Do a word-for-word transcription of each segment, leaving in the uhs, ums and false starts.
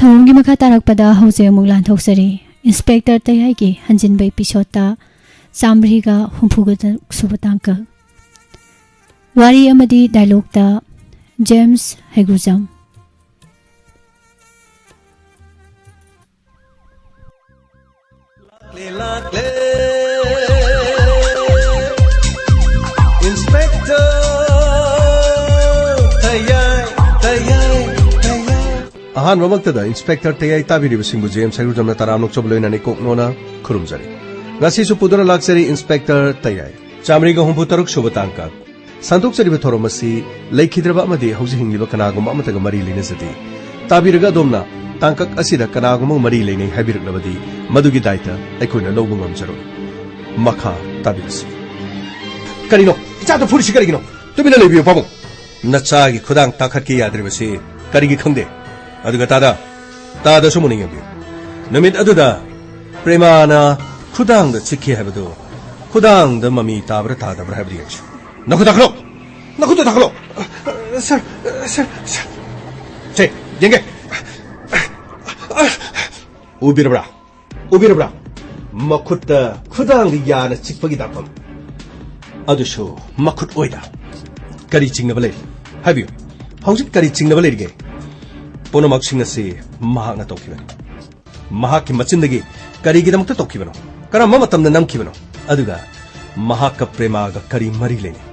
ꯊꯧꯔꯝꯒꯤ ꯃꯈꯥ ꯇꯥꯔꯛꯄꯗ ꯍꯧꯖꯤꯛ ꯑꯃꯨꯛ ꯂꯥꯟꯊꯣꯛꯆꯔꯤ꯫ ꯏꯟꯁꯄꯦꯛꯇꯔ ꯇꯌꯥꯏꯒꯤ ꯍꯟꯖꯤꯟꯕ ꯏꯄꯤꯁꯣꯠꯇ ꯆꯥꯝꯃꯔꯤꯒ ꯍꯨꯝꯐꯨꯒ ꯇꯔꯨꯛ ꯁꯨꯕ ꯇꯥꯡꯀꯛ꯫ ꯋꯥꯔꯤ ꯑꯃꯗꯤ ꯗꯥꯏꯂꯣꯛꯇ ꯖꯦꯝꯁ ꯍꯩꯒ꯭ꯔꯨꯖꯝ꯫ ꯏꯟꯁꯄꯦꯛꯇꯔ ꯇꯌꯥꯏ, ꯇꯌꯥꯏ, ꯇꯌꯥꯏ꯫ ꯑꯍꯥꯟꯕꯃꯛꯇꯗ ꯏꯟꯁꯄꯦꯛꯇꯔ ꯇꯌꯥꯏ ꯇꯥꯕꯤꯔꯤꯕꯁꯤꯡꯕꯨ ꯖꯦꯝꯁ ꯍꯩꯒ꯭ꯔꯨꯖꯝꯅ ꯇꯔꯥꯝꯅ ꯑꯣꯛꯆꯕ ꯂꯣꯏꯅꯅ ꯏꯀꯣꯛ ꯅꯣꯟꯅ ꯈꯨꯔꯨꯝꯖꯔꯤ꯫ ꯉꯁꯤꯁꯨ ꯄꯨꯗꯨꯅ ꯂꯥꯛꯆꯔꯤ ꯏꯟꯁꯄꯦꯛꯇꯔ ꯇꯌꯥꯏ꯫ ꯆꯥꯝꯃꯔꯤꯒ ꯍꯨꯝꯐꯨ ꯇꯔꯨꯛ ꯁꯨꯕ ꯇꯥꯡꯀꯛ꯫ ꯁꯟꯗꯣꯛꯆꯔꯤꯕ ꯊꯧꯔꯝ ꯑꯁꯤ ꯂꯩꯈꯤꯗ꯭ꯔꯕ ꯑꯃꯗꯤ ꯍꯧꯖꯤꯛ ꯍꯤꯡꯂꯤꯕ ꯀꯅꯥꯒꯨꯝꯕ ꯑꯃꯠꯇꯒ ꯃꯔꯤ ꯂꯩꯅꯖꯗꯦ꯫ ꯇꯥꯕꯤꯔꯒ ꯑꯗꯣꯝꯅ ꯇꯥꯡꯀꯛ ꯑꯁꯤꯗ ꯀꯅꯥꯒꯨꯝꯕ ꯃꯔꯤ ꯂꯩꯅꯩ ꯍꯥꯏꯕꯤꯔꯛꯂꯕꯗꯤ ꯃꯗꯨꯒꯤ ꯗꯥꯏꯇ ꯑꯩꯈꯣꯏꯅ ꯂꯧꯕ ꯉꯝꯖꯔꯣꯏ꯫ ꯃꯈꯥ ꯇꯥꯕꯤꯔꯁꯤ꯫ ꯀꯔꯤꯅꯣ? ꯏꯆꯥꯗ ꯐꯨꯔꯤꯁꯤ ꯀꯔꯤꯒꯤꯅꯣ? ꯇꯨꯃꯤꯟꯅ ꯂꯩꯕꯤꯌꯨ, ꯄꯥꯕꯨꯡ꯫ ꯅꯆꯥꯒꯤ ꯈꯨꯗꯥꯡ ꯇꯥꯈꯠꯀꯦ ꯌꯥꯗ꯭ꯔꯤꯕꯁꯤ ꯀꯔꯤꯒꯤ ꯈꯪꯗꯦ? ꯑꯗꯨꯒ ꯇꯥꯗ, ꯇꯥꯗꯁꯨ ꯃꯨꯟꯅ ꯌꯦꯡꯕꯤꯌꯨ꯫ ꯅꯨꯃꯤꯠ ꯑꯗꯨꯗ ꯄ꯭ꯔꯦꯃꯥꯅ ꯈꯨꯗꯥꯡꯗ ꯆꯤꯛꯈꯤ ꯍꯥꯏꯕꯗꯨ ꯈꯨꯗꯥꯡꯗ ꯃꯃꯤ ꯇꯥꯕ꯭ꯔꯥ ꯇꯥꯗꯕ꯭ꯔꯥ ꯍꯥꯏꯕꯗꯨ ꯌꯦꯡꯁꯤ꯫ ꯅꯈꯨꯠ ꯊꯥꯡꯒꯠꯂꯣ! ꯅꯈꯨꯠꯇꯨ ꯊꯥꯡꯒꯠꯂꯣ! Sir, sir, sir. ꯁꯦ, ꯌꯦꯡꯒꯦ꯫ ꯎꯕꯤꯔꯕ꯭ꯔꯥ? ꯎꯕꯤꯔꯕ꯭ꯔꯥ? ꯃꯈꯨꯠꯇ ꯈꯨꯗꯥꯡꯗ ꯌꯥꯅ ꯆꯤꯛꯄꯒꯤ ꯗꯥꯛꯐꯝ꯫ ꯑꯗꯨꯁꯨ ꯃꯈꯨꯠ ꯑꯣꯏꯗ꯫ ꯀꯔꯤ ꯆꯤꯡꯅꯕ ꯂꯩꯔꯤ? ꯍꯥꯏꯕꯤꯌꯨ꯫ ꯍꯧꯖꯤꯛ ꯀꯔꯤ ꯆꯤꯡꯅꯕ ꯂꯩꯔꯤꯒꯦ? ꯄꯨꯝꯅꯃꯛꯁꯤꯡ ꯑꯁꯤ ꯃꯍꯥꯛꯅ ꯇꯧꯈꯤꯕꯅꯤ꯫ ꯃꯍꯥꯛꯀꯤ ꯃꯆꯤꯟꯗꯒꯤ ꯀꯔꯤꯒꯤꯗꯃꯛꯇ ꯇꯧꯈꯤꯕꯅꯣ? ꯀꯔꯝꯕ ꯃꯇꯝꯗ ꯅꯝꯈꯤꯕꯅꯣ? ꯑꯗꯨꯒ ꯃꯍꯥꯛꯀ ꯄ꯭ꯔꯦꯃꯥꯒ ꯀꯔꯤ ꯃꯔꯤ ꯂꯩꯅꯩ?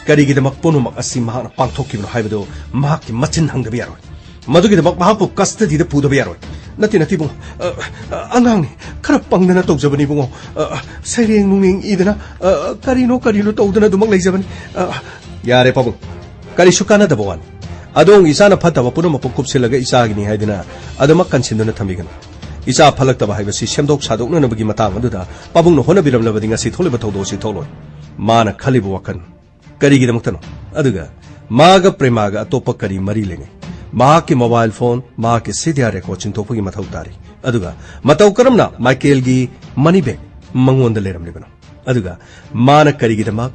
ꯀꯔꯤꯒꯤꯗꯃꯛ ꯄꯨꯝꯅꯃꯛ ꯑꯁꯤ ꯃꯍꯥꯛꯅ ꯄꯥꯡꯊꯣꯛꯈꯤꯕꯅꯣ ꯍꯥꯏꯕꯗꯨ ꯃꯍꯥꯛꯀꯤ ꯃꯆꯤꯟ ꯍꯪꯗꯕ ꯌꯥꯔꯣꯏ꯫ ꯃꯗꯨꯒꯤꯗꯃꯛ ꯃꯍꯥꯛꯄꯨ ꯀꯁꯇꯗꯤꯗ ꯄꯨꯗꯕ ꯌꯥꯔꯣꯏ꯫ ꯅꯠꯇꯦ, ꯅꯠꯇꯦ, ꯏꯕꯨꯡꯉꯣ꯫ ꯑ, ꯑ, ꯑꯉꯥꯡꯅꯤ꯫ ꯈꯔ ꯄꯪꯗꯅ ꯇꯧꯖꯕꯅꯤ, ꯏꯕꯨꯡꯉꯣ꯫ ꯑ, ꯑ, ꯁꯩꯔꯦꯡ ꯅꯨꯡꯂꯦꯡ ꯏꯗꯅ, ꯑ, ꯑ, ꯀꯔꯤꯅꯣ ꯀꯔꯤꯅꯣ ꯇꯧꯗꯅ ꯑꯗꯨꯃꯛ ꯂꯩꯖꯕꯅꯤ꯫ ꯑ, ꯑ, ꯌꯥꯔꯦ, ꯄꯥꯕꯨꯡ꯫ ꯀꯔꯤꯁꯨ ꯀꯥꯟꯅꯗꯕ ꯋꯥꯅꯤ꯫ ꯑꯗꯣꯝꯒꯤ ꯏꯆꯥꯅ ꯐꯠꯇꯕ ꯄꯨꯝꯅꯃꯛꯄꯨ ꯀꯨꯞꯁꯤꯜꯂꯒ ꯏꯆꯥꯒꯤꯅꯤ ꯍꯥꯏꯗꯨꯅ ꯑꯗꯨꯃꯛ ꯀꯟꯁꯤꯟꯗꯨꯅ ꯊꯝꯕꯤꯒꯅꯨ꯫ ꯏꯆꯥ ꯐꯠꯂꯛꯇꯕ ꯍꯥꯏꯕꯁꯤ ꯁꯦꯝꯗꯣꯛ ꯁꯥꯗꯣꯛꯅꯅꯕꯒꯤ ꯃꯇꯥꯡ ꯑꯗꯨꯗ ꯄꯥꯕꯨꯡꯅ ꯍꯣꯠꯅꯕꯤꯔꯝꯂꯕꯗꯤ ꯉꯁꯤ ꯊꯣꯛꯂꯤꯕ ꯊꯧꯗꯣꯛ ꯑꯁꯤ ꯊꯣꯛꯂꯣꯏ꯫ ꯃꯥꯅ ꯈꯜꯂꯤꯕ ꯋꯥꯈꯜ ꯀꯔꯤꯒꯤꯗꯃꯛꯇꯅꯣ? ꯑꯗꯨꯒ ꯃꯥꯒ ꯄ꯭ꯔꯦꯃꯥꯒ ꯑꯇꯣꯞꯄ ꯀꯔꯤ ꯃꯔꯤ ꯂꯩꯅꯩ? ꯃꯍꯥꯛꯀꯤ ꯃꯣꯕꯥꯏꯜ ꯐꯣꯟ, ꯃꯍꯥꯛꯀꯤ ꯁꯤꯗꯤꯑꯥꯔ ꯔꯦꯀꯣꯔꯗ ꯆꯤꯡꯊꯣꯛꯄꯒꯤ ꯃꯊꯧ ꯇꯥꯔꯤ꯫ ꯑꯗꯨꯒ ꯃꯇꯧ ꯀꯔꯝꯅ ꯃꯥꯏꯀꯦꯜꯒꯤ ꯃꯅꯤ ꯕꯦꯒ ꯃꯉꯣꯟꯗ ꯂꯩꯔꯝꯂꯤꯕꯅꯣ? ꯑꯗꯨꯒ ꯃꯥꯅ ꯀꯔꯤꯒꯤꯗꯃꯛ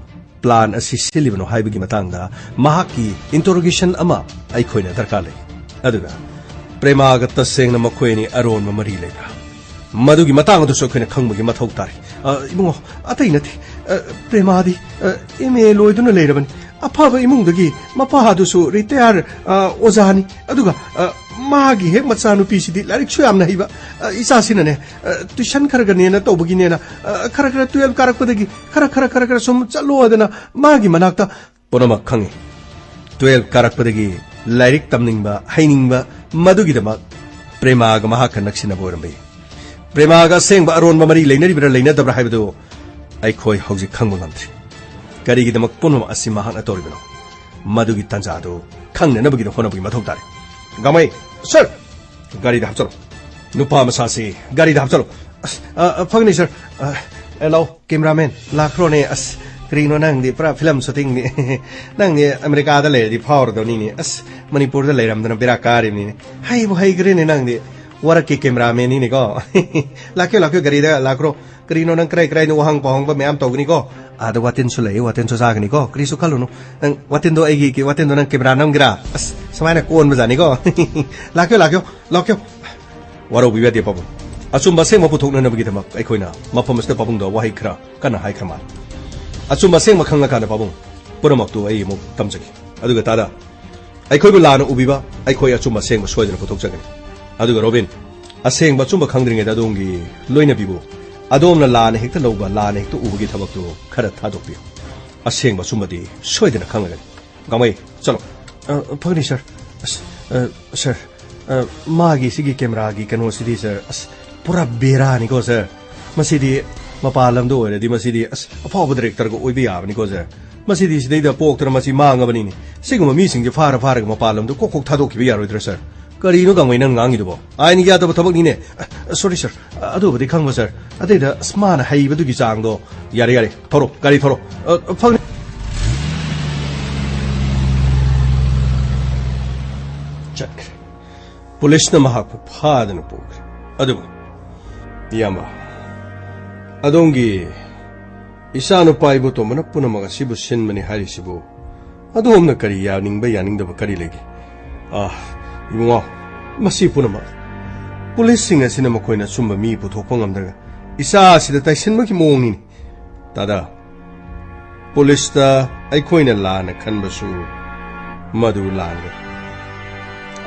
ꯄ꯭ꯂꯥꯟ ꯑꯁꯤ ꯁꯤꯜꯂꯤꯕꯅꯣ ꯍꯥꯏꯕꯒꯤ ꯃꯇꯥꯡꯗ ꯃꯍꯥꯛꯀꯤ ꯏꯟꯇꯔꯣꯒꯦꯁꯟ ꯑꯃ ꯑꯩꯈꯣꯏꯅ ꯗꯔꯀꯥꯔ ꯂꯩ꯫ ꯑꯗꯨꯒ ꯄ꯭ꯔꯦꯃꯥꯒ ꯇꯁꯦꯡꯅ ꯃꯈꯣꯏ ꯑꯅꯤ ꯑꯔꯣꯟꯕ ꯃꯔꯤ ꯂꯩꯕ꯭ꯔꯥ? ꯃꯗꯨꯒꯤ ꯃꯇꯥꯡ ꯑꯗꯨꯁꯨ ꯑꯩꯈꯣꯏꯅ ꯈꯪꯕꯒꯤ ꯃꯊꯧ ꯇꯥꯔꯤ꯫ ꯑ, ꯏꯕꯨꯡꯉꯣ, ꯑꯇꯩ ꯅꯠꯇꯦ꯫ ꯑ, ꯄ꯭ꯔꯦꯃꯥꯗꯤ, ꯑ, ꯑꯦꯝ ꯑꯦ ꯂꯣꯏꯗꯨꯅ ꯂꯩꯔꯕꯅꯤ꯫ ꯑꯐꯕ ꯏꯃꯨꯡꯗꯒꯤ ꯃꯄꯥ ꯑꯗꯨꯁꯨ ꯔꯤꯇꯥꯌꯔ, ꯑ, ꯑꯣꯖꯥꯅꯤ꯫ ꯑꯗꯨꯒ, ꯑ, ꯃꯥꯒꯤ ꯍꯦꯛ ꯃꯆꯥꯅꯨꯄꯤꯁꯤꯗꯤ ꯂꯥꯏꯔꯤꯛꯁꯨ ꯌꯥꯝꯅ ꯍꯩꯕ꯫ ꯑ, ꯏꯆꯥꯁꯤꯅꯅꯦ, ꯑ, ꯇ꯭ꯌꯨꯁꯟ ꯈꯔ ꯈꯔꯅꯦꯅ ꯇꯧꯕꯒꯤꯅꯦꯅ, ꯑ, ꯈꯔ ꯈꯔ ꯇꯨꯌꯦꯜꯐ ꯀꯥꯔꯛꯄꯗꯒꯤ ꯈꯔ ꯈꯔ ꯈꯔ ꯈꯔ ꯁꯨꯝ ꯆꯠꯂꯣ ꯍꯥꯏꯗꯅ ꯃꯥꯒꯤ ꯃꯅꯥꯛꯇ ꯄꯨꯝꯅꯃꯛ ꯈꯪꯏ꯫ ꯇꯨꯌꯦꯜꯐ ꯀꯥꯔꯛꯄꯗꯒꯤ ꯂꯥꯏꯔꯤꯛ ꯇꯝꯅꯤꯡꯕ, ꯍꯩꯅꯤꯡꯕ, ꯃꯗꯨꯒꯤꯗꯃꯛ ꯄ꯭ꯔꯦꯃꯥꯒ ꯃꯍꯥꯛꯀ ꯅꯛꯁꯤꯟꯅꯕ ꯑꯣꯏꯔꯝꯕ ꯌꯥꯏ꯫ ꯄ꯭ꯔꯦꯃꯥꯒ ꯑꯁꯦꯡꯕ ꯑꯔꯣꯟꯕ ꯃꯔꯤ ꯂꯩꯅꯔꯤꯕ꯭ꯔꯥ ꯂꯩꯅꯗꯕ꯭ꯔꯥ ꯍꯥꯏꯕꯗꯨ ꯑꯩꯈꯣꯏ ꯍꯧꯖꯤꯛ ꯈꯪꯕ ꯉꯝꯗ꯭ꯔꯤ꯫ ꯀꯔꯤꯒꯤꯗꯃꯛ ꯄꯨꯝꯅꯃꯛ ꯑꯁꯤ ꯃꯍꯥꯛꯅ ꯇꯧꯔꯤꯕꯅꯣ? ꯃꯗꯨꯒꯤ ꯇꯥꯟꯖꯥꯗꯨ ꯈꯪꯅꯅꯕꯒꯤꯗꯃꯛ ꯍꯣꯠꯅꯕꯒꯤ ꯃꯊꯧ ꯇꯥꯔꯦ꯫ ꯒꯥꯃꯩ, ꯁꯔ! ꯒꯥꯔꯤꯗ ꯍꯥꯞꯆꯜꯂꯣ꯫ ꯅꯨꯄꯥ ꯃꯆꯥꯁꯤ ꯒꯥꯔꯤꯗ ꯍꯥꯞꯆꯜꯂꯣ꯫ ꯑꯁ, ꯑ, ꯑ, ꯐꯒꯅꯤ, ꯁꯔ꯫ ꯑ, ꯑꯦ, ꯂꯥꯛꯑꯣ, ꯀꯦꯃꯦꯔꯥꯃꯦꯟ, ꯂꯥꯛꯈ꯭ꯔꯣꯅꯦ꯫ ꯑꯁ, ꯀꯔꯤꯅꯣ ꯅꯪꯗꯤ ꯄꯨꯔꯥ ꯐꯤꯂꯝ ꯁꯨꯇꯤꯡꯅꯤ꯫ ꯅꯪꯗꯤ ꯑꯃꯦꯔꯤꯀꯥꯗ ꯂꯩꯔꯗꯤ ꯐꯥꯎꯔꯗꯧꯅꯤꯅꯦ꯫ ꯑꯁ, ꯃꯅꯤꯄꯨꯔꯗ ꯂꯩꯔꯝꯗꯅ ꯕꯦꯔꯥ ꯀꯥꯔꯤꯕꯅꯤꯅꯦ꯫ ꯍꯩꯕꯨ ꯍꯩꯈ꯭ꯔꯦꯅꯦ ꯅꯪꯗꯤ꯫ ꯋꯥꯔꯛꯀꯤ ꯀꯦꯃꯦꯔꯥꯃꯦꯟꯅꯤꯅꯦꯀꯣ꯫ ꯂꯥꯛꯀꯦ, ꯂꯥꯛꯀꯦ, ꯒꯥꯔꯤꯗ ꯂꯥꯛꯈ꯭ꯔꯣ꯫ ꯀꯔꯤꯅꯣ ꯅꯪ ꯀꯔꯥꯏ ꯀꯔꯥꯏꯅꯣ ꯋꯥꯍꯪ ꯄꯥꯎꯍꯪꯕ ꯃꯌꯥꯝ ꯇꯧꯒꯅꯤꯀꯣ? ꯑꯥꯗ ꯋꯥꯇꯤꯟꯁꯨ ꯂꯩ, ꯋꯥꯇꯤꯟꯁꯨ ꯆꯥꯒꯅꯤꯀꯣ꯫ ꯀꯔꯤꯁꯨ ꯈꯜꯂꯨꯅꯨ꯫ ꯅꯪ ꯋꯥꯇꯤꯟꯗꯣ ꯑꯩꯒꯤ, ꯋꯥꯇꯤꯟꯗꯣ ꯅꯪ ꯀꯦꯃꯦꯔꯥ ꯅꯝꯒꯦꯔꯥ? ꯑꯁ, ꯁꯨꯃꯥꯏꯅ ꯀꯣꯟꯕꯖꯥꯠꯅꯤꯀꯣ꯫ ꯂꯥꯛꯀꯦ, ꯂꯥꯛꯀꯦ, ꯂꯥꯛꯀꯦ꯫ ꯋꯥꯔꯧꯕꯤꯕ ꯌꯥꯗꯦ ꯄꯥꯕꯨꯡ꯫ ꯑꯆꯨꯝꯕ ꯑꯁꯦꯡꯕ ꯄꯨꯊꯣꯛꯅꯅꯕꯒꯤꯗꯃꯛ ꯑꯩꯈꯣꯏꯅ ꯃꯐꯝ ꯑꯁꯤꯗ ꯄꯥꯕꯨꯡꯗ ꯋꯥꯍꯩ ꯈꯔ ꯀꯟꯅ ꯍꯥꯏꯈ꯭ꯔ ꯃꯥꯜꯂꯦ꯫ ꯑꯆꯨꯝꯕ ꯑꯁꯦꯡꯕ ꯈꯪꯂꯀꯥꯟꯗ ꯄꯥꯕꯨꯡ, ꯄꯨꯝꯅꯃꯛꯇꯨ ꯑꯩ ꯑꯃꯨꯛ ꯇꯝꯖꯒꯦ꯫ ꯑꯗꯨꯒ ꯇꯥꯗ, ꯑꯩꯈꯣꯏꯕꯨ ꯂꯥꯟꯅ ꯎꯕꯤꯕ, ꯑꯩꯈꯣꯏ ꯑꯆꯨꯝꯕ ꯑꯁꯦꯡꯕ ꯁꯣꯏꯗꯅ ꯄꯨꯊꯣꯛꯆꯒꯅꯤ꯫ ꯑꯗꯨꯒ ꯔꯣꯕꯤꯟ, ꯑꯁꯦꯡꯕ ꯑꯆꯨꯝꯕ ꯈꯪꯗ꯭ꯔꯤꯉꯩꯗ ꯑꯗꯣꯝꯒꯤ ꯂꯣꯏꯅꯕꯤꯕꯨ ꯑꯗꯣꯝꯅ ꯂꯥꯟꯅ ꯍꯦꯛꯇ ꯂꯧꯕ, ꯂꯥꯟꯅ ꯍꯦꯛꯇ ꯎꯕꯒꯤ ꯊꯕꯛꯇꯨ ꯈꯔ ꯊꯥꯗꯣꯛꯄꯤꯌꯨ꯫ ꯑꯁꯦꯡꯕ ꯑꯆꯨꯝꯕꯗꯤ ꯁꯣꯏꯗꯅ ꯈꯪꯂꯒꯅꯤ꯫ ꯒꯥꯃꯩ, ꯆꯠꯂꯣ꯫ ꯑ, ꯐꯒꯅꯤ, ꯁꯔ꯫ ꯑꯁ, ꯑ, ꯁꯔ, ꯑ, ꯃꯥꯒꯤ ꯁꯤꯒꯤ ꯀꯦꯃꯦꯔꯥꯒꯤ ꯀꯩꯅꯣꯁꯤꯗꯤ, ꯁꯔ, ꯑꯁ, ꯄꯨꯔꯥ ꯕꯦꯔꯥꯅꯤꯀꯣ, ꯁꯔ꯫ ꯃꯁꯤꯗꯤ ꯃꯄꯥꯟ ꯂꯝꯗ ꯑꯣꯏꯔꯗꯤ ꯃꯁꯤꯗꯤ, ꯑꯁ, ꯑꯐꯥꯎꯕ ꯗꯥꯏꯔꯦꯛꯇꯔꯒ ꯑꯣꯏꯕ ꯌꯥꯕꯅꯤꯀꯣ, ꯁꯔ꯫ ꯃꯁꯤꯗꯤ ꯁꯤꯗꯩꯗ ꯄꯣꯛꯇꯅ ꯃꯁꯤ ꯃꯥꯡꯉꯕꯅꯤꯅꯦ꯫ ꯁꯤꯒꯨꯝꯕ ꯃꯤꯁꯤꯡꯁꯦ ꯐꯥꯔ ꯐꯥꯔꯒ ꯃꯄꯥꯟ ꯂꯝꯗ ꯀꯣꯛ ꯀꯣꯛ ꯊꯥꯗꯣꯛꯈꯤꯕ ꯌꯥꯔꯣꯏꯗ꯭ꯔꯥ, ꯁꯔ? ꯀꯔꯤꯅꯣ ꯒꯥꯡꯃꯩ ꯅꯪ ꯉꯥꯡꯉꯤꯗꯨꯕꯣ? ꯑꯥꯏꯟꯒꯤ ꯌꯥꯗꯕ ꯊꯕꯛꯅꯤꯅꯦ꯫ ꯑ, ꯁꯣꯔꯤ, ꯁꯔ꯫ ꯑ, ꯑꯗꯨꯕꯨꯗꯤ ꯈꯪꯕ, ꯁꯔ꯫ ꯑꯇꯩꯗ, ꯑꯁ, ꯃꯥꯅ ꯍꯩꯕꯗꯨꯒꯤ ꯆꯥꯡꯗꯣ꯫ ꯌꯥꯔꯦ, ꯌꯥꯔꯦ꯫ ꯊꯧꯔꯣ, ꯒꯥꯔꯤ ꯊꯧꯔꯣ꯫ ꯑ, ꯐꯒꯅꯤ꯫ ꯆꯠꯈ꯭ꯔꯦ꯫ ꯄꯨꯂꯤꯁꯅ ꯃꯍꯥꯛꯄꯨ ꯐꯥꯗꯅ ꯄꯨꯈ꯭ꯔꯦ꯫ ꯑꯗꯨꯕꯨ, ꯏꯌꯥꯝꯕ, ꯑꯗꯣꯝꯒꯤ ꯏꯆꯥꯅꯨꯄꯥ ꯏꯕꯣꯇꯣꯝꯕꯅ ꯄꯨꯝꯅꯃꯛ ꯑꯁꯤꯕꯨ ꯁꯤꯟꯕꯅꯤ ꯍꯥꯏꯔꯤꯁꯤꯕꯨ ꯑꯗꯣꯝꯅ ꯀꯔꯤ ꯌꯥꯅꯤꯡꯕ ꯌꯥꯅꯤꯡꯗꯕ ꯀꯔꯤ ꯂꯩꯒꯦ? ꯑꯥ, ꯏꯕꯨꯡꯉꯣ, ꯃꯁꯤ ꯄꯨꯝꯅꯃꯛ ꯄꯨꯂꯤꯁꯁꯤꯡ ꯑꯁꯤꯅ ꯃꯈꯣꯏꯅ ꯑꯆꯨꯝꯕ ꯃꯤ ꯄꯨꯊꯣꯛꯄ ꯉꯝꯗ꯭ꯔꯒ ꯏꯆꯥ ꯑꯁꯤꯗ ꯇꯥꯏꯁꯤꯟꯕꯒꯤ ꯃꯑꯣꯡꯅꯤꯅꯦ꯫ ꯇꯥꯗꯥ, ꯄꯨꯂꯤꯁꯇ ꯑꯩꯈꯣꯏꯅ ꯂꯥꯟꯅ ꯈꯟꯕꯁꯨ ꯃꯗꯨ ꯂꯥꯟꯒꯅꯤ꯫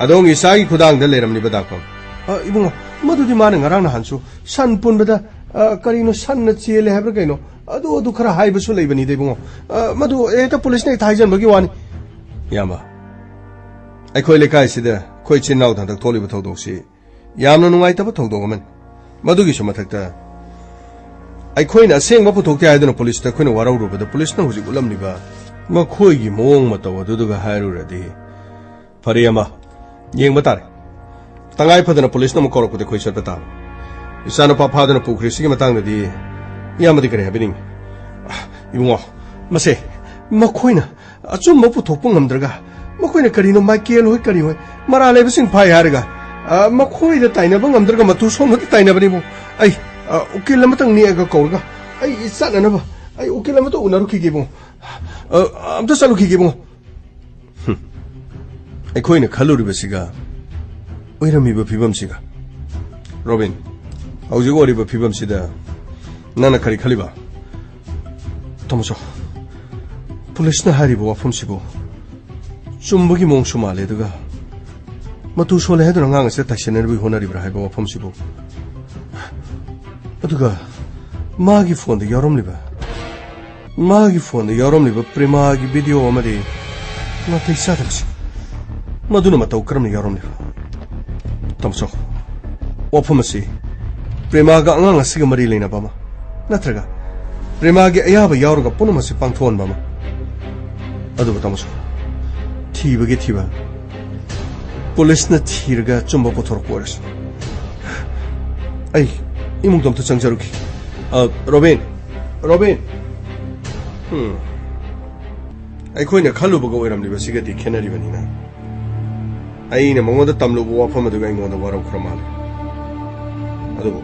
ꯑꯗꯣꯝꯒꯤ ꯏꯆꯥꯒꯤ ꯈꯨꯗꯥꯡꯗ ꯂꯩꯔꯝꯂꯤꯕ ꯗꯥꯛꯐꯝ꯫ ꯑ, ꯏꯕꯨꯡꯉꯣ, ꯃꯗꯨꯗꯤ ꯃꯥꯅ ꯉꯔꯥꯡ ꯅꯍꯥꯟꯁꯨ ꯁꯟ ꯄꯨꯟꯕꯗ, ꯑ, ꯀꯔꯤꯅꯣ, ꯁꯟꯅ ꯆꯦꯜꯂꯦ ꯍꯥꯏꯕ꯭ꯔꯥ ꯀꯩꯅꯣ, ꯑꯗꯨ, ꯑꯗꯨ ꯈꯔ ꯍꯥꯏꯕꯁꯨ ꯂꯩꯕꯅꯤꯗ, ꯏꯕꯨꯡꯉꯣ꯫ ꯑ, ꯃꯗꯨ ꯍꯦꯛꯇ ꯄꯨꯂꯤꯁꯅ ꯍꯦꯛꯇ ꯍꯥꯏꯖꯟꯕꯒꯤ ꯋꯥꯅꯤ꯫ ꯏꯌꯥꯝꯕ, ꯑꯩꯈꯣꯏ ꯂꯩꯀꯥꯏꯁꯤꯗ ꯑꯩꯈꯣꯏ ꯏꯆꯤꯟ ꯏꯅꯥꯎꯗ ꯍꯟꯗꯛ ꯊꯣꯛꯂꯤꯕ ꯊꯧꯗꯣꯛꯁꯤ ꯌꯥꯝꯅ ꯅꯨꯡꯉꯥꯏꯇꯕ ꯊꯧꯗꯣꯛ ꯑꯃꯅꯤ꯫ ꯃꯗꯨꯒꯤꯁꯨ ꯃꯊꯛꯇ ꯑꯩꯈꯣꯏꯅ ꯑꯁꯦꯡꯕ ꯄꯨꯊꯣꯛꯇꯦ ꯍꯥꯏꯗꯨꯅ ꯄꯨꯂꯤꯁꯇ ꯑꯩꯈꯣꯏꯅ ꯋꯥꯔꯧꯔꯨꯕꯗ ꯄꯨꯂꯤꯁꯅ ꯍꯧꯖꯤꯛ ꯎꯠꯂꯝꯂꯤꯕ ꯃꯈꯣꯏꯒꯤ ꯃꯑꯣꯡ ꯃꯇꯧ ꯑꯗꯨꯗꯨꯒ ꯍꯥꯏꯔꯨꯔꯗꯤ꯫ ꯐꯔꯦ, ꯏꯌꯥꯝꯕ, ꯌꯦꯡꯕ ꯇꯥꯔꯦ꯫ ꯇꯉꯥꯏ ꯐꯗꯅ ꯄꯨꯂꯤꯁꯅ ꯑꯃꯨꯛ ꯀꯧꯔꯛꯄꯗ ꯑꯩꯈꯣꯏ ꯆꯠꯄ ꯇꯥꯕ꯫ ꯏꯆꯥꯅꯨꯄꯥ ꯐꯥꯗꯨꯅ ꯄꯨꯈ꯭ꯔꯤꯁꯤꯒꯤ ꯃꯇꯥꯡꯗꯗꯤ ꯏꯌꯥꯝꯕꯗꯤ ꯀꯔꯤ ꯍꯥꯏꯕꯤꯅꯤꯡꯉꯤ? ꯏꯕꯨꯡꯉꯣ, ꯃꯁꯦ ꯃꯈꯣꯏꯅ ꯑꯆꯨꯝꯕ ꯄꯨꯊꯣꯛꯄ ꯉꯝꯗ꯭ꯔꯒ ꯃꯈꯣꯏꯅ ꯀꯔꯤꯅꯣ ꯃꯥꯏꯀꯦꯜ ꯍꯣꯏ ꯀꯔꯤ ꯍꯣꯏ ꯃꯔꯥꯜ ꯂꯩꯕꯁꯤꯡ ꯐꯥꯏ ꯍꯥꯏꯔꯒ, ꯑ, ꯃꯈꯣꯏꯗ ꯇꯥꯏꯅꯕ ꯉꯝꯗ꯭ꯔꯒ ꯃꯇꯨ ꯁꯣꯟꯕꯗ ꯇꯥꯏꯅꯕꯅꯤꯕꯨ꯫ ꯑꯩ, ꯑ, ꯎꯀꯤꯜ ꯑꯃꯇꯪ ꯅꯦꯛꯑꯒ ꯀꯧꯔꯒ ꯑꯩ ꯆꯠꯅꯅꯕ ꯑꯩ ꯎꯀꯤꯜ ꯑꯃꯇ ꯎꯅꯔꯨꯈꯤꯒꯦꯕꯨ꯫ ꯑ, ꯑꯝꯇ ꯆꯠꯂꯨꯈꯤꯒꯦꯕꯨ꯫ ꯍꯨꯝ꯫ ꯑꯩꯈꯣꯏꯅ ꯈꯜꯂꯨꯔꯤꯕꯁꯤꯒ ꯑꯣꯏꯔꯝꯃꯤꯕ ꯐꯤꯕꯝꯁꯤꯒ꯫ ꯔꯣꯕꯤꯟ, ꯍꯧꯖꯤꯛ ꯑꯣꯏꯔꯤꯕ ꯐꯤꯕꯝꯁꯤꯗ ꯅꯪꯅ ꯀꯔꯤ ꯈꯜꯂꯤꯕ? ꯇꯥꯃꯣꯆꯧ, ꯄꯨꯂꯤꯁꯅ ꯍꯥꯏꯔꯤꯕ ꯋꯥꯐꯝꯁꯤꯕꯨ ꯆꯨꯝꯕꯒꯤ ꯃꯑꯣꯡꯁꯨ ꯃꯥꯜꯂꯦ, ꯑꯗꯨꯒ ꯃꯇꯨ ꯁꯣꯜꯂꯦ ꯍꯥꯏꯗꯨꯅ ꯑꯉꯥꯡ ꯑꯁꯤꯗ ꯇꯥꯏꯁꯤꯟꯅꯅꯕꯒꯤ ꯍꯣꯠꯅꯔꯤꯕ꯭ꯔꯥ ꯍꯥꯏꯕ ꯋꯥꯐꯝꯁꯤꯕꯨ, ꯑꯗꯨꯒ ꯃꯥꯒꯤ ꯐꯣꯟꯗ ꯌꯥꯎꯔꯝꯂꯤꯕ, ꯃꯥꯒꯤ ꯐꯣꯟꯗ ꯌꯥꯎꯔꯝꯂꯤꯕ ꯄ꯭ꯔꯦꯃꯥꯒꯤ ꯚꯤꯗꯤꯑꯣ ꯑꯃꯗꯤ ꯅꯥꯇꯩ ꯆꯥꯗꯕꯁꯤ, ꯃꯗꯨꯅ ꯃꯇꯧ ꯀꯔꯝꯅ ꯌꯥꯎꯔꯝꯂꯤꯕ? ꯇꯥꯃꯣꯆꯧ, ꯋꯥꯐꯝ ꯑꯁꯤ ꯄ꯭ꯔꯦꯃꯥꯒ ꯑꯉꯥꯡ ꯑꯁꯤꯒ ꯃꯔꯤ ꯂꯩꯅꯕ ꯑꯃ, ꯅꯠꯇ꯭ꯔꯒ ꯄ꯭ꯔꯦꯃꯥꯒꯤ ꯑꯌꯥꯕ ꯌꯥꯎꯔꯒ ꯄꯨꯝꯅꯃꯛꯁꯤ ꯄꯥꯡꯊꯣꯛꯍꯟꯕ ꯑꯃ꯫ ꯑꯗꯨꯕꯨ ꯇꯥꯃꯣꯆꯧ, ꯊꯤꯕꯒꯤ ꯊꯤꯕ, ꯄꯨꯂꯤꯁꯅ ꯊꯤꯔꯒ ꯑꯆꯨꯝꯕ ꯄꯨꯊꯣꯔꯛꯄ ꯑꯣꯏꯔꯁꯨ꯫ ꯑꯩ ꯏꯃꯨꯡꯗꯣ ꯑꯝꯇ ꯆꯪꯖꯔꯨꯈꯤ꯫ ꯑ, ꯔꯣꯕꯤꯟ, ꯔꯣꯕꯤꯟ꯫ ꯍꯨꯝ꯫ ꯑꯩꯈꯣꯏꯅ ꯈꯜꯂꯨꯕꯒ ꯑꯣꯏꯔꯝꯂꯤꯕꯁꯤꯒꯗꯤ ꯈꯦꯠꯅꯔꯤꯕꯅꯤꯅ꯫ ꯑꯩꯅ ꯃꯉꯣꯟꯗ ꯇꯝꯂꯨꯕ ꯋꯥꯐꯝ ꯑꯗꯨꯒ ꯑꯩꯉꯣꯟꯗ ꯋꯥꯔꯧꯈ꯭ꯔ ꯃꯥꯜꯂꯦ꯫ ꯑꯗꯨꯕꯨ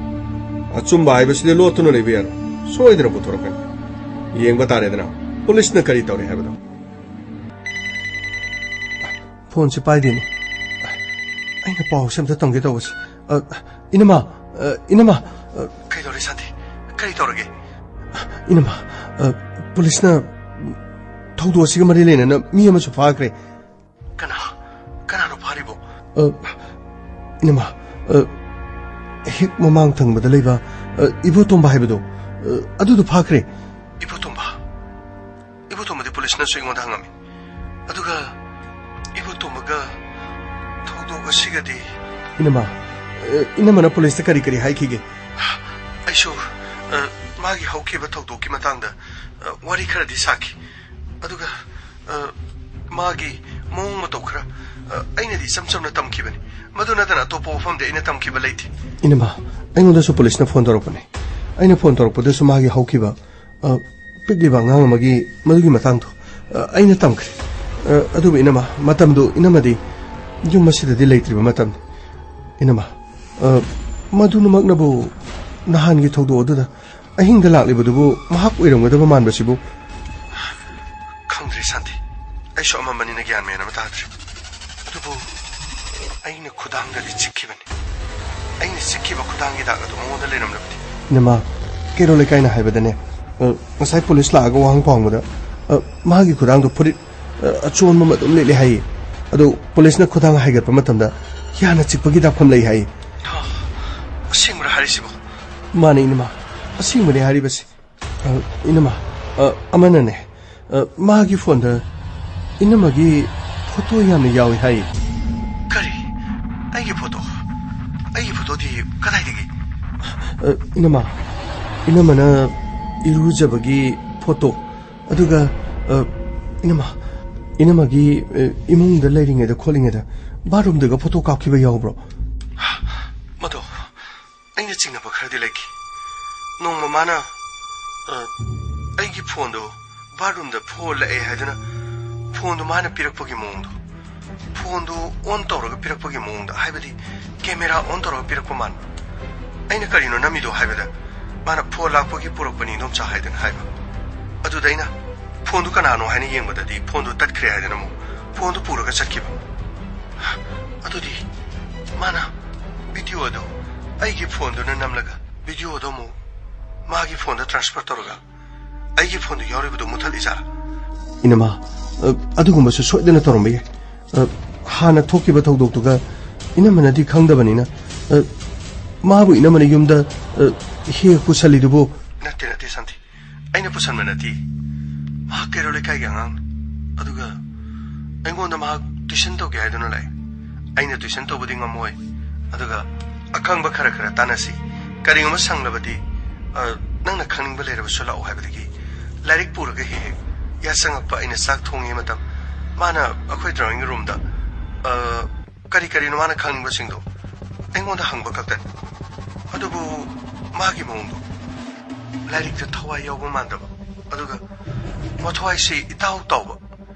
ꯑꯆꯨꯝꯕ ꯍꯥꯏꯕꯁꯤꯗꯤ ꯂꯣꯠꯇꯨꯅ ꯂꯩꯕ ꯌꯥꯔꯣꯏ꯫ ꯁꯣꯏꯗꯅ ꯄꯨꯊꯣꯔꯛꯀꯅꯤ꯫ ꯌꯦꯡꯕ ꯇꯥꯔꯦꯗꯅ ꯄꯨꯂꯤꯁꯅ ꯀꯔꯤ ꯇꯧꯔꯤ ꯍꯥꯏꯕꯗꯣ꯫ ꯐꯣꯟꯁꯤ ꯄꯥꯏꯗꯦꯅꯦ꯫ ꯑꯩꯅ ꯄꯥꯎꯁꯦ ꯑꯝꯇ ꯇꯝꯒꯦ ꯇꯧꯕꯁꯦ꯫ ꯑ, ꯏꯅꯝꯃ, ꯑ, ꯏꯅꯝꯃ, ꯑ, ꯀꯩꯗꯧꯔꯦ ꯁꯥꯟꯇꯤ? ꯀꯔꯤ ꯇꯧꯔꯒꯦ? ꯏꯅꯝꯃ, ꯑ, ꯄꯨꯂꯤꯁꯅ ꯊꯧꯗꯣꯛ ꯑꯁꯤꯒ ꯃꯔꯤ ꯂꯩꯅꯅ ꯃꯤ ꯑꯃꯁꯨ ꯐꯥꯈ꯭ꯔꯦ꯫ ꯀꯅꯥ? ꯀꯅꯥꯅꯣ ꯐꯥꯔꯤꯕꯣ? ꯑ, ꯏꯅꯝꯃ, ꯑ, ꯍꯦꯛ ꯃꯃꯥꯡ ꯊꯪꯕꯗ ꯂꯩꯕ, ꯑ, ꯏꯕꯣꯇꯣꯝꯕ ꯍꯥꯏꯕꯗꯣ, ꯑ, ꯑꯗꯨꯗꯣ ꯐꯥꯈ꯭ꯔꯦ꯫ ꯏꯕꯣꯇꯣꯝꯕ? ꯏꯕꯣꯇꯣꯝꯕꯗꯤ ꯄꯨꯂꯤꯁꯅꯁꯨ ꯑꯩꯉꯣꯟꯗ ꯍꯪꯉꯝꯃꯤ꯫ ꯑꯗꯨꯒ ꯏꯕꯣꯇꯣꯝꯕꯒ ꯊꯧꯗꯣꯛ ꯑꯁꯤꯒꯗꯤ? ꯏꯅꯝꯃ, ꯑ, ꯏꯅꯝꯃꯅ ꯄꯨꯂꯤꯁꯇ ꯀꯔꯤ ꯀꯔꯤ ꯍꯥꯏꯈꯤꯒꯦ? ꯑꯩꯁꯨ, ꯑ, ꯃꯥꯒꯤ ꯍꯧꯈꯤꯕ ꯊꯧꯗꯣꯛꯀꯤ ꯃꯇꯥꯡꯗ, ꯑ, ꯋꯥꯔꯤ ꯈꯔꯗꯤ ꯁꯥꯈꯤ꯫ ꯑꯗꯨꯒ, ꯑ, ꯃꯥꯒꯤ ꯃꯑꯣꯡ ꯃꯇꯧ ꯈꯔ, ꯑ, ꯑꯩꯅꯗꯤ ꯏꯆꯝ ꯆꯝꯅ ꯇꯝꯈꯤꯕꯅꯤ꯫ ꯃꯗꯨ ꯅꯠꯇꯅ ꯑꯇꯣꯞꯄ ꯋꯥꯐꯝꯗꯤ ꯑꯩꯅ ꯇꯝꯈꯤꯕ ꯂꯩꯇꯦ꯫ ꯏꯅꯝꯃ, ꯑꯩꯉꯣꯟꯗꯁꯨ ꯄꯨꯂꯤꯁꯅ ꯐꯣꯟ ꯇꯧꯔꯛꯄꯅꯦ꯫ ꯑꯩꯅ ꯐꯣꯟ ꯇꯧꯔꯛꯄꯗꯁꯨ ꯃꯥꯒꯤ ꯍꯧꯈꯤꯕ, ꯑ, ꯄꯤꯛꯂꯤꯕ ꯑꯉꯥꯡ ꯑꯃꯒꯤ ꯃꯗꯨꯒꯤ ꯃꯇꯥꯡꯗꯣ, ꯑ, ꯑꯩꯅ ꯇꯝꯈ꯭ꯔꯦ꯫ ꯑ, ꯑꯗꯨꯕꯨ ꯏꯅꯝꯃ, ꯃꯇꯝꯗꯨ ꯏꯅꯝꯃꯗꯤ ꯌꯨꯝ ꯑꯁꯤꯗꯗꯤ ꯂꯩꯇ꯭ꯔꯤꯕ ꯃꯇꯝꯅꯤ꯫ ꯏꯅꯝꯃ, ꯑ, ꯃꯗꯨꯅꯃꯛꯅꯕꯨ ꯅꯍꯥꯟꯒꯤ ꯊꯧꯗꯣꯛ ꯑꯗꯨꯗ ꯑꯍꯤꯡꯗ ꯂꯥꯛꯂꯤꯕꯗꯨꯕꯨ ꯃꯍꯥꯛ ꯑꯣꯏꯔꯝꯒꯗꯕ ꯃꯥꯟꯕꯁꯤꯕꯨ? ꯈꯪꯗ꯭ꯔꯦ ꯁꯥꯟꯇꯤ, ꯑꯩꯁꯨ ꯑꯃꯝꯕꯅꯤꯅ ꯒ꯭ꯌꯥꯟ ꯃꯦꯟ ꯑꯃ ꯇꯥꯗ꯭ꯔꯦ꯫ ꯑꯗꯨꯕꯨ ꯑꯩꯅ ꯈꯨꯗꯥꯡꯗꯗꯤ ꯆꯤꯛꯈꯤꯕꯅꯤ꯫ ꯑꯩꯅ ꯆꯤꯛꯈꯤꯕ ꯈꯨꯗꯥꯡꯒꯤ ꯗꯥꯛ ꯑꯗꯨ ꯃꯉꯣꯟꯗ ꯂꯩꯔꯝꯂꯕꯗꯤ? ꯏꯅꯝꯃ, ꯀꯦꯔꯣ ꯂꯩꯀꯥꯏꯅ ꯍꯥꯏꯕꯗꯅꯦ, ꯑ, ꯉꯁꯥꯏ ꯄꯨꯂꯤꯁ ꯂꯥꯛꯑꯒ ꯋꯥꯍꯪ ꯄꯥꯎꯍꯪꯕꯗ, ꯑ, ꯃꯥꯒꯤ ꯈꯨꯗꯥꯡꯗꯣ ꯐꯨꯔꯤꯠ, ꯑ, ꯑꯆꯣꯟꯕ ꯑꯃ ꯑꯗꯨꯝ ꯂꯤꯠꯂꯤ ꯍꯥꯏꯌꯦ꯫ ꯑꯗꯣ ꯄꯨꯂꯤꯁꯅ ꯈꯨꯗꯥꯡ ꯍꯥꯏꯒꯠꯄ ꯃꯇꯝꯗ ꯌꯥꯅ ꯆꯤꯛꯄꯒꯤ ꯗꯥꯛꯐꯝ ꯂꯩ ꯍꯥꯏꯌꯦ꯫ ꯑꯁꯦꯡꯕꯔ ꯍꯥꯏꯔꯤꯁꯤꯕꯣ? ꯃꯥꯅꯦ ꯏꯅꯝꯃ, ꯑꯁꯦꯡꯕꯅꯦ ꯍꯥꯏꯔꯤꯕꯁꯤ꯫ ꯑ, ꯏꯅꯝꯃ, ꯑ, ꯑꯃꯅꯅꯦ, ꯑ, ꯃꯥꯒꯤ ꯐꯣꯟꯗ ꯏꯅꯝꯃꯒꯤ ꯐꯣꯇꯣ ꯌꯥꯝꯅ ꯌꯥꯎꯏ ꯍꯥꯏ꯫ ꯀꯔꯤ? ꯑꯩꯒꯤ ꯐꯣꯇꯣ? ꯑꯩꯒꯤ ꯐꯣꯇꯣꯗꯤ ꯀꯗꯥꯏꯗꯒꯤ? ꯑ, ꯏꯅꯝꯃ, ꯏꯅꯝꯃꯅ ꯏꯔꯨꯖꯕꯒꯤ ꯐꯣꯇꯣ, ꯑꯗꯨꯒ, ꯑ, ꯏꯅꯝꯃ, ꯏꯅꯝꯃꯒꯤ, ꯑ, ꯏꯃꯨꯡꯗ ꯂꯩꯔꯤꯉꯩꯗ ꯈꯣꯠꯂꯤꯉꯩꯗ ꯕꯥꯠꯔꯨꯝꯗꯒ ꯐꯣꯇꯣ ꯀꯥꯞꯈꯤꯕ ꯌꯥꯎꯕ꯭ꯔꯣ? ꯃꯗꯣ ꯑꯩꯅ ꯆꯤꯡꯅꯕ ꯈꯔꯗꯤ ꯂꯩꯈꯤ꯫ ꯅꯣꯡꯃ ꯃꯥꯅ, ꯑ, ꯑꯩꯒꯤ ꯐꯣꯟꯗꯣ ꯕꯥꯠꯔꯨꯝꯗ ꯐꯣꯜꯂꯛꯑꯦ ꯍꯥꯏꯗꯨꯅ ꯐꯣꯟꯗꯣ ꯃꯥꯅ ꯄꯤꯔꯛꯄꯒꯤ ꯃꯑꯣꯡꯗꯣ, ꯐꯣꯟꯗꯣ ꯑꯣꯟ ꯇꯧꯔꯒ ꯄꯤꯔꯛꯄꯒꯤ ꯃꯑꯣꯡꯗ, ꯍꯥꯏꯕꯗꯤ ꯀꯦꯃꯦꯔꯥ ꯑꯣꯟ ꯇꯧꯔꯒ ꯄꯤꯔꯛꯄ ꯃꯥꯟꯕ꯫ ꯑꯩꯅ ꯀꯔꯤꯅꯣ ꯅꯝꯃꯤꯗꯣ ꯍꯥꯏꯕꯗ ꯃꯥꯅ ꯐꯣꯟ ꯂꯥꯛꯄꯒꯤ ꯄꯨꯔꯛꯄꯅꯤ ꯏꯗꯣꯝꯆꯥ ꯍꯥꯏꯗꯨꯅ ꯍꯥꯏꯕ꯫ ꯑꯗꯨꯗ ꯑꯩꯅ ꯐꯣꯟꯗꯨ ꯀꯅꯥꯅꯣ ꯍꯥꯏꯅ ꯌꯦꯡꯕꯗꯗꯤ ꯐꯣꯟꯗꯨ ꯇꯠꯈ꯭ꯔꯦ ꯍꯥꯏꯗꯨꯅ ꯑꯃꯨꯛ ꯐꯣꯟꯗꯨ ꯄꯨꯔꯒ ꯆꯠꯈꯤꯕ꯫ ꯑꯗꯨꯗꯤ ꯃꯥꯅ ꯚꯤꯗꯤꯑꯣ ꯑꯗꯨ ꯑꯩꯒꯤ ꯐꯣꯟꯗꯨꯅ ꯅꯝꯂꯒ ꯚꯤꯗꯤꯑꯣ ꯑꯗꯨ ꯑꯃꯨꯛ ꯃꯥꯒꯤ ꯐꯣꯟꯗ ꯇ꯭ꯔꯥꯟꯁꯐꯔ ꯇꯧꯔꯒ ꯑꯩꯒꯤ ꯐꯣꯟꯗ ꯌꯥꯎꯔꯤꯕꯗꯨ ꯃꯨꯠꯊꯠꯂꯤꯖꯥꯠꯂꯥ? ꯏꯅꯃ, ꯑ, ꯑꯗꯨꯒꯨꯝꯕꯁꯨ ꯁꯣꯏꯗꯅ ꯇꯧꯔꯝꯕ ꯌꯥꯏ꯫ ꯑ, ꯍꯥꯟꯅ ꯊꯣꯛꯈꯤꯕ ꯊꯧꯗꯣꯛꯇꯨꯒ ꯏꯅꯝꯃꯅꯗꯤ ꯈꯪꯗꯕꯅꯤꯅ, ꯑ, ꯃꯥꯕꯨ ꯏꯅꯝꯃꯅ ꯌꯨꯝꯗ, ꯑ, ꯍꯦꯛ ꯄꯨꯁꯜꯂꯤꯗꯨꯕꯨ? ꯅꯠꯇꯦ, ꯅꯠꯇꯦ, ꯁꯥꯟꯇꯤ꯫ ꯑꯩꯅ ꯄꯨꯁꯟꯕ ꯅꯠꯇꯦ꯫ ꯃꯍꯥꯛ ꯀꯩꯔꯣꯜ ꯂꯩꯀꯥꯏꯒꯤ ꯑꯉꯥꯡꯅꯤ꯫ ꯑꯗꯨꯒ ꯑꯩꯉꯣꯟꯗ ꯃꯍꯥꯛ ꯇꯨꯏꯁꯟ ꯇꯧꯒꯦ ꯍꯥꯏꯗꯨꯅ ꯂꯥꯛꯑꯦ꯫ ꯑꯩꯅ ꯇꯨꯏꯁꯟ ꯇꯧꯕꯗꯤ ꯉꯝꯃꯣꯏ꯫ ꯑꯗꯨꯒ ꯑꯈꯪꯕ ꯈꯔ ꯈꯔ ꯇꯥꯟꯅꯁꯤ꯫ ꯀꯔꯤꯒꯨꯝꯕ ꯁꯪꯂꯕꯗꯤ, ꯑ, ꯅꯪꯅ ꯈꯪꯅꯤꯡꯕ ꯂꯩꯔꯕꯁꯨ ꯂꯥꯛꯑꯣ ꯍꯥꯏꯕꯗꯒꯤ ꯂꯥꯏꯔꯤꯛ ꯄꯨꯔꯒ ꯍꯦꯛ ꯍꯦꯛ ꯌꯥꯆꯪꯉꯛꯄ, ꯑꯩꯅ ꯆꯥꯛ ꯊꯣꯡꯉꯤ ꯃꯇꯝ, ꯃꯥꯅ ꯑꯩꯈꯣꯏ ꯗ꯭ꯔꯣꯋꯤꯡ ꯔꯨꯝꯗ, ꯑ, ꯀꯔꯤ ꯀꯔꯤꯅꯣ ꯃꯥꯅ ꯈꯪꯅꯤꯡꯕꯁꯤꯡꯗꯣ ꯑꯩꯉꯣꯟꯗ ꯍꯪꯕ ꯈꯛꯇꯅꯤ꯫ ꯑꯗꯨꯕꯨ ꯃꯥꯒꯤ ꯃꯑꯣꯡꯗꯣ, ꯂꯥꯏꯔꯤꯛꯇ ꯊꯋꯥꯏ ꯌꯥꯎꯕ ꯃꯥꯟꯗꯕ, ꯑꯗꯨꯒ ꯃꯊ꯭ꯋꯥꯏꯁꯤ ꯏꯇꯥꯎ ꯇꯥꯎꯕ,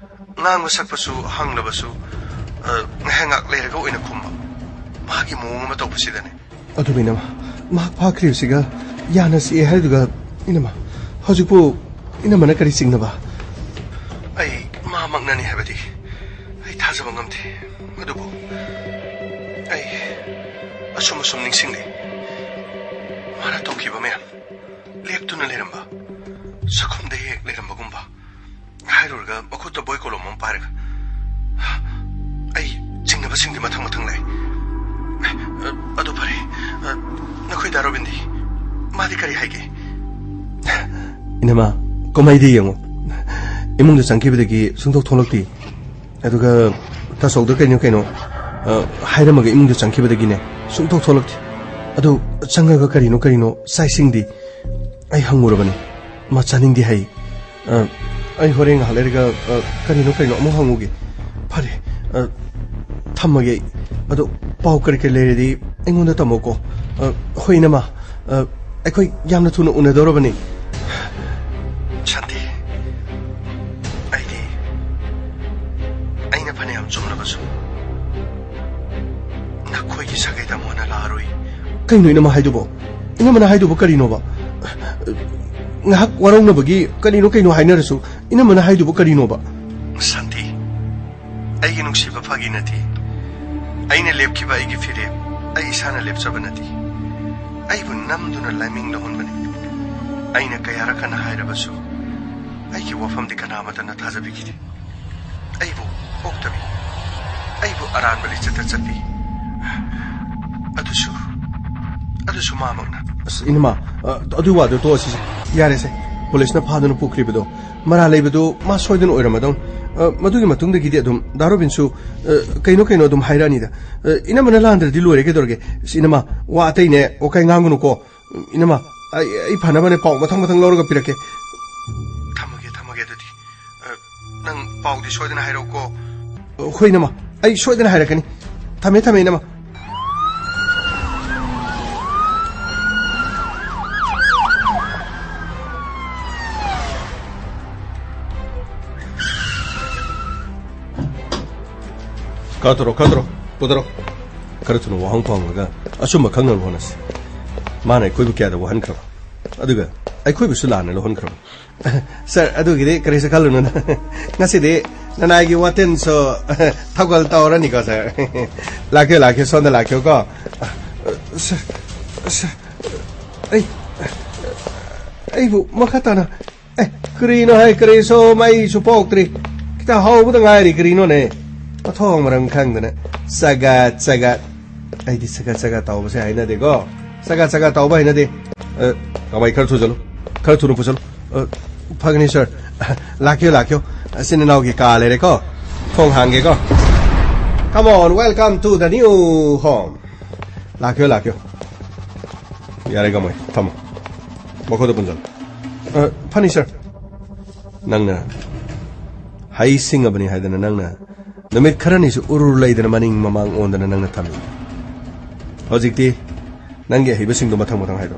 ꯉꯥꯡꯕ ꯁꯛꯄꯁꯨ ꯍꯪꯂꯕꯁꯨ, ꯑ, ꯉꯥꯏꯍꯥꯛ ꯉꯥꯏꯍꯥꯛ ꯂꯩꯔꯒ ꯑꯣꯏꯅ ꯈꯨꯝꯕ, ꯃꯥꯒꯤ ꯃꯑꯣꯡ ꯑꯃ ꯇꯧꯕꯁꯤꯗꯅꯦ꯫ ꯑꯗꯨꯕꯨ ꯏꯅꯝꯃ, ꯃꯍꯥꯛ ꯐꯥꯈ꯭ꯔꯤꯕꯁꯤꯒ ꯌꯥꯅ ꯆꯤꯛꯑꯦ ꯍꯥꯏꯗꯨꯒ, ꯏꯅꯝꯃ, ꯍꯧꯖꯤꯛꯄꯨ ꯏꯅꯝꯃꯅ ꯀꯔꯤ ꯆꯤꯡꯅꯕ? ꯑꯩ ꯃꯥꯃꯛꯅꯅꯤ ꯍꯥꯏꯕꯗꯤ ꯑꯩ ꯊꯥꯖꯕ ꯉꯝꯗꯦ꯫ ꯑꯗꯨꯕꯨ ꯑꯩ ꯑꯁꯨꯝ ꯑꯁꯨꯝ ꯅꯤꯡꯁꯤꯡꯂꯤ꯫ ꯃꯥꯅ ꯇꯧꯈꯤꯕ ꯃꯌꯥꯝ, ꯂꯦꯞꯇꯨꯅ ꯂꯩꯔꯝꯕ, ꯆꯥꯛꯈꯨꯝꯗ ꯍꯦꯛ ꯂꯩꯔꯝꯕꯒꯨꯝꯕ, ꯍꯥꯏꯔꯨꯔꯒ ꯃꯈꯨꯠꯇ ꯕꯣꯏ ꯀꯣꯂꯣꯝ ꯑꯃ ꯄꯥꯏꯔꯒ, ꯑꯩ ꯆꯤꯡꯅꯕꯁꯤꯡꯗꯤ ꯃꯊꯪ ꯃꯊꯪ ꯂꯥꯛꯏ꯫ ꯑ, ꯑꯗꯨ ꯐꯔꯦ꯫ ꯑ, ꯅꯈꯣꯏ ꯗꯥ ꯔꯣꯕꯤꯟꯗꯤ? ꯃꯥꯗꯤ ꯀꯔꯤ ꯍꯥꯏꯒꯦ? ꯏꯅꯃ, ꯀꯨꯝꯍꯩꯗꯤ ꯌꯦꯡꯉꯨ꯫ ꯏꯃꯨꯡꯗ ꯆꯪꯈꯤꯕꯗꯒꯤ ꯁꯨꯡꯊꯣꯛ ꯊꯣꯛꯂꯛꯇꯦ꯫ ꯑꯗꯨꯒ ꯇꯥꯆꯧꯗ ꯀꯩꯅꯣ ꯀꯩꯅꯣ, ꯑ, ꯍꯥꯏꯔꯝꯃꯒ ꯏꯃꯨꯡꯗ ꯆꯪꯈꯤꯕꯗꯒꯤꯅꯦ ꯁꯨꯡꯊꯣꯛ ꯊꯣꯛꯂꯛꯇꯦ꯫ ꯑꯗꯨ ꯆꯪꯉꯒ ꯀꯔꯤꯅꯣ ꯀꯔꯤꯅꯣ ꯆꯥꯛ ꯏꯁꯤꯡꯗꯤ? ꯑꯩ ꯍꯪꯉꯨꯔꯕꯅꯤ, ꯃꯥ ꯆꯥꯅꯤꯡꯗꯦ ꯍꯥꯏ꯫ ꯑ, ꯑꯩ ꯍꯣꯔꯦꯟ ꯉꯥꯏꯍꯥꯛ ꯂꯩꯔꯒ, ꯑ, ꯀꯔꯤꯅꯣ ꯀꯔꯤꯅꯣ ꯑꯃꯨꯛ ꯍꯪꯉꯨꯒꯦ꯫ ꯐꯔꯦ, ꯑ, ꯊꯝꯃꯒꯦ ꯑꯩ꯫ ꯑꯗꯣ ꯄꯥꯎ ꯀꯔꯤ ꯀꯔꯤ ꯂꯩꯔꯗꯤ ꯑꯩꯉꯣꯟꯗ ꯇꯝꯃꯣꯀꯣ꯫ ꯑ, ꯍꯣꯏ, ꯏꯅꯝꯃ, ꯑ, ꯑꯩꯈꯣꯏ ꯌꯥꯝꯅ ꯊꯨꯅ ꯎꯅꯗꯧꯔꯕꯅꯤ꯫ ꯁꯥꯟꯇꯤ, ꯑꯩꯗꯤ ꯑꯩꯅ ꯐꯅꯌꯥꯝ ꯆꯨꯝꯂꯕꯁꯨ ꯅꯈꯣꯏꯒꯤ ꯁꯥꯒꯩꯗ ꯑꯃꯨꯛ ꯍꯟꯅ ꯂꯥꯛꯑꯔꯣꯏ꯫ ꯀꯩꯅꯣ ꯏꯅꯝꯃ ꯍꯥꯏꯗꯨꯕꯣ? ꯏꯅꯝꯃꯅ ꯍꯥꯏꯗꯨꯕꯨ ꯀꯔꯤꯅꯣꯕ? ꯉꯥꯏꯍꯥꯛ ꯋꯥꯔꯧꯅꯕꯒꯤ ꯀꯔꯤꯅꯣ ꯀꯩꯅꯣ ꯍꯥꯏꯅꯔꯁꯨ, ꯏꯅꯝꯃꯅ ꯍꯥꯏꯗꯨꯕꯨ ꯀꯔꯤꯅꯣꯕ? ꯁꯥꯟꯇꯤ, ꯑꯩꯒꯤ ꯅꯨꯡꯁꯤꯕ, ꯐꯥꯒꯤ ꯅꯠꯇꯦ꯫ ꯑꯩꯅ ꯂꯦꯞꯈꯤꯕ ꯑꯩꯒꯤ ꯐꯤꯔꯦꯞ ꯑꯩ ꯏꯁꯥꯅ ꯂꯦꯞꯆꯕ ꯅꯠꯇꯦ꯫ ꯑꯩꯕꯨ ꯅꯝꯗꯨꯅ ꯂꯥꯏꯃꯤꯡ ꯂꯧꯍꯟꯕꯅꯤ꯫ ꯑꯩꯅ ꯀꯌꯥꯔꯛ ꯍꯟꯅ ꯍꯥꯏꯔꯕꯁꯨ ꯑꯩꯒꯤ ꯋꯥꯐꯝꯗꯤ ꯀꯅꯥꯃꯠꯇꯅ ꯊꯥꯖꯕꯤꯈꯤꯗꯦ꯫ ꯑꯩꯕꯨ ꯑꯣꯛꯇꯕꯤ, ꯑꯩꯕꯨ ꯑꯔꯥꯟꯕ ꯂꯤꯆꯠꯇ ꯆꯠꯄꯤ꯫ ꯑꯗꯨꯁꯨ, ꯑꯗꯨꯁꯨ ꯃꯥꯃꯛꯅ꯫ ꯑꯁ, ꯏꯅꯃ, ꯑ, ꯑꯗꯨꯒꯤ ꯋꯥꯗꯣ ꯇꯣꯛꯑꯁꯤꯁꯦ꯫ ꯌꯥꯔꯦꯁꯦ꯫ ꯄꯨꯂꯤꯁꯅ ꯐꯥꯗꯨꯅ ꯄꯨꯈ꯭ꯔꯤꯕꯗꯣ ꯃꯔꯥꯜ ꯂꯩꯕꯗꯣ ꯃꯥ ꯁꯣꯏꯗꯅ ꯑꯣꯏꯔꯝꯃꯗꯧꯅꯤ꯫ ꯑ, ꯃꯗꯨꯒꯤ ꯃꯇꯨꯡꯗꯒꯤꯗꯤ ꯑꯗꯨꯝ ꯗꯥ ꯔꯣꯕꯤꯟꯁꯨ, ꯑ, ꯀꯩꯅꯣ ꯀꯩꯅꯣ ꯑꯗꯨꯝ ꯍꯥꯏꯔꯛꯑꯅꯤꯗ꯫ ꯑ, ꯏꯅꯝꯃꯅ ꯂꯥꯟꯗ꯭ꯔꯗꯤ ꯂꯣꯏꯔꯦ, ꯀꯩꯗꯧꯔꯒꯦ? ꯑꯁ, ꯏꯅꯝꯃ, ꯋꯥ ꯑꯇꯩꯅꯦ, ꯋꯥꯀꯥꯏ ꯉꯥꯡꯒꯅꯨꯀꯣ꯫ ꯏꯅꯝꯃ, ꯑꯩ, ꯑꯩ ꯐꯅꯕꯅꯦ ꯄꯥꯎ ꯃꯊꯪ ꯃꯊꯪ ꯂꯧꯔꯒ ꯄꯤꯔꯛꯀꯦ꯫ ꯊꯝꯃꯒꯦ, ꯊꯝꯃꯒꯦ ꯑꯗꯨꯗꯤ꯫ ꯑ, ꯅꯪ ꯄꯥꯎꯗꯤ ꯁꯣꯏꯗꯅ ꯍꯥꯏꯔꯛꯎꯀꯣ꯫ ꯑ, ꯍꯣꯏ, ꯏꯅꯝꯃ, ꯑꯩ ꯁꯣꯏꯗꯅ ꯍꯥꯏꯔꯛꯀꯅꯤ꯫ ꯊꯝꯃꯦ, ꯊꯝꯃꯦ, ꯏꯅꯝꯃ꯫ ꯀꯛꯊꯔꯣ, ꯀꯛꯊꯔꯣ, ꯄꯨꯊꯔꯣ꯫ ꯈꯔ ꯊꯨꯅ ꯋꯥꯍꯪ ꯐꯪꯉꯒ ꯑꯆꯨꯝꯕ ꯈꯪꯅꯕ ꯍꯣꯠꯅꯁꯤ꯫ ꯃꯥꯅ ꯑꯩꯈꯣꯏꯕꯨ ꯀꯌꯥꯗ ꯋꯥꯍꯟꯈ꯭ꯔꯕ? ꯑꯗꯨꯒ ꯑꯩꯈꯣꯏꯕꯨꯁꯨ ꯂꯥꯟꯅ ꯂꯧꯍꯟꯈ꯭ꯔꯕ? ꯁꯥꯔ, ꯑꯗꯨꯒꯤꯗꯤ ꯀꯔꯤꯁꯨ ꯈꯜꯂꯨꯅꯨꯗ꯫ ꯉꯁꯤꯗꯤ ꯅꯅꯥꯏꯒꯤ ꯋꯥꯇꯦꯟꯁꯨ ꯊꯧꯒꯜ ꯇꯧꯔꯅꯤꯀꯣ, ꯁꯥꯔ꯫ ꯂꯥꯛꯄꯤꯌꯨ, ꯂꯥꯛꯄꯤꯌꯨ, ꯁꯣꯝꯗ ꯂꯥꯛꯄꯤꯌꯨꯀꯣ꯫ ꯁꯥꯔ, ꯁꯥꯔ, ꯑꯩ, ꯑꯩꯕꯨ ꯃꯈꯥ ꯇꯥꯅ, ꯑꯦ, ꯀꯔꯤꯅꯣ ꯍꯥꯏ, ꯀꯔꯤꯁꯨ ꯃꯩꯁꯨ ꯄꯣꯛꯇ꯭ꯔꯤ꯫ ꯈꯤꯇ ꯍꯧꯕꯗ ꯉꯥꯏꯔꯤ, ꯀꯔꯤꯅꯣꯅꯦ? ꯃꯊꯣꯡ ꯃꯔꯝ ꯈꯪꯗꯅ ꯆꯒꯠ ꯆꯒꯠ꯫ ꯑꯩꯗꯤ ꯆꯒꯠ ꯆꯒꯠ ꯇꯧꯕꯁꯦ ꯍꯩꯅꯗꯦꯀꯣ꯫ ꯆꯒꯠ ꯆꯒꯠ ꯇꯧꯕ ꯍꯩꯅꯗꯦ꯫ ꯑ, ꯀꯃꯥꯏ, ꯈꯔ ꯊꯨꯖꯜꯂꯨ, ꯈꯔ ꯊꯨꯅ ꯄꯨꯁꯜꯂꯨ꯫ ꯑ, ꯐꯒꯅꯤ, ꯁꯥꯔ꯫ ꯂꯥꯛꯄꯤꯌꯨ, ꯂꯥꯛꯄꯤꯌꯨ꯫ ꯏꯆꯤꯟ ꯏꯅꯥꯎꯒꯤ ꯀꯥ ꯂꯩꯔꯦꯀꯣ꯫ ꯊꯣꯡ ꯍꯥꯡꯒꯦꯀꯣ꯫ Come on, welcome to the new home. ꯂꯥꯛꯄꯤꯌꯨ, ꯂꯥꯛꯄꯤꯌꯨ꯫ ꯌꯥꯔꯦ, ꯀꯃꯥꯏ, ꯊꯝꯃꯣ꯫ ꯃꯈꯣꯏꯗ ꯄꯨꯟꯁꯤꯜꯂꯣ꯫ ꯑ, ꯐꯅꯤ, ꯁꯥꯔ꯫ ꯅꯪꯅ ꯍꯩ ꯁꯤꯡꯉꯕꯅꯤ ꯍꯥꯏꯗꯅ ꯅꯪꯅ ꯅꯨꯃꯤꯠ ꯈꯔꯅꯤꯁꯨ ꯎꯔꯨꯔ ꯂꯩꯗꯅ ꯃꯅꯤꯡ ꯃꯃꯥꯡ ꯑꯣꯟꯗꯅ ꯅꯪꯅ ꯊꯝꯃꯤ꯫ ꯍꯧꯖꯤꯛꯇꯤ ꯅꯪꯒꯤ ꯑꯍꯩꯕꯁꯤꯡꯗꯣ ꯃꯊꯪ ꯃꯊꯪ ꯍꯥꯏꯔꯣ꯫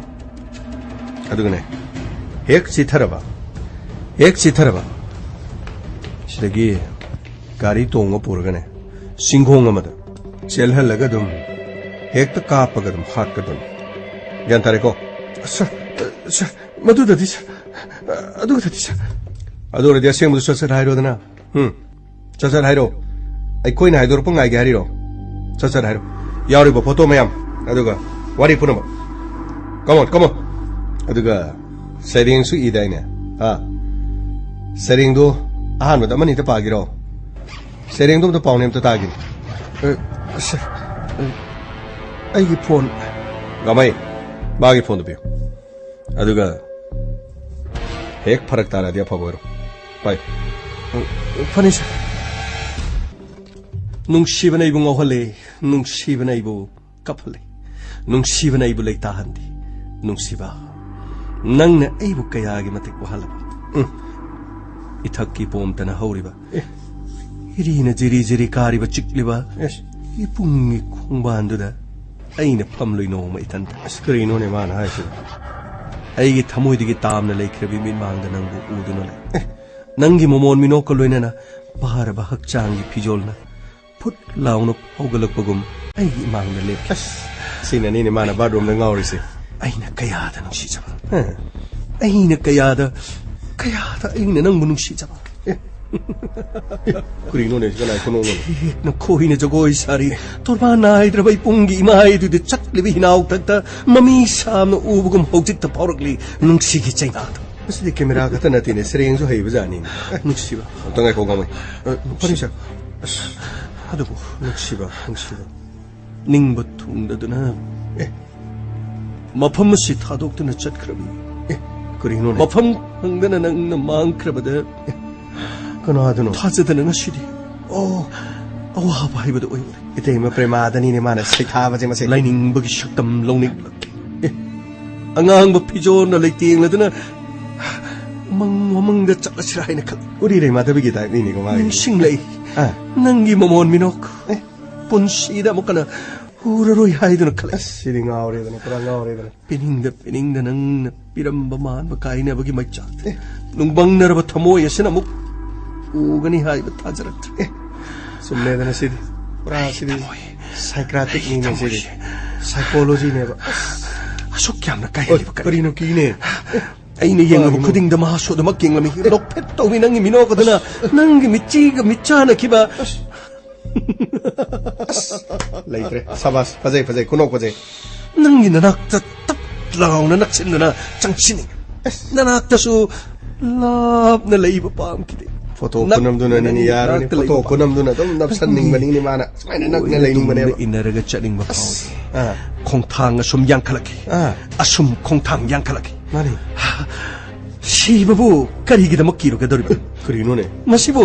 ꯑꯗꯨꯒꯅꯦ, ꯍꯦꯛ ꯆꯤꯊꯔꯕ, ꯍꯦꯛ ꯆꯤꯊꯔꯕ, ꯁꯤꯗꯒꯤ ꯒꯥꯔꯤ ꯇꯣꯡꯉ ꯄꯨꯔꯒꯅꯦ, ꯆꯤꯡꯈꯣꯡ ꯑꯃꯗ ꯆꯦꯜꯍꯜꯂꯒ ꯑꯗꯨꯝ ꯍꯦꯛꯇ ꯀꯥꯞꯄꯒ ꯑꯗꯨꯝ ꯍꯥꯠꯀꯗꯕꯅꯤ꯫ ꯒ꯭ꯌꯥꯟ ꯇꯥꯔꯦꯀꯣ? ꯁꯥꯔ, ꯁꯥꯔ, ꯃꯗꯨꯗꯗꯤ, ꯁꯥꯔ, ꯑꯗꯨꯗꯗꯤ, ꯁꯥꯔ꯫ ꯑꯗꯨ ꯑꯣꯏꯔꯗꯤ ꯑꯁꯦꯡꯕꯗꯨ ꯁꯠ ꯁꯠ ꯍꯥꯏꯔꯣꯗꯅ꯫ ꯎꯝ꯫ ꯁꯠ ꯁꯠ ꯍꯥꯏꯔꯣ꯫ ꯑꯩꯈꯣꯏꯅ ꯍꯥꯏꯗꯣꯔꯛꯄ ꯉꯥꯏꯒꯦ ꯍꯥꯏꯔꯤꯔꯣ? ꯁꯠ ꯁꯠ ꯍꯥꯏꯔꯣ꯫ ꯌꯥꯎꯔꯤꯕ ꯐꯣꯇꯣ ꯃꯌꯥꯝ, ꯑꯗꯨꯒ ꯋꯥꯔꯤ ꯄꯨꯝꯅꯃꯛ꯫ Come on, come on. ꯑꯗꯨꯒ ꯁꯩꯔꯦꯡꯁꯨ ꯏꯗꯥꯏꯅꯦ? ꯑꯥ, ꯁꯩꯔꯦꯡꯗꯣ ꯑꯍꯥꯟꯕꯗ ꯑꯃꯅꯤꯗ ꯄꯥꯒꯤꯔꯣ? ꯁꯩꯔꯦꯡꯗꯣ ꯑꯝꯇ ꯄꯥꯎꯅꯦ, ꯑꯝꯇ ꯇꯥꯒꯤꯅꯦ꯫ ꯑ, ꯁꯥꯔ, ꯑ, ꯑꯩꯒꯤ ꯐꯣꯟ꯫ ꯒꯥꯃꯩ, ꯃꯥꯒꯤ ꯐꯣꯟꯗꯣ ꯄꯤꯌꯨ꯫ ꯑꯗꯨꯒ ꯍꯦꯛ ꯐꯔꯛ ꯇꯥꯔꯗꯤ ꯑꯐꯕ ꯑꯣꯏꯔꯣ꯫ ꯄꯥꯏ꯫ ꯐꯅꯤ, ꯁꯥꯔ꯫ ꯅꯨꯡꯁꯤꯕꯅ ꯑꯩꯕꯨ ꯉꯥꯎꯍꯜꯂꯦ, ꯅꯨꯡꯁꯤꯕꯅ ꯑꯩꯕꯨ ꯀꯞꯍꯜꯂꯦ, ꯅꯨꯡꯁꯤꯕꯅ ꯑꯩꯕꯨ ꯂꯩꯇꯥꯍꯟꯗꯦ꯫ ꯅꯨꯡꯁꯤꯕ, ꯅꯪꯅ ꯑꯩꯕꯨ ꯀꯌꯥꯒꯤ ꯃꯇꯤꯛ ꯋꯥꯍꯜꯂꯕ? ꯎꯝ꯫ ꯏꯊꯛꯀꯤ ꯄꯣꯝꯇꯅ ꯍꯧꯔꯤꯕ, ꯑꯦ꯫ ꯏꯔꯤꯅ ꯖꯤꯔꯤ ꯖꯤꯔꯤ ꯀꯥꯔꯤꯕ, ꯆꯤꯛꯂꯤꯕ ꯑꯦꯁ꯫ ꯏꯄꯨꯡꯒꯤ ꯈꯣꯡꯕꯥꯟꯗꯨꯗ ꯑꯩꯅ ꯐꯝꯂꯨꯏ ꯅꯣꯡꯃ ꯏꯊꯟꯇ꯫ ꯑꯁ, ꯀꯔꯤꯅꯣꯅꯦ ꯃꯥꯅ ꯍꯥꯏꯁꯤꯕꯣ? ꯑꯩꯒꯤ ꯊꯃꯣꯏꯗꯒꯤ ꯇꯥꯝꯅ ꯂꯩꯈ꯭ꯔꯕꯤ ꯃꯤꯠꯃꯥꯡꯗ ꯅꯪꯕꯨ ꯎꯗꯨꯅ ꯂꯩ꯫ ꯑꯦ꯫ ꯅꯪꯒꯤ ꯃꯃꯣꯟ ꯃꯤꯅꯣꯛꯀ ꯂꯣꯏꯅꯅ ꯄꯥꯔꯕ ꯍꯛꯆꯥꯡꯒꯤ ꯐꯤꯖꯣꯜꯅ ꯐꯨꯠ ꯂꯥꯎꯅ ꯍꯧꯒꯠꯂꯛꯄꯒꯨꯝ ꯑꯩꯒꯤ ꯏꯃꯥꯡꯗ ꯂꯦꯞꯈꯤ꯫ ꯑꯁ, ꯁꯤꯅꯅꯤꯅꯦ ꯃꯥꯅ ꯕꯥꯠꯔꯨꯝꯗ ꯉꯥꯎꯔꯤꯁꯦ꯫ ꯑꯩꯅ ꯀꯌꯥꯗ ꯅꯨꯡꯁꯤꯖꯕ꯫ ꯍꯥ꯫ ꯑꯩꯅ ꯀꯌꯥꯗ, ꯀꯌꯥꯗ ꯑꯩꯅ ꯅꯪꯕꯨ ꯅꯨꯡꯁꯤꯖꯕ꯫ ꯑꯦ꯫ ꯀꯔꯤꯅꯣꯅꯦ, ꯁꯤ ꯀꯅꯥꯏ ꯈꯨꯅꯣꯛꯅꯣꯅꯦ? ꯊꯦꯛꯅ ꯈꯣꯏꯅ ꯖꯒꯣꯏ ꯁꯥꯔꯤ, ꯇꯣꯔꯕꯥꯟ ꯅꯥꯏꯗ꯭ꯔꯕ ꯏꯄꯨꯡꯒꯤ ꯏꯃꯥꯏꯗꯨꯗ ꯆꯠꯂꯤꯕ ꯍꯤꯅꯥꯎꯊꯛꯇ ꯃꯃꯤ ꯁꯥꯝꯅ ꯎꯕꯒꯨꯝ ꯍꯧꯖꯤꯛꯇ ꯐꯥꯎꯔꯛꯂꯤ ꯅꯨꯡꯁꯤꯒꯤ ꯆꯩꯅꯥꯗꯣ꯫ ꯃꯁꯤꯗꯤ ꯀꯦꯃꯦꯔꯥ ꯈꯛꯇ ꯅꯠꯇꯦꯅꯦ, ꯁꯩꯔꯦꯡꯁꯨ ꯍꯩꯕꯖꯥꯠꯅꯤꯅꯦ꯫ ꯅꯨꯡꯁꯤꯕ꯫ ꯑꯝꯇ ꯉꯥꯏꯈꯣ, ꯒꯥꯃꯩ꯫ ꯑ, ꯐꯅꯤ, ꯁꯥꯔ꯫ ꯑꯁ, ꯑꯗꯨꯕꯨ ꯅꯨꯡꯁꯤꯕ, ꯅꯨꯡꯁꯤꯕ꯫ ꯅꯤꯡꯕ ꯊꯨꯡꯗꯗꯨꯅ, ꯑꯦ, ꯃꯐꯝ ꯑꯁꯤ ꯊꯥꯗꯣꯛꯇꯨꯅ ꯆꯠꯈ꯭ꯔꯕꯤ꯫ ꯑꯦ, ꯀꯔꯤꯅꯣꯅꯦ? ꯃꯐꯝ ꯈꯪꯗꯅ ꯅꯪꯅ ꯃꯥꯡꯈ꯭ꯔꯕꯗ, ꯑꯦ, ꯀꯅꯥꯗꯅꯣ? ꯊꯥꯖꯗꯅ ꯉꯁꯤꯗꯤ, ꯑꯣ, ꯑꯋꯥꯕ ꯍꯥꯏꯕꯗꯨ ꯑꯣꯏꯔꯦ꯫ ꯏꯇꯩꯃ ꯄ꯭ꯔꯦꯃꯥꯗꯅꯤꯅꯦ ꯃꯥꯅ ꯁꯩꯊꯥꯕꯁꯦ ꯃꯁꯦ꯫ ꯂꯥꯏꯅꯤꯡꯕꯒꯤ ꯁꯛꯇꯝ ꯂꯧꯅꯤꯡꯂꯛꯂꯦ꯫ ꯑꯦ, ꯑꯉꯥꯡꯕ ꯐꯤꯖꯣꯜꯅ ꯂꯩꯇꯦꯡꯂꯗꯨꯅ ꯃꯪ ꯃꯃꯪꯗ ꯆꯠꯂꯁꯤꯔꯥ ꯍꯥꯏꯅ ꯈꯜꯂꯤ꯫ ꯎꯔꯤꯔꯩ ꯃꯥꯙꯕꯤꯒꯤ ꯇꯥꯏꯞꯅꯤꯅꯦꯀꯣ ꯃꯥꯒꯤ꯫ ꯅꯤꯡꯁꯤꯡꯂꯛꯏ꯫ ꯑꯥ꯫ ꯅꯪꯒꯤ ꯃꯃꯣꯟ ꯃꯤꯅꯣꯛ꯫ ꯑꯦ꯫ ꯄꯨꯟꯁꯤꯗ ꯑꯃꯨꯛ ꯍꯟꯅ ꯎꯔꯔꯣꯏ ꯍꯥꯏꯗꯨꯅ ꯈꯜꯂꯤ꯫ ꯑꯁ, ꯁꯤꯗꯤ ꯉꯥꯎꯔꯦꯗꯅ, ꯄꯨꯔꯥ ꯉꯥꯎꯔꯦꯗꯅ꯫ ꯄꯤꯅꯤꯡꯗ ꯄꯤꯅꯤꯡꯗ ꯅꯪꯅ ꯄꯤꯔꯝꯕ ꯃꯥꯟꯕ ꯀꯥꯏꯅꯕꯒꯤ ꯃꯩꯆꯥꯛ꯫ ꯑꯦ꯫ ꯅꯨꯡꯕꯪꯅꯔꯕ ꯊꯃꯣꯏ ꯑꯁꯤꯅ ꯑꯃꯨꯛ ꯎꯒꯅꯤ ꯍꯥꯏꯕ ꯊꯥꯖꯔꯛꯇ꯭ꯔꯦ꯫ ꯑꯦ, ꯆꯨꯝꯃꯦꯗꯅ ꯁꯤꯗꯤ꯫ ꯄꯨꯔꯥ ꯁꯤꯗꯤ ꯊꯃꯣꯏ꯫ Psychiatric ꯅꯤꯅꯦ ꯊꯃꯣꯏ꯫ ꯁꯤꯗꯤ꯫ Psychology ꯅꯦꯕ꯫ ꯑꯁꯨꯛ ꯌꯥꯝꯅ ꯀꯥꯏꯍꯜꯂꯤꯕ ꯑꯣꯏ, ꯀꯔꯤ? ꯀꯔꯤꯅꯣ ꯀꯤꯅꯦ? ꯑꯩꯅ ꯌꯦꯡꯂꯨꯕ ꯀꯔꯤꯅꯣ? ꯈꯨꯗꯤꯡꯗ ꯃꯍꯥꯛꯁꯨ ꯑꯗꯨꯃꯛ ꯌꯦꯡꯂꯝꯃꯤ꯫ ꯅꯣꯛꯐꯦꯠ ꯇꯧꯏ ꯅꯪꯒꯤ ꯃꯤꯅꯣꯛ ꯑꯗꯨꯅ ꯅꯪꯒꯤ ꯃꯤꯠꯆꯤꯒ ꯃꯤꯠꯆꯥꯟꯅꯈꯤꯕ꯫ ꯑꯁ꯫ ꯂꯩꯇ꯭ꯔꯦ꯫ ꯁꯕꯥꯁ, ꯐꯖꯩ, ꯐꯖꯩ, ꯈꯨꯅꯣꯛ ꯐꯖꯩ꯫ ꯅꯪꯒꯤ ꯅꯅꯥꯛꯇ ꯇꯞ ꯂꯥꯎꯅ ꯅꯛꯁꯤꯟꯗꯨꯅ ꯆꯪꯁꯤꯟꯅꯤꯡꯉꯤ꯫ ꯅꯅꯥꯛꯇꯁꯨ ꯂꯥꯞꯅ ꯂꯩꯕ ꯄꯥꯝꯈꯤꯗꯦ꯫ ꯐꯣꯇꯣ ꯅꯛ-, ꯈꯨꯅꯝꯗꯨꯅꯅꯤꯅꯦ, ꯅꯪꯒꯤ ꯌꯥꯔꯣꯏꯅꯦ꯫ ꯅꯅꯥꯛꯇ ꯐꯣꯇꯣ ꯂꯩꯕ ꯈꯨꯅꯝꯗꯨꯅ ꯑꯗꯨꯝ ꯅꯞꯁꯟꯅꯤꯡꯕꯅꯤꯅꯦ ꯃꯥꯅ꯫ ꯁꯨꯃꯥꯏꯅ ꯅꯛꯅ ꯂꯩꯅꯤꯡꯕꯅꯦꯕ꯫ ꯇꯨꯡꯗ ꯏꯟꯅꯔꯒ ꯆꯠꯅꯤꯡꯕ ꯐꯥꯎꯏ꯫ ꯑꯥ꯫ ꯈꯣꯡꯊꯥꯡ ꯑꯁꯨꯝ ꯌꯥꯡꯈꯠꯂꯛꯈꯤ꯫ ꯑꯥ꯫ ꯑꯁꯨꯝ ꯈꯣꯡꯊꯥꯡ ꯌꯥꯡꯈꯠꯂꯛꯈꯤ꯫ ꯃꯥꯅꯤ꯫ ꯁꯤꯕꯕꯨ ꯀꯔꯤꯒꯤꯗꯃꯛ ꯀꯤꯔꯨꯒꯗꯧꯔꯤꯕ? ꯀꯔꯤꯅꯣꯅꯦ? ꯃꯁꯤꯕꯨ,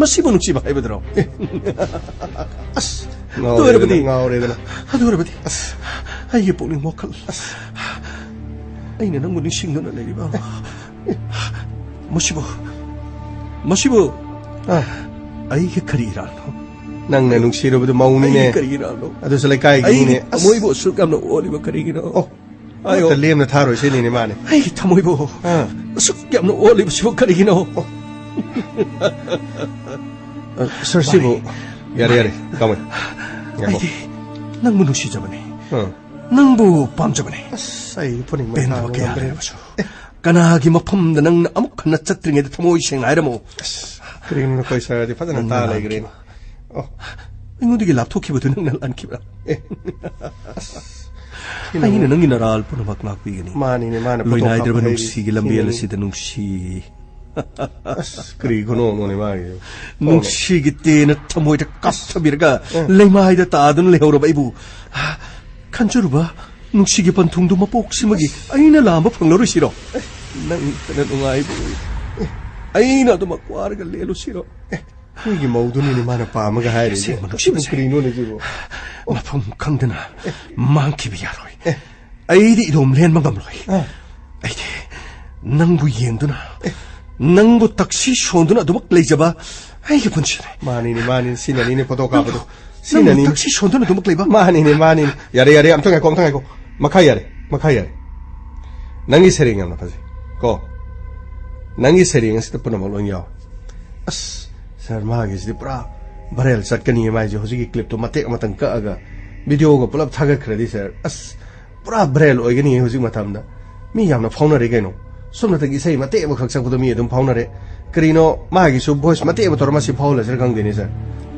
ꯃꯁꯤꯕꯨ ꯅꯨꯡꯁꯤꯕ ꯍꯥꯏꯕꯗꯨꯔꯣ? ꯑꯁ, ꯑꯗꯨ ꯑꯣꯏꯔꯕꯗꯤ, ꯉꯥꯎꯔꯦꯗꯅ, ꯉꯥꯎꯔꯦꯗꯅ꯫ ꯑꯗꯨ ꯑꯣꯏꯔꯕꯗꯤ, ꯑꯁ, ꯑꯩꯒꯤ ꯄꯨꯛꯅꯤꯡ ꯋꯥꯈꯜ, ꯑꯁ, ꯑꯩꯅ ꯅꯪꯕꯨ ꯅꯤꯡꯁꯤꯡꯗꯨꯅ ꯂꯩꯔꯤꯕ ꯃꯁꯤꯕꯨ, ꯃꯁꯤꯕꯨ ꯑꯥ꯫ ꯑꯩꯒꯤ ꯀꯔꯤ ꯏꯔꯥꯜꯅꯣ? ꯅꯪꯅ ꯅꯨꯡꯁꯤꯔꯨꯕꯗꯨ ꯃꯧꯅꯤꯅꯦ꯫ ꯑꯩꯒꯤ ꯀꯔꯤ ꯏꯔꯥꯜꯅꯣ? ꯑꯗꯨꯁꯨ ꯂꯩꯀꯥꯏꯒꯤꯅꯤꯅꯦ꯫ ꯑꯩꯒꯤ ꯊꯃꯣꯏꯕꯨ ꯑꯁꯨꯛ ꯌꯥꯝꯅ ꯑꯣꯜꯂꯤꯕ ꯀꯔꯤꯒꯤꯅꯣ? ꯑꯣ, ꯍꯥꯏꯌꯣ꯫ ꯑꯃꯠꯇ ꯂꯦꯝꯅ ꯊꯥꯔꯣꯏ ꯁꯤꯅꯤꯅꯦ ꯃꯥꯅꯦ꯫ ꯑꯩꯒꯤ ꯊꯃꯣꯏꯕꯨ ꯑꯥ꯫ ꯑꯁꯨꯛ ꯌꯥꯝꯅ ꯑꯣꯜꯂꯤꯕꯁꯤꯕꯨ ꯀꯔꯤꯒꯤꯅꯣ? ꯑ, ꯁꯥꯔ, ꯁꯤꯕꯨ ꯌꯥꯔꯦ, ꯌꯥꯔꯦ, ꯀꯃꯥꯏ? ꯉꯥꯏꯈꯣ꯫ ꯑꯩꯗꯤ ꯅꯪꯕꯨ ꯅꯨꯡꯁꯤꯖꯕꯅꯤ꯫ ꯑꯥ꯫ ꯅꯪꯕꯨ ꯄꯥꯝꯖꯕꯅꯤ꯫ ꯑꯁ, ꯑꯩ ꯐꯨꯅꯤꯡꯕꯅ ꯄꯦꯟꯗꯕ ꯈꯥꯡꯕ ꯀꯌꯥ ꯉꯝꯗ꯭ꯔꯦ꯫ ꯂꯩꯔꯕꯁꯨ꯫ ꯑꯦ꯫ ꯀꯅꯥꯒꯤ ꯃꯐꯝꯗ ꯅꯪꯅ ꯑꯃꯨꯛ ꯍꯟꯅ ꯆꯠꯇ꯭ꯔꯤꯉꯩꯗ ꯊꯃꯣꯏ ꯁꯦꯡꯅ ꯍꯥꯏꯔꯝꯃꯨ꯫ ꯑꯁ, ꯀꯔꯤꯒꯤꯅꯣ ꯅꯈꯣꯏ ꯁꯥꯔꯗꯤ ꯐꯖꯅ ꯅꯪꯅ ꯇꯥ ꯂꯥꯟꯈꯤꯕ꯫ ꯂꯩꯈ꯭ꯔꯦꯅꯦ꯫ ꯑꯣ꯫ ꯑꯩꯉꯣꯟꯗꯒꯤ ꯂꯥꯞꯊꯣꯛꯈꯤꯕꯗꯨ ꯅꯪꯅ ꯂꯥꯟꯈꯤꯕ꯭ꯔꯥ? ꯑꯦ꯫ ꯑꯁ꯫ ꯑꯩꯅ ꯅꯪꯒꯤ ꯅꯔꯥꯜ ꯄꯨꯝꯅꯃꯛ ꯉꯥꯛꯄꯤꯒꯅꯤ꯫ ꯃꯥꯅꯤꯅꯦ, ꯃꯥꯅ ꯐꯣꯇꯣ ꯂꯣꯏꯅꯥꯏꯗ꯭ꯔꯕ ꯀꯥꯞꯄ ꯅꯨꯡꯁꯤꯒꯤ ꯍꯩꯔꯤꯁꯤꯅꯦ꯫ ꯂꯝꯕꯦꯜ ꯑꯁꯤꯗ ꯅꯨꯡꯁꯤ꯫ ꯑꯁ, ꯀꯔꯤ ꯈꯨꯅꯣꯛꯅꯣꯅꯦ ꯃꯥꯒꯤꯗꯨ? ꯅꯨꯡꯁꯤꯒꯤ ꯇꯦꯟꯅ ꯊꯃꯣꯏꯗ ꯀꯥꯞꯊꯕꯤꯔꯒ ꯑꯦ꯫ ꯂꯩꯃꯥꯏꯗ ꯇꯥꯗꯨꯅ ꯂꯩꯍꯧꯔꯕ ꯑꯩꯕꯨ ꯈꯟꯖꯔꯨꯕ ꯅꯨꯡꯁꯤꯒꯤ ꯄꯟꯊꯨꯡꯗꯨ ꯃꯄꯣꯛꯁꯤꯃꯒꯤ ꯑꯩꯅ ꯂꯥꯝꯕ ꯐꯪꯂꯔꯣꯏꯁꯤꯔꯣ? ꯅꯪꯇꯅ ꯅꯨꯡꯉꯥꯏꯕ ꯑꯣꯏ꯫ ꯑꯩꯅ ꯑꯗꯨꯃꯛ ꯋꯥꯔꯒ ꯂꯦꯜꯂꯨꯁꯤꯔꯣ? ꯑꯦ, ꯃꯤꯒꯤ ꯃꯧꯗꯨꯅꯤꯅꯦ ꯃꯥꯅ ꯄꯥꯝꯃꯒ ꯍꯥꯏꯔꯤꯁꯦ꯫ ꯑꯁꯦꯡꯕ ꯅꯨꯡꯁꯤꯕꯁꯦ꯫ ꯀꯔꯤꯅꯣꯅꯦ ꯁꯤꯕꯨ? ꯃꯐꯝ ꯈꯪꯗꯅ ꯃꯥꯡꯈꯤꯕ ꯌꯥꯔꯣꯏ꯫ ꯑꯦ꯫ ꯑꯩꯗꯤ ꯏꯗꯣꯝ ꯂꯦꯟꯕ ꯉꯝꯂꯣꯏ꯫ ꯑꯥ꯫ ꯑꯩꯗꯤ ꯅꯪꯕꯨ ꯌꯦꯡꯗꯨꯅ, ꯑꯦ꯫ ꯅꯪꯕꯨ ꯇꯛꯁꯤ ꯁꯣꯟꯗꯨꯅ ꯑꯗꯨꯃꯛ ꯂꯩꯖꯕ ꯑꯩꯒꯤ ꯄꯨꯟꯁꯤꯅꯤ꯫ ꯃꯥꯅꯤꯅꯦ, ꯃꯥꯅꯤꯅꯦ, ꯁꯤꯅꯅꯤꯅꯦ ꯐꯣꯇꯣ ꯀꯥꯞꯄꯗꯣ꯫ ꯅꯪꯕꯨ ꯁꯤꯅꯅꯤꯅꯦ꯫ ꯇꯛꯁꯤ ꯁꯣꯟꯗꯨꯅ ꯑꯗꯨꯃꯛ ꯂꯩꯕ? ꯃꯥꯅꯤꯅꯦ, ꯃꯥꯅꯤꯅꯦ꯫ ꯌꯥꯔꯦ, ꯌꯥꯔꯦ, ꯑꯝꯇ ꯉꯥꯏꯈꯣ, ꯑꯝꯇ ꯉꯥꯏꯈꯣ꯫ ꯃꯈꯥ ꯌꯥꯔꯦ, ꯃꯈꯥ ꯌꯥꯔꯦ꯫ ꯅꯪꯒꯤ ꯁꯩꯔꯦꯡ ꯌꯥꯝꯅ ꯐꯖꯩ ꯀꯣ꯫ ꯅꯪꯒꯤ ꯁꯩꯔꯦꯡ ꯑꯁꯤꯗ ꯄꯨꯝꯅꯃꯛ ꯂꯣꯏ ꯌꯥꯎꯏ꯫ ꯑꯁ, ꯁꯥꯔ, ꯃꯥꯒꯤꯁꯤꯗꯤ ꯄꯨꯔꯥ viral ꯆꯠꯀꯅꯤꯌꯦ ꯃꯥꯏꯁꯦ꯫ ꯍꯧꯖꯤꯛꯀꯤ clipꯇꯣ ꯃꯇꯦꯛ ꯑꯃꯇꯪ ꯀꯛꯑꯒ videoꯒ ꯄꯨꯂꯞ ꯊꯥꯒꯠꯈ꯭ꯔꯗꯤ, ꯁꯥꯔ, ꯑꯁ, ꯄꯨꯔꯥ viral ꯑꯣꯏꯒꯅꯤꯌꯦ ꯍꯧꯖꯤꯛ ꯃꯇꯝꯗ꯫ ꯃꯤ ꯌꯥꯝꯅ ꯐꯥꯎꯅꯔꯦ ꯀꯩꯅꯣ꯫ ꯁꯣꯝꯅꯇꯪ ꯏꯁꯩ ꯃꯇꯦꯛ ꯑꯃꯈꯛ ꯁꯛꯄꯗꯣ ꯃꯤ ꯑꯗꯨꯝ ꯐꯥꯎꯅꯔꯦ꯫ ꯀꯔꯤꯅꯣ, ꯃꯥꯒꯤꯁꯨ voice ꯃꯇꯦꯛ ꯑꯃ ꯇꯧꯔ ꯃꯁꯤ ꯐꯥꯎꯍꯜꯂꯁꯤꯔ ꯈꯪꯗꯦꯅꯦ, ꯁꯥꯔ꯫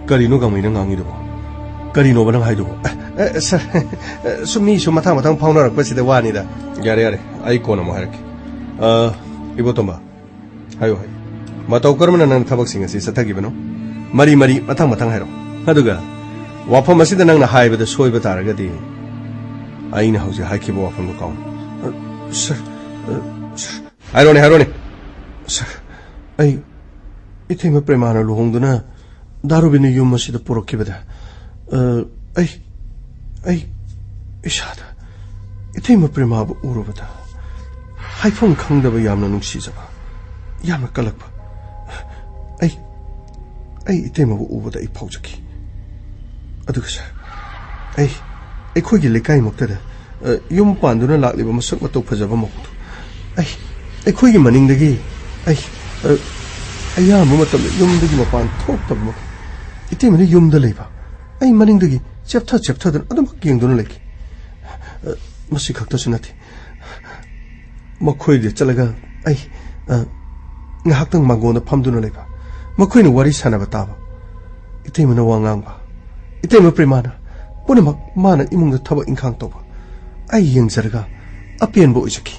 ꯀꯔꯤꯅꯣ ꯒꯥꯡꯃꯩꯅ ꯉꯥꯡꯉꯤꯗꯨꯕꯣ? ꯀꯔꯤꯅꯣꯕ ꯅꯪ ꯍꯥꯏꯗꯨꯕꯣ? ꯑꯦ, ꯑꯦ, ꯁꯥꯔ, ꯁꯨꯝ ꯃꯤ ꯁꯨꯝ ꯃꯊꯪ ꯃꯊꯪ ꯐꯥꯎꯅꯔꯛꯄꯁꯤꯗ ꯋꯥꯅꯤꯗ꯫ ꯌꯥꯔꯦ, ꯌꯥꯔꯦ, ꯑꯩ ꯀꯣꯟꯅ ꯑꯃꯨꯛ ꯍꯥꯏꯔꯛꯀꯦ꯫ ꯑ, ꯏꯕꯣꯇꯣꯝꯕ, ꯍꯥꯏꯌꯨ, ꯍꯥꯏꯌꯨ꯫ ꯃꯇꯧ ꯀꯔꯝꯅ ꯅꯪ ꯊꯕꯛꯁꯤꯡ ꯑꯁꯤ ꯆꯠꯊꯈꯤꯕꯅꯣ? ꯃꯔꯤ ꯃꯔꯤ ꯃꯊꯪ ꯃꯊꯪ ꯍꯥꯏꯔꯣ꯫ ꯑꯗꯨꯒ ꯋꯥꯐꯝ ꯑꯁꯤꯗ ꯅꯪꯅ ꯍꯥꯏꯕꯗ ꯁꯣꯏꯕ ꯇꯥꯔꯒꯗꯤ ꯑꯩꯅ ꯍꯧꯖꯤꯛ ꯍꯥꯏꯈꯤꯕ ꯋꯥꯐꯝꯗꯨ ꯀꯥꯎꯅꯤ꯫ ꯑ, ꯁꯥꯔ, ꯑ, ꯁꯥꯔ, ꯍꯥꯏꯔꯣꯅꯦ, ꯍꯥꯏꯔꯣꯅꯦ꯫ ꯁꯥꯔ, ꯑꯩ ꯏꯇꯩꯃ ꯄ꯭ꯔꯦꯃꯥꯅ ꯂꯨꯍꯣꯡꯗꯨꯅ ꯗꯥ ꯔꯣꯕꯤꯟꯅ ꯌꯨꯝ ꯑꯁꯤꯗ ꯄꯨꯔꯛꯈꯤꯕꯗ, ꯑ, ꯑꯩ, ꯑꯩ ꯏꯁꯥꯗ ꯏꯇꯩꯃ ꯄ꯭ꯔꯦꯃꯥꯕꯨ ꯎꯔꯨꯕꯗ ꯍꯥꯏꯐꯝ ꯈꯪꯗꯕ ꯌꯥꯝꯅ ꯅꯨꯡꯁꯤꯖꯕ, ꯌꯥꯝꯅ ꯀꯜꯂꯛꯄ꯫ ꯑꯩ, ꯑꯩ ꯏꯇꯩꯃꯕꯨ ꯎꯕꯗ ꯑꯩ ꯐꯥꯎꯖꯈꯤ꯫ ꯑꯗꯨꯒ ꯁꯥꯔ, ꯑꯩ, ꯑꯩꯈꯣꯏꯒꯤ ꯂꯩꯀꯥꯏꯃꯛꯇꯗ, ꯑ, ꯌꯨꯝ ꯄꯥꯟꯗꯨꯅ ꯂꯥꯛꯂꯤꯕ ꯃꯁꯛ ꯃꯇꯧ ꯐꯖꯕ ꯃꯧꯗꯨ, ꯑꯩ, ꯑꯩꯈꯣꯏꯒꯤ ꯃꯅꯤꯡꯗꯒꯤ ꯑꯩ, ꯑ, ꯑꯌꯥꯝꯕ ꯃꯇꯝꯗ ꯌꯨꯝꯗꯒꯤ ꯃꯄꯥꯟ ꯊꯣꯛꯇꯕ ꯃꯈꯩ ꯏꯇꯩꯃꯅ ꯌꯨꯝꯗ ꯂꯩꯕ, ꯑꯩ ꯃꯅꯤꯡꯗꯒꯤ ꯆꯦꯞꯊ ꯆꯦꯞꯊꯗꯨꯅ ꯑꯗꯨꯃꯛ ꯌꯦꯡꯗꯨꯅ ꯂꯩꯈꯤ꯫ ꯑ, ꯃꯁꯤ ꯈꯛꯇꯁꯨ ꯅꯠꯇꯦ, ꯃꯈꯣꯏꯗ ꯆꯠꯂꯒ ꯑꯩ, ꯑ, ꯉꯥꯏꯍꯥꯛꯇꯪ ꯃꯥꯡꯒꯣꯟꯗ ꯐꯝꯗꯨꯅ ꯂꯩꯕ, ꯃꯈꯣꯏꯅ ꯋꯥꯔꯤ ꯁꯥꯟꯅꯕ ꯇꯥꯕ, ꯏꯇꯩꯃꯅ ꯋꯥ ꯉꯥꯡꯕ, ꯏꯇꯩꯃ ꯄ꯭ꯔꯦꯃꯥꯅ ꯄꯨꯝꯅꯃꯛ ꯃꯥꯅ ꯏꯃꯨꯡꯗ ꯊꯕꯛ ꯏꯪꯈꯥꯡ ꯇꯧꯕ ꯑꯩ ꯌꯦꯡꯖꯔꯒ ꯑꯄꯦꯟꯕ ꯑꯣꯏꯖꯈꯤ꯫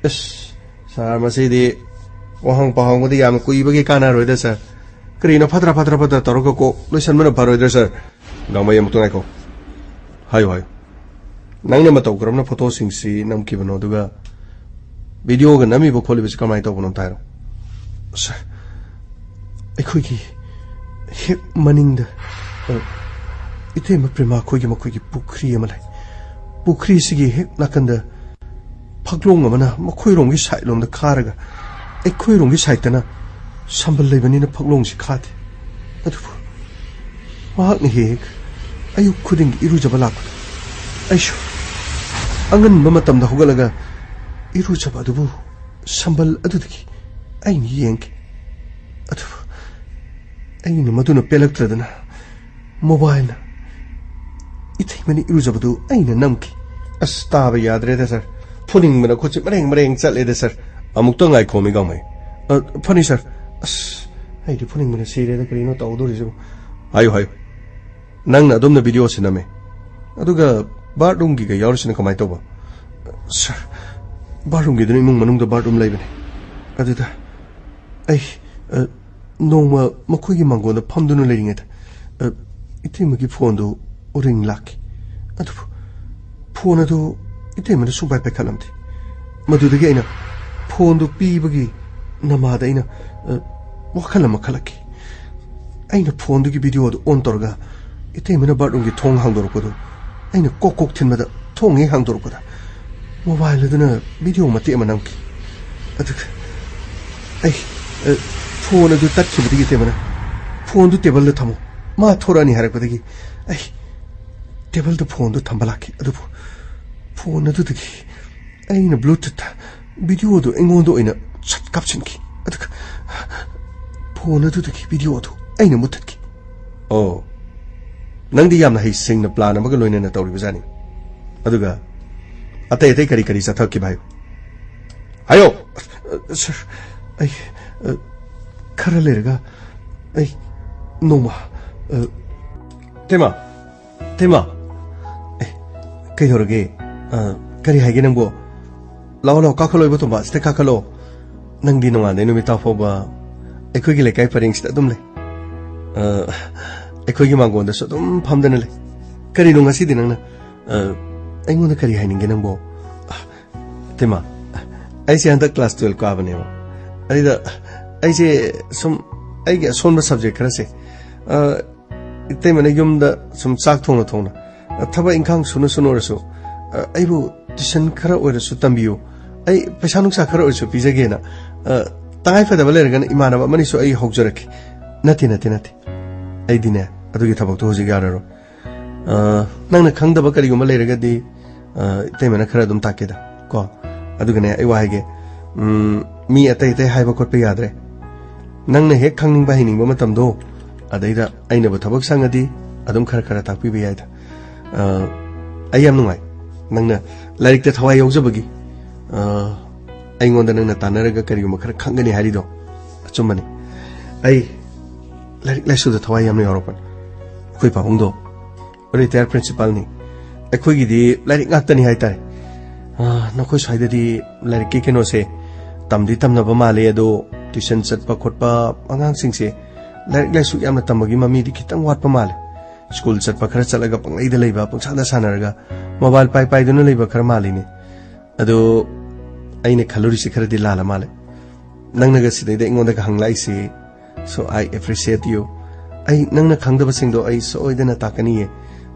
ꯑꯁ, ꯁꯥꯔ, ꯃꯁꯤꯗꯤ ꯋꯥꯍꯪ ꯄꯥꯎꯍꯪꯕꯗꯤ ꯌꯥꯝꯅ ꯀꯨꯏꯕꯒꯤ ꯀꯥꯟꯅꯔꯣꯏꯗ, ꯁꯥꯔ꯫ ꯀꯔꯤꯅꯣ ꯐꯠꯇ꯭ꯔꯥ ꯐꯠꯇ꯭ꯔꯥ ꯐꯠꯇ꯭ꯔꯥ ꯇꯧꯔꯒ ꯀꯣꯛ ꯂꯣꯏꯁꯟꯕꯅ ꯐꯔꯣꯏꯗ꯭ꯔꯥ, ꯁꯥꯔ? ꯒꯥꯡꯃꯩ, ꯑꯃꯨꯛꯇ ꯉꯥꯏꯈꯣ꯫ ꯍꯥꯏꯌꯨ, ꯍꯥꯏꯌꯨ꯫ ꯅꯪꯅ ꯃꯇꯧ ꯀꯔꯝꯅ ꯐꯣꯇꯣꯁꯤꯡꯁꯤ ꯅꯝꯈꯤꯕꯅꯣ, ꯑꯗꯨꯒ ꯚꯤꯗꯤꯑꯣꯒ ꯅꯝꯃꯤꯕ ꯈꯣꯠꯂꯤꯕꯁꯤ ꯀꯃꯥꯏꯅ ꯇꯧꯕꯅꯣ ꯑꯝꯇ ꯍꯥꯏꯔꯣ꯫ ꯁꯥꯔ, ꯑꯩꯈꯣꯏꯒꯤ ꯍꯦꯛ ꯃꯅꯤꯡꯗ, ꯑ, ꯏꯇꯩꯃ ꯄ꯭ꯔꯦꯃꯥ ꯈꯣꯏꯒꯤ ꯃꯈꯣꯏꯒꯤ ꯄꯨꯈ꯭ꯔꯤ ꯑꯃ ꯂꯩ꯫ ꯄꯨꯈ꯭ꯔꯤꯁꯤꯒꯤ ꯍꯦꯛ ꯅꯥꯀꯟꯗ ꯐꯛꯂꯣꯡ ꯑꯃꯅ ꯃꯈꯣꯏꯔꯣꯝꯒꯤ ꯁꯥꯏꯠ ꯂꯣꯝꯗ ꯈꯥꯔꯒ, ꯑꯩꯈꯣꯏꯔꯣꯝꯒꯤ ꯁꯥꯏꯠꯇꯅ ꯁꯝꯕꯜ ꯂꯩꯕꯅꯤꯅ ꯐꯛꯂꯣꯡꯁꯤ ꯈꯥꯗꯦ꯫ ꯑꯗꯨꯕꯨ ꯃꯍꯥꯛꯅ ꯍꯦꯛ ꯍꯦꯛ ꯑꯌꯨꯛ ꯈꯨꯗꯤꯡꯒꯤ ꯏꯔꯨꯖꯕ ꯂꯥꯛꯄꯗ ꯑꯩꯁꯨ ꯑꯉꯟꯕ ꯃꯇꯝꯗ ꯍꯧꯒꯠꯂꯒ ꯏꯔꯨꯖꯕ ꯑꯗꯨꯕꯨ ꯁꯝꯕꯜ ꯑꯗꯨꯗꯒꯤ ꯑꯩꯅ ꯌꯦꯡꯈꯤ꯫ ꯑꯗꯨꯕꯨ ꯑꯩꯅ ꯃꯗꯨꯅ ꯄꯦꯜꯂꯛꯇ꯭ꯔꯗꯅ ꯃꯣꯕꯥꯏꯜꯅ ꯏꯇꯩꯃꯅ ꯏꯔꯨꯖꯕꯗꯨ ꯑꯩꯅ ꯅꯝꯈꯤ꯫ ꯑꯁ, ꯇꯥꯕ ꯌꯥꯗ꯭ꯔꯦꯗ, ꯁꯥꯔ꯫ ꯐꯨꯅꯤꯡꯕꯅ ꯈꯨꯠꯁꯤ ꯃꯔꯦꯡ ꯃꯔꯦꯡ ꯆꯠꯂꯦꯗ, ꯁꯥꯔ꯫ ꯑꯃꯨꯛꯇ ꯉꯥꯏꯈꯣꯃꯤ, ꯒꯥꯡꯃꯩ꯫ ꯑ, ꯐꯅꯤ, ꯁꯥꯔ꯫ ꯑꯁ, ꯑꯩꯗꯤ ꯐꯨꯅꯤꯡꯕꯅ ꯁꯤꯔꯦꯗ, ꯀꯔꯤꯅꯣ ꯇꯧꯗꯣꯔꯤꯁꯤꯕꯨ? ꯍꯥꯏꯌꯨ, ꯍꯥꯏꯌꯨ꯫ ꯅꯪꯅ ꯑꯗꯣꯝꯅ ꯚꯤꯗꯤꯑꯣꯁꯦ ꯅꯝꯃꯦ, ꯑꯗꯨꯒ ꯕꯥꯠꯔꯨꯝꯒꯤꯒ ꯌꯥꯎꯔꯤꯁꯤꯅ ꯀꯃꯥꯏꯅ ꯇꯧꯕ? ꯁꯥꯔ, ꯕꯥꯠꯔꯨꯝꯒꯤꯗꯨꯅ ꯏꯃꯨꯡ ꯃꯅꯨꯡꯗ ꯕꯥꯠꯔꯨꯝ ꯂꯩꯕꯅꯦ꯫ ꯑꯗꯨꯗ ꯑꯩ, ꯑ, ꯅꯣꯡꯃ ꯃꯈꯣꯏꯒꯤ ꯃꯥꯡꯒꯣꯟꯗ ꯐꯝꯗꯨꯅ ꯂꯩꯔꯤꯉꯩꯗ, ꯑ, ꯏꯇꯩꯃꯒꯤ ꯐꯣꯟꯗꯨ ꯔꯤꯡ ꯂꯥꯛꯈꯤ꯫ ꯑꯗꯨꯕꯨ ꯐꯣꯟ ꯑꯗꯨ ꯏꯇꯩꯃꯅ ꯁꯨꯡꯄꯥꯏ ꯄꯥꯏꯈꯠꯂꯝꯗꯦ꯫ ꯃꯗꯨꯗꯒꯤ ꯑꯩꯅ ꯐꯣꯟꯗꯨ ꯄꯤꯕꯒꯤ ꯅꯃꯥꯗ ꯑꯩꯅ, ꯑ, ꯋꯥꯈꯜ ꯑꯃ ꯈꯜꯂꯛꯈꯤ꯫ ꯑꯩꯅ ꯐꯣꯟꯗꯨꯒꯤ ꯚꯤꯗꯤꯑꯣ ꯑꯗꯨ ꯑꯣꯟ ꯇꯧꯔꯒ ꯏꯇꯩꯃꯅ ꯕꯥꯠꯔꯨꯝꯒꯤ ꯊꯣꯡ ꯍꯥꯡꯗꯣꯔꯛꯄꯗꯨ ꯑꯩꯅ ꯀꯣꯛ ꯀꯣꯛ ꯊꯤꯟꯕꯗ ꯊꯣꯡ ꯍꯦꯛ ꯍꯥꯡꯗꯣꯔꯛꯄꯗ ꯃꯣꯕꯥꯏꯜ ꯑꯗꯨꯅ ꯚꯤꯗꯤꯑꯣ ꯃꯇꯦꯛ ꯑꯃ ꯅꯝꯈꯤ꯫ ꯑꯗꯨꯒ ꯑꯩ, ꯑ, ꯐꯣꯟ ꯑꯗꯨ ꯇꯠꯈꯤꯕꯗꯒꯤ ꯏꯇꯩꯃꯅ "ꯐꯣꯟꯗꯨ ꯇꯦꯕꯜꯗ ꯊꯝꯃꯨ, ꯃꯥ ꯊꯣꯔꯛꯑꯅꯤ" ꯍꯥꯏꯔꯛꯄꯗꯒꯤ ꯑꯩ ꯇꯦꯕꯜꯗ ꯐꯣꯟꯗꯨ ꯊꯝꯕ ꯂꯥꯛꯈꯤ꯫ ꯑꯗꯨꯕꯨ ꯐꯣꯟ ꯑꯗꯨꯗꯒꯤ ꯑꯩꯅ ꯕ꯭ꯂꯨꯇꯨꯠꯇ ꯚꯤꯗꯤꯑꯣꯗꯨ ꯑꯩꯉꯣꯟꯗ ꯑꯣꯏꯅ ꯁꯠ ꯀꯥꯞꯁꯤꯟꯈꯤ꯫ ꯑꯗꯨꯒ ꯐꯣꯟ ꯑꯗꯨꯗꯒꯤ ꯚꯤꯗꯤꯑꯣ ꯑꯗꯨ ꯑꯩꯅ ꯃꯨꯠꯊꯠꯈꯤ꯫ ꯑꯣ, ꯅꯪꯗꯤ ꯌꯥꯝꯅ ꯍꯩꯁꯤꯡꯅ ꯄ꯭ꯂꯥꯟ ꯑꯃꯒ ꯂꯣꯏꯅꯅ ꯇꯧꯔꯤꯕꯖꯥꯠꯅꯤ꯫ ꯑꯗꯨꯒ ꯑꯇꯩ ꯑꯇꯩ ꯀꯔꯤ ꯀꯔꯤ ꯆꯠꯊꯈꯤꯕ ꯍꯥꯏꯌꯨ? ꯍꯥꯏꯌꯣ꯫ ꯁꯥꯔ, ꯑꯩ, ꯑ, ꯈꯔ ꯂꯩꯔꯒ ꯑꯩ ꯅꯣꯡꯃ, ꯑ, ꯇꯦꯃꯥ, ꯇꯦꯃꯥ꯫ ꯑꯦ, ꯀꯩꯗꯧꯔꯒꯦ? ꯑ, ꯀꯔꯤ ꯍꯥꯏꯒꯦ ꯅꯪꯕꯣ? ꯂꯥꯛꯑꯣ, ꯂꯥꯛꯑꯣ, ꯀꯥꯈꯠꯂꯣ ꯏꯕꯣ ꯇꯣꯝꯕ, ꯁꯤꯗ ꯀꯥꯈꯠꯂꯣ꯫ ꯅꯪꯗꯤ ꯅꯣꯡꯉꯥꯟꯗꯩ ꯅꯨꯃꯤꯠ ꯇꯥ ꯐꯥꯎꯕ ꯑꯩꯈꯣꯏꯒꯤ ꯂꯩꯀꯥꯏ ꯄꯔꯦꯡꯁꯤꯗ ꯑꯗꯨꯝ ꯂꯩ꯫ ꯑ, ꯑꯩꯈꯣꯏꯒꯤ ꯃꯥꯡꯒꯣꯟꯗꯁꯨ ꯑꯗꯨꯝ ꯐꯝꯗꯅ ꯂꯩ꯫ ꯀꯔꯤꯅꯣ ꯉꯁꯤꯗꯤ ꯅꯪꯅ, ꯑ, ꯑꯩꯉꯣꯟꯗ ꯀꯔꯤ ꯍꯥꯏꯅꯤꯡꯒꯦ ꯅꯪꯕꯣ? ꯇꯦꯃꯥ, ꯑꯩꯁꯦ ꯍꯟꯗꯛ ꯀ꯭ꯂꯥꯁ ꯇꯨꯌꯦꯜꯞ ꯀꯥꯕꯅꯦꯕ꯫ ꯑꯗꯨꯗ ꯑꯩꯁꯦ ꯁꯨꯝ ꯑꯩꯒꯤ ꯑꯁꯣꯟꯕ ꯁꯕꯖꯦꯛ ꯈꯔꯁꯦ, ꯑ, ꯏꯇꯩꯃꯅ ꯌꯨꯝꯗ ꯁꯨꯝ ꯆꯥꯛ ꯊꯣꯡꯅ ꯊꯣꯡꯅ, ꯑ, ꯊꯕꯛ ꯏꯪꯈꯥꯡ ꯁꯨꯅ ꯁꯨꯅ ꯑꯣꯏꯔꯁꯨ, ꯑ, ꯑꯩꯕꯨ ꯇ꯭ꯌꯨꯁꯟ ꯈꯔ ꯑꯣꯏꯔꯁꯨ ꯇꯝꯕꯤꯌꯨ, ꯑꯩ ꯄꯩꯁꯥ ꯅꯨꯡꯁꯥ ꯈꯔ ꯑꯣꯏꯔꯁꯨ ꯄꯤꯖꯒꯦꯅ, ꯑ, ꯇꯉꯥꯏ ꯐꯗꯕ ꯂꯩꯔꯒꯅ ꯏꯃꯥꯟꯅꯕ ꯑꯃꯅꯤꯁꯨ ꯑꯩ ꯍꯧꯖꯔꯛꯀꯦ꯫ ꯅꯠꯇꯦ, ꯅꯠꯇꯦ, ꯅꯠꯇꯦ꯫ ꯑꯩꯗꯤꯅꯦ, ꯑꯗꯨꯒꯤ ꯊꯕꯛꯇꯣ ꯍꯧꯖꯤꯛ ꯌꯥꯔꯔꯣꯏ꯫ ꯑ, ꯅꯪꯅ ꯈꯪꯗꯕ ꯀꯔꯤꯒꯨꯝꯕ ꯂꯩꯔꯒꯗꯤ, ꯑ, ꯏꯇꯩꯃꯅ ꯈꯔ ꯑꯗꯨꯝ ꯇꯥꯛꯀꯦꯗ, ꯀꯣ꯫ ꯑꯗꯨꯒꯅꯦ, ꯑꯩ ꯋꯥ ꯍꯥꯏꯒꯦ, ꯎꯝ, ꯃꯤ ꯑꯇꯩ ꯑꯇꯩ ꯍꯥꯏꯕ ꯈꯣꯠꯄ ꯌꯥꯗ꯭ꯔꯦ꯫ ꯅꯪꯅ ꯍꯦꯛ ꯈꯪꯅꯤꯡꯕ ꯍꯩꯅꯤꯡꯕ ꯃꯇꯝꯗꯣ, ꯑꯗꯩꯗ ꯑꯩꯅꯕꯨ ꯊꯕꯛ ꯁꯪꯉꯗꯤ ꯑꯗꯨꯝ ꯈꯔ ꯈꯔ ꯇꯥꯛꯄꯤꯕ ꯌꯥꯏꯗ꯫ ꯑ, ꯑꯩ ꯌꯥꯝ ꯅꯨꯡꯉꯥꯏ ꯅꯪꯅ ꯂꯥꯏꯔꯤꯛꯇ ꯊꯋꯥꯏ ꯌꯥꯎꯖꯕꯒꯤ꯫ ꯑ, ꯑꯩꯉꯣꯟꯗ ꯅꯪꯅ ꯇꯥꯟꯅꯔꯒ ꯀꯔꯤꯒꯨꯝꯕ ꯈꯔ ꯈꯪꯒꯅꯤ ꯍꯥꯏꯔꯤꯗꯣ ꯑꯆꯨꯝꯕꯅꯤ꯫ ꯑꯩ ꯂꯥꯏꯔꯤꯛ ꯂꯥꯏꯁꯨꯗ ꯊꯋꯥꯏ ꯌꯥꯝꯅ ꯌꯥꯎꯔꯛꯄꯅꯤ꯫ ꯑꯩꯈꯣꯏ ꯄꯥꯕꯨꯡꯗꯣ ꯔꯤꯇꯥꯌꯔ ꯄ꯭ꯔꯤꯟꯁꯤꯄꯥꯜꯅꯤ꯫ ꯑꯩꯈꯣꯏꯒꯤꯗꯤ ꯂꯥꯏꯔꯤꯛ ꯉꯥꯛꯇꯅꯤ ꯍꯥꯏꯇꯥꯔꯦ꯫ ꯑꯥ, ꯅꯈꯣꯏ ꯁ꯭ꯋꯥꯏꯗꯗꯤ ꯂꯥꯏꯔꯤꯛꯀꯤ ꯀꯩꯅꯣꯁꯦ ꯇꯝꯗꯤ ꯇꯝꯅꯕ ꯃꯥꯜꯂꯦ, ꯑꯗꯣ ꯇ꯭ꯌꯨꯁꯟ ꯆꯠꯄ ꯈꯣꯠꯄ, ꯑꯉꯥꯡꯁꯤꯡꯁꯦ ꯂꯥꯏꯔꯤꯛ ꯂꯥꯏꯁꯨ ꯌꯥꯝꯅ ꯇꯝꯕꯒꯤ ꯃꯃꯤꯗꯤ ꯈꯤꯇꯪ ꯋꯥꯠꯄ ꯃꯥꯜꯂꯦ꯫ ꯁ꯭ꯀꯨꯜ ꯆꯠꯄ ꯈꯔ ꯆꯠꯂꯒ ꯄꯪꯂꯩꯗ ꯂꯩꯕ, ꯄꯪꯁꯥꯟꯗ ꯁꯥꯟꯅꯔꯒ ꯃꯣꯕꯥꯏꯜ ꯄꯥꯏ ꯄꯥꯏꯗꯨꯅ ꯂꯩꯕ ꯈꯔ ꯃꯥꯜꯂꯤꯅꯦ꯫ ꯑꯗꯣ ꯑꯩꯅ ꯈꯜꯂꯨꯔꯤꯁꯦ ꯈꯔꯗꯤ ꯂꯥꯜꯂ ꯃꯥꯜꯂꯦ꯫ ꯅꯪꯅꯒ ꯁꯤꯗꯩꯗ ꯑꯩꯉꯣꯟꯗꯒ ꯍꯪꯂꯛꯏꯁꯤ, so I appreciate you꯫ ꯑꯩ ꯅꯪꯅ ꯈꯪꯗꯕꯁꯤꯡꯗꯣ ꯑꯩ ꯁꯣꯏꯗꯅ ꯇꯥꯛꯀꯅꯤꯌꯦ꯫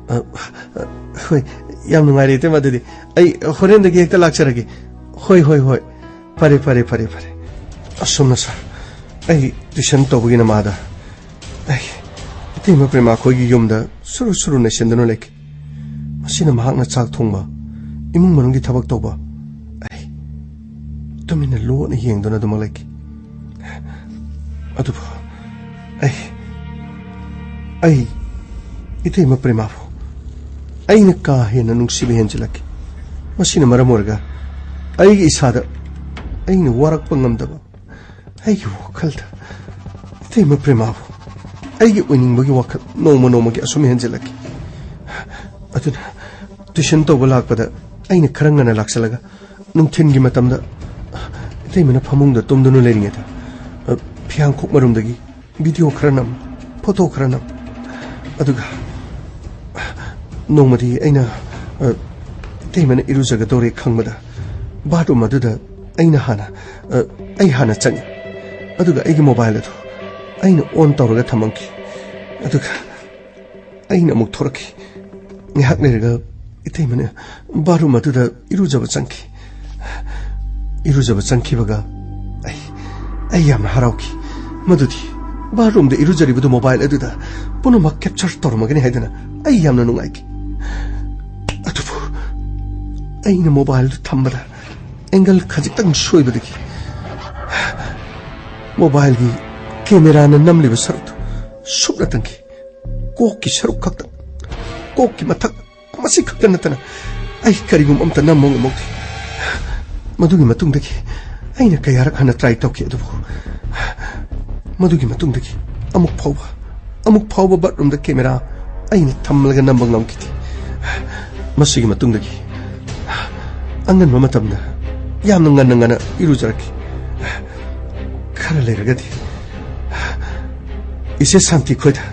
ꯑ, ꯑ, ꯍꯣꯏ, ꯌꯥꯝ ꯅꯨꯡꯉꯥꯏꯔꯦ ꯏꯇꯩꯃ, ꯑꯗꯨꯗꯤ ꯑꯩ ꯍꯣꯔꯦꯟꯗꯒꯤ ꯍꯦꯛꯇ ꯂꯥꯛꯆꯔꯒꯦ꯫ ꯍꯣꯏ, ꯍꯣꯏ, ꯍꯣꯏ꯫ ꯐꯔꯦ, ꯐꯔꯦ, ꯐꯔꯦ, ꯐꯔꯦ꯫ ꯑꯁꯨꯝꯅ ꯁꯥꯔ, ꯑꯩ ꯇ꯭ꯌꯨꯁꯟ ꯇꯧꯕꯒꯤ ꯅꯃꯥꯗ ꯑꯩ ꯏꯇꯩꯃ ꯄ꯭ꯔꯦꯃꯥ ꯈꯣꯏꯒꯤ ꯌꯨꯝꯗ ꯁꯨꯔꯨ ꯁꯨꯔꯨ ꯅꯩꯁꯤꯟꯗꯨꯅ ꯂꯩꯈꯤ꯫ ꯃꯁꯤꯅ ꯃꯍꯥꯛꯅ ꯆꯥꯛ ꯊꯣꯡꯕ, ꯏꯃꯨꯡ ꯃꯅꯨꯡꯒꯤ ꯊꯕꯛ ꯇꯧꯕ, ꯑꯩ ꯇꯨꯃꯤꯟꯅ ꯂꯣꯠꯅ ꯌꯦꯡꯗꯨꯅ ꯑꯗꯨꯃꯛ ꯂꯩꯈꯤ꯫ ꯑꯗꯨꯕꯨ ꯑꯩ, ꯑꯩ ꯏꯇꯩꯃ ꯄ꯭ꯔꯦꯃꯥꯕꯨ ꯑꯩꯅ ꯀꯥ ꯍꯦꯟꯅ ꯅꯨꯡꯁꯤꯕ ꯍꯦꯟꯖꯤꯜꯂꯛꯈꯤ꯫ ꯃꯁꯤꯅ ꯃꯔꯝ ꯑꯣꯏꯔꯒ ꯑꯩꯒꯤ ꯏꯁꯥꯗ ꯑꯩꯅ ꯋꯥꯔꯛꯄ ꯉꯝꯗꯕ, ꯑꯩꯒꯤ ꯋꯥꯈꯜꯗ ꯏꯇꯩꯃ ꯄ꯭ꯔꯦꯃꯥꯕꯨ ꯑꯩꯒꯤ ꯑꯣꯏꯅꯤꯡꯕꯒꯤ ꯋꯥꯈꯜ ꯅꯣꯡꯃ ꯅꯣꯡꯃꯒꯤ ꯑꯁꯨꯝ ꯍꯦꯟꯖꯤꯜꯂꯛꯈꯤ꯫ ꯑꯗꯨꯅ ꯇ꯭ꯌꯨꯁꯟ ꯇꯧꯕ ꯂꯥꯛꯄꯗ ꯑꯩꯅ ꯈꯔ ꯉꯟꯅ ꯂꯥꯛꯁꯤꯜꯂꯒ ꯅꯨꯡꯊꯤꯟꯒꯤ ꯃꯇꯝꯗ ꯏꯇꯩꯃꯅ ꯐꯃꯨꯡꯗ ꯇꯨꯝꯗꯨꯅ ꯂꯩꯔꯤꯉꯩꯗ, ꯑ, ꯐꯤꯌꯥꯡꯈꯣꯛ ꯃꯔꯨꯝꯗꯒꯤ ꯚꯤꯗꯤꯑꯣ ꯈꯔ ꯅꯝ, ꯐꯣꯇꯣ ꯈꯔ ꯅꯝ꯫ ꯑꯗꯨꯒ ꯅꯣꯡꯃꯗꯤ ꯑꯩꯅ, ꯑ, ꯏꯇꯩꯃꯅ ꯏꯔꯨꯖꯒꯗꯧꯔꯦ ꯈꯪꯕꯗ ꯕꯥꯠꯔꯨꯝ ꯑꯗꯨꯗ ꯑꯩꯅ ꯍꯥꯟꯅ, ꯑ, ꯑꯩ ꯍꯥꯟꯅ ꯆꯪꯉꯤ꯫ ꯑꯗꯨꯒ ꯑꯩꯒꯤ ꯃꯣꯕꯥꯏꯜ ꯑꯗꯨ ꯑꯩꯅ ꯑꯣꯟ ꯇꯧꯔꯒ ꯊꯝꯃꯝꯈꯤ꯫ ꯑꯗꯨꯒ ꯑꯩꯅ ꯑꯃꯨꯛ ꯊꯣꯔꯛꯈꯤ꯫ ꯉꯥꯏꯍꯥꯛ ꯂꯩꯔꯒ ꯏꯇꯩꯃꯅ ꯕꯥꯠꯔꯨꯝ ꯑꯗꯨꯗ ꯏꯔꯨꯖꯕ ꯆꯪꯈꯤ꯫ ꯏꯔꯨꯖꯕ ꯆꯪꯈꯤꯕꯒ ꯑꯩ, ꯑꯩ ꯌꯥꯝꯅ ꯍꯔꯥꯎꯈꯤ꯫ ꯃꯗꯨꯗꯤ ꯕꯥꯠꯔꯨꯝꯗ ꯏꯔꯨꯖꯔꯤꯕꯗꯨ ꯃꯣꯕꯥꯏꯜ ꯑꯗꯨꯗ ꯄꯨꯝꯅꯃꯛ ꯀꯦꯞꯆꯔ ꯇꯧꯔꯝꯃꯒꯅꯤ ꯍꯥꯏꯗꯅ ꯑꯩ ꯌꯥꯝꯅ ꯅꯨꯡꯉꯥꯏꯈꯤ꯫ ꯑꯗꯨꯕꯨ ꯑꯩꯅ ꯃꯣꯕꯥꯏꯜꯗꯨ ꯊꯝꯕꯗ ꯑꯦꯡꯒꯜ ꯈꯖꯤꯛꯇꯪ ꯁꯣꯏꯕꯗꯒꯤ ꯃꯣꯕꯥꯏꯜꯒꯤ ꯀꯦꯃꯦꯔꯥꯅ ꯅꯝꯂꯤꯕ ꯁꯔꯨꯛꯇꯨ ꯁꯨꯞꯅꯇꯪꯒꯤ ꯀꯣꯛꯀꯤ ꯁꯔꯨꯛ ꯈꯛꯇꯪ, ꯀꯣꯛꯀꯤ ꯃꯊꯛ ꯃꯁꯤ ꯈꯛꯇ ꯅꯠꯇꯅ ꯑꯩ ꯀꯔꯤꯒꯨꯝꯕ ꯑꯝꯇ ꯅꯝꯕ ꯉꯝꯍꯧꯗꯦ꯫ ꯃꯗꯨꯒꯤ ꯃꯇꯨꯡꯗꯒꯤ ꯑꯩꯅ ꯀꯌꯥꯔꯛ ꯍꯟꯅ ꯇ꯭ꯔꯥꯏ ꯇꯧꯈꯤ, ꯑꯗꯨꯕꯨ ꯃꯗꯨꯒꯤ ꯃꯇꯨꯡꯗꯒꯤ ꯑꯃꯨꯛ ꯐꯥꯎꯕ ꯑꯃꯨꯛ ꯐꯥꯎꯕ ꯕꯥꯠꯔꯨꯝꯗ ꯀꯦꯃꯦꯔꯥ ꯑꯩꯅ ꯊꯝꯂꯒ ꯅꯝꯕ ꯉꯝꯈꯤꯗꯦ꯫ ꯃꯁꯤꯒꯤ ꯃꯇꯨꯡꯗꯒꯤ ꯑꯉꯟꯕ ꯃꯇꯝꯗ ꯌꯥꯝꯅ ꯉꯟꯅ ꯉꯟꯅ ꯏꯔꯨꯖꯔꯛꯈꯤ꯫ ꯈꯔ ꯂꯩꯔꯒꯗꯤ ꯏꯆꯦ ꯁꯥꯟꯇꯤ ꯈꯣꯏꯗ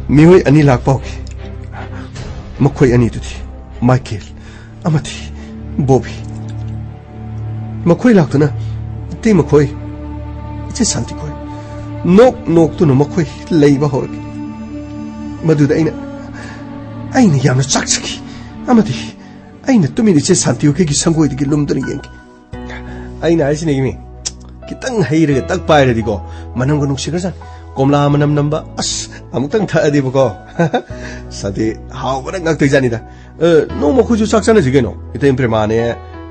ꯃꯤꯑꯣꯏ ꯑꯅꯤ ꯂꯥꯛꯄ ꯍꯧꯈꯤ꯫ ꯃꯈꯣꯏ ꯑꯅꯤꯗꯨꯗꯤ ꯃꯥꯏꯀꯦꯜ ꯑꯃꯗꯤ ꯕꯣꯕꯤ꯫ ꯃꯈꯣꯏ ꯂꯥꯛꯇꯨꯅ ꯏꯇꯩ ꯃꯈꯣꯏ, ꯏꯆꯦ ꯁꯥꯟꯇꯤ ꯈꯣꯏ ꯅꯣꯛ ꯅꯣꯛꯇꯨꯅ ꯃꯈꯣꯏ ꯂꯩꯕ ꯍꯧꯔꯛꯈꯤ꯫ ꯃꯗꯨꯗ ꯑꯩꯅ ꯑꯩꯅ ꯌꯥꯝꯅ ꯆꯥꯛꯆꯈꯤ ꯑꯃꯗꯤ ꯑꯩꯅ ꯇꯨꯃꯤꯟ ꯏꯆꯦ ꯁꯥꯟꯇꯤ ꯈꯣꯏꯒꯤ ꯁꯪꯒꯣꯏꯗꯒꯤ ꯂꯨꯝꯗꯨꯅ ꯌꯦꯡꯈꯤ꯫ ꯑꯩꯅ ꯍꯥꯏꯁꯤꯅꯦ ꯏꯃꯤ, ꯈꯤꯇꯪ ꯍꯩꯔꯒ ꯇꯛ ꯄꯥꯏꯔꯗꯤꯀꯣ, ꯃꯅꯝꯒ ꯅꯨꯡꯁꯤꯈ꯭ꯔꯖꯥꯠꯅꯤ꯫ ꯀꯣꯝꯂꯥ ꯃꯅꯝ ꯅꯝꯕ, ꯑꯁ, ꯑꯃꯨꯛꯇꯪ ꯊꯛꯑꯗꯤꯕꯀꯣ꯫ ꯁꯥꯟꯇꯤ ꯍꯥꯎꯕꯅ ꯉꯥꯛꯇꯣꯏꯖꯥꯠꯅꯤꯗ꯫ ꯑ, ꯅꯣꯡꯃ ꯑꯩꯈꯣꯏꯁꯨ ꯆꯥꯛ ꯆꯥꯅꯁꯤ ꯀꯩꯅꯣ꯫ ꯏꯇꯩ ꯄ꯭ꯔꯦꯃꯥꯅꯦ,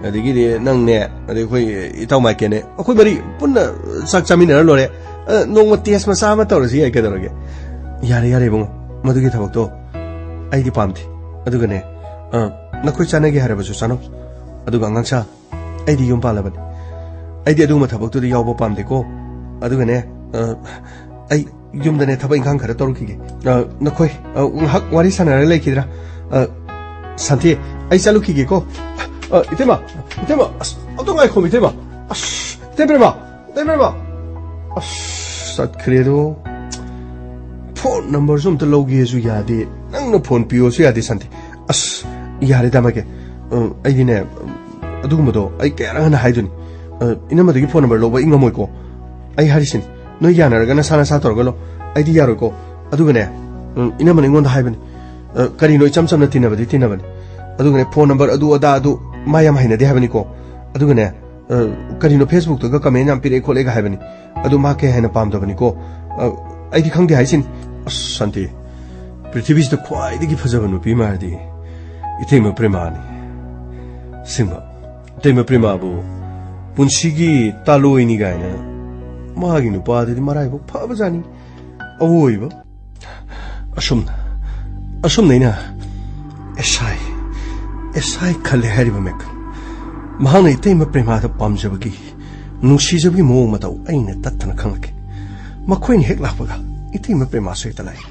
ꯑꯗꯒꯤꯗꯤ ꯅꯪꯅꯦ, ꯑꯗꯩ ꯑꯩꯈꯣꯏ ꯏꯇꯥꯎ ꯃꯥꯏꯀꯦꯜꯅꯦ, ꯑꯩꯈꯣꯏ ꯃꯔꯤ ꯄꯨꯟꯅ ꯆꯥꯛ ꯆꯥꯃꯤꯟꯅꯔ ꯂꯣꯏꯔꯦ꯫ ꯑ, ꯅꯣꯡꯃ ꯇꯦꯁ ꯃꯆꯥ ꯑꯃ ꯇꯧꯔꯁꯤ ꯌꯥꯏ, ꯀꯩꯗꯧꯔꯒꯦ? ꯌꯥꯔꯦ, ꯌꯥꯔꯦ ꯏꯕꯨꯡꯉꯣ, ꯃꯗꯨꯒꯤ ꯊꯕꯛꯇꯣ ꯑꯩꯗꯤ ꯄꯥꯝꯗꯦ꯫ ꯑꯗꯨꯒꯅꯦ, ꯑ, ꯅꯈꯣꯏ ꯆꯥꯅꯒꯦ ꯍꯥꯏꯔꯕꯁꯨ ꯆꯥꯅꯧ꯫ ꯑꯗꯨꯒ ꯑꯉꯥꯡꯁꯥ, ꯑꯩꯗꯤ ꯌꯨꯝ ꯄꯥꯜꯂꯕꯅꯤ꯫ ꯑꯩꯗꯤ ꯑꯗꯨꯒꯨꯝꯕ ꯊꯕꯛꯇꯨꯗꯤ ꯌꯥꯎꯕ ꯄꯥꯝꯗꯦꯀꯣ꯫ ꯑꯗꯨꯒꯅꯦ, ꯑ, ꯑꯩ ꯌꯨꯝꯗꯅꯦ ꯊꯕꯛ ꯏꯪꯈꯥꯡ ꯈꯔ ꯇꯧꯔꯨꯈꯤꯒꯦ꯫ ꯑ, ꯅꯈꯣꯏ, ꯑ, ꯉꯥꯏꯍꯥꯛ ꯋꯥꯔꯤ ꯁꯥꯟꯅꯔ ꯂꯩꯈꯤꯗ꯭ꯔꯥ? ꯑ, ꯁꯥꯟꯇꯤ, ꯑꯩ ꯆꯠꯂꯨꯈꯤꯒꯦꯀꯣ꯫ ꯑ, ꯏꯇꯩꯃ, ꯏꯇꯩꯃ, ꯑꯁ, ꯑꯝꯇ ꯉꯥꯏꯈꯣ, ꯏꯇꯩꯃ꯫ ꯑꯁ, ꯏꯇꯩ ꯄ꯭ꯔꯦꯃ, ꯏꯇꯩ ꯄ꯭ꯔꯦꯃ꯫ ꯑꯁ, ꯆꯠꯈ꯭ꯔꯦꯗꯣ꯫ ꯐꯣꯟ ꯅꯝꯕꯔꯁꯨ ꯑꯝꯇ ꯂꯧꯒꯦꯁꯨ ꯌꯥꯗꯦ, ꯅꯪꯅ ꯐꯣꯟ ꯄꯤꯌꯣꯁꯨ ꯌꯥꯗꯦ, ꯁꯥꯟꯇꯤ꯫ ꯑꯁ, ꯌꯥꯔꯦ ꯇꯥꯃꯥꯏꯀꯦ꯫ ꯑ, ꯑꯩꯗꯤꯅꯦ, ꯑꯗꯨꯒꯨꯝꯕꯗꯣ ꯑꯩ ꯀꯌꯥꯔꯛ ꯍꯟꯅ ꯍꯥꯏꯗꯣꯏꯅꯤ? ꯑ, ꯏꯅꯝꯃꯗꯒꯤ ꯐꯣꯟ ꯅꯝꯕꯔ ꯂꯧꯕ ꯑꯩ ꯉꯝꯃꯣꯏꯀꯣ꯫ ꯑꯩ ꯍꯥꯏꯔꯤꯁꯤꯅꯤ, ꯅꯣꯏ ꯌꯥꯅꯔꯒ ꯅꯁꯥ ꯅꯁꯥ ꯇꯧꯔꯒ ꯂꯧ꯫ ꯑꯩꯗꯤ ꯌꯥꯔꯣꯏꯀꯣ꯫ ꯑꯗꯨꯒꯅꯦ, ꯎꯝ, ꯏꯅꯝꯃꯅ ꯑꯩꯉꯣꯟꯗ ꯍꯥꯏꯕꯅꯤ, "ꯑ, ꯀꯔꯤꯅꯣ ꯏꯆꯝ ꯆꯝꯅ ꯇꯤꯟꯅꯕꯗꯤ ꯇꯤꯟꯅꯕꯅꯤ꯫ ꯑꯗꯨꯒꯅꯦ, ꯐꯣꯟ ꯅꯝꯕꯔ ꯑꯗꯨ ꯑꯗꯥ ꯑꯗꯨ ꯃꯥ ꯌꯥꯝ ꯍꯩꯅꯗꯦ ꯍꯥꯏꯕꯅꯤꯀꯣ꯫ ꯑꯗꯨꯒꯅꯦ, ꯑ, ꯀꯔꯤꯅꯣ Facebookꯇꯒ comment ꯌꯥꯝ ꯄꯤꯔꯛꯑꯦ ꯈꯣꯠꯂꯦꯒ ꯍꯥꯏꯕꯅꯤ꯫ ꯑꯗꯨ ꯃꯥ ꯀꯩ ꯍꯥꯏꯅ ꯄꯥꯝꯗꯕꯅꯤꯀꯣ꯫ ꯑ, ꯑꯩꯗꯤ ꯈꯪꯗꯦ ꯍꯥꯏꯁꯤꯅꯤ꯫" ꯑꯁ, ꯁꯥꯟꯇꯤ, ꯄ꯭ꯔꯤꯊꯤꯕꯤꯁꯤꯗ ꯈ꯭ꯋꯥꯏꯗꯒꯤ ꯐꯖꯕ ꯅꯨꯄꯤ ꯑꯃ ꯍꯥꯏꯔꯗꯤ ꯏꯇꯩꯃ ꯄ꯭ꯔꯦꯃꯥꯅꯤ꯫ ꯑꯁꯦꯡꯕ, ꯏꯇꯩꯃ ꯄ꯭ꯔꯦꯃꯥꯕꯨ ꯄꯨꯟꯁꯤꯒꯤ ꯇꯥꯂꯣꯏꯅꯤ ꯀꯥꯏꯅ ꯃꯥꯒꯤ ꯅꯨꯄꯥꯗꯨꯗꯤ ꯃꯔꯥꯏꯕꯛ ꯐꯕꯖꯥꯠꯅꯤ꯫ ꯑꯋꯣꯏꯕ꯫ ꯑꯁꯨꯝꯅ, ꯑꯁꯨꯝꯅ ꯑꯩꯅ ꯑꯦꯁꯥꯏ, ꯑꯦꯁꯥꯏ ꯈꯜꯂꯦ ꯍꯥꯏꯔꯤꯕ ꯃꯦꯛ꯫ ꯃꯍꯥꯛꯅ ꯏꯇꯩꯃ ꯄ꯭ꯔꯦꯃꯥꯗ ꯄꯥꯝꯖꯕꯒꯤ, ꯅꯨꯡꯁꯤꯖꯕꯒꯤ ꯃꯑꯣꯡ ꯃꯇꯧ ꯑꯩꯅ ꯇꯠꯇꯅ ꯈꯪꯂꯛꯈꯤ꯫ ꯃꯈꯣꯏꯅ ꯍꯦꯛ ꯂꯥꯛꯄꯒ ꯏꯇꯩꯃ ꯄ꯭ꯔꯦꯃꯥꯁꯨ ꯍꯦꯛꯇ ꯂꯥꯛꯏ꯫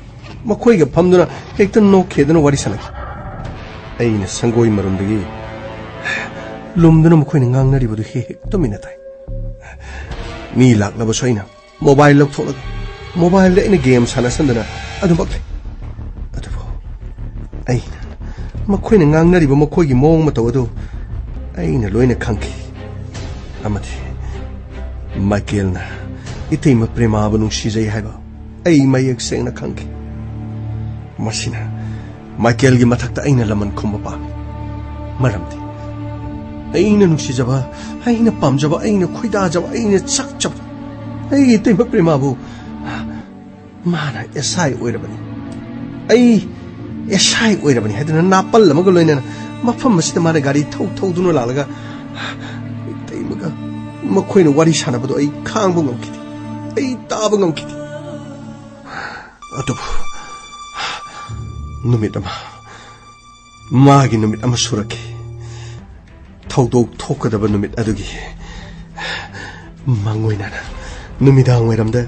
ꯃꯈꯣꯏꯒ ꯐꯝꯗꯨꯅ ꯍꯦꯛꯇ ꯅꯣꯛꯈꯤꯗꯨꯅ ꯋꯥꯔꯤ ꯁꯥꯟꯅꯈꯤ꯫ ꯑꯩꯅ ꯁꯪꯒꯣꯏ ꯃꯔꯨꯝꯗꯒꯤ ꯂꯨꯝꯗꯨꯅ ꯃꯈꯣꯏꯅ ꯉꯥꯡꯅꯔꯤꯕꯗꯨ ꯍꯦꯛ ꯍꯦꯛ ꯇꯨꯃꯤꯟꯅ ꯇꯥꯏ꯫ ꯃꯤ ꯂꯥꯛꯂꯕꯁꯨ ꯑꯩꯅ ꯃꯣꯕꯥꯏꯜ ꯂꯧꯊꯣꯛꯂꯒ ꯃꯣꯕꯥꯏꯜꯗ ꯑꯩꯅ ꯒꯦꯝ ꯁꯥꯟꯅꯁꯟꯗꯅ ꯑꯗꯨꯃꯛ ꯂꯩ꯫ ꯑꯗꯨꯕꯨ ꯑꯩꯅ ꯃꯈꯣꯏꯅ ꯉꯥꯡꯅꯔꯤꯕ ꯃꯈꯣꯏꯒꯤ ꯃꯑꯣꯡ ꯃꯇꯧ ꯑꯗꯨ ꯑꯩꯅ ꯂꯣꯏꯅ ꯈꯪꯈꯤ꯫ ꯑꯃꯗꯤ ꯃꯥꯏꯀꯦꯜꯅ ꯏꯇꯩꯃ ꯄ꯭ꯔꯦꯃꯥꯕꯨ ꯅꯨꯡꯁꯤꯖꯩ ꯍꯥꯏꯕ ꯑꯩ ꯃꯌꯦꯛ ꯁꯦꯡꯅ ꯈꯪꯈꯤ꯫ ꯃꯁꯤꯅ ꯃꯥꯏꯀꯦꯜꯒꯤ ꯃꯊꯛꯇ ꯑꯩꯅ ꯂꯃꯟ ꯈꯨꯝꯕ ꯄꯥꯝꯃꯤ꯫ ꯃꯔꯝꯗꯤ ꯑꯩꯅ ꯅꯨꯡꯁꯤꯖꯕ, ꯑꯩꯅ ꯄꯥꯝꯖꯕ, ꯑꯩꯅ ꯈꯣꯏꯗꯥꯖꯕ, ꯑꯩꯅ ꯆꯥꯛꯆꯕ ꯑꯩꯒꯤ ꯏꯇꯩꯃ ꯄ꯭ꯔꯦꯃꯥꯕꯨ ꯃꯥꯅ ꯑꯦꯁ ꯑꯥꯏ ꯑꯣꯏꯔꯕꯅꯤ꯫ ꯑꯩ ꯑꯦꯁ ꯑꯥꯏ ꯑꯣꯏꯔꯕꯅꯤ ꯍꯥꯏꯗꯨꯅ ꯅꯥꯄꯜ ꯑꯃꯒ ꯂꯣꯏꯅꯅ ꯃꯐꯝ ꯑꯁꯤꯗ ꯃꯥꯅ ꯒꯥꯔꯤ ꯊꯧ ꯊꯧꯗꯨꯅ ꯂꯥꯛꯂꯒ ꯏꯇꯩꯃꯒ ꯃꯈꯣꯏꯅ ꯋꯥꯔꯤ ꯁꯥꯟꯅꯕꯗꯣ ꯑꯩ ꯈꯥꯡꯕ ꯉꯝꯈꯤꯗꯦ꯫ ꯑꯩ ꯇꯥꯕ ꯉꯝꯈꯤꯗꯦ꯫ ꯑꯗꯨꯕꯨ ꯅꯨꯃꯤꯠ ꯑꯃ, ꯃꯥꯒꯤ ꯅꯨꯃꯤꯠ ꯑꯃ ꯁꯨꯔꯛꯈꯤ꯫ ꯊꯧꯗꯣꯛ ꯊꯣꯛꯀꯗꯕ ꯅꯨꯃꯤꯠ ꯑꯗꯨꯒꯤ ꯃꯥꯡꯑꯣꯏꯅꯅ ꯅꯨꯃꯤꯗꯥꯡ ꯋꯥꯏꯔꯝꯗ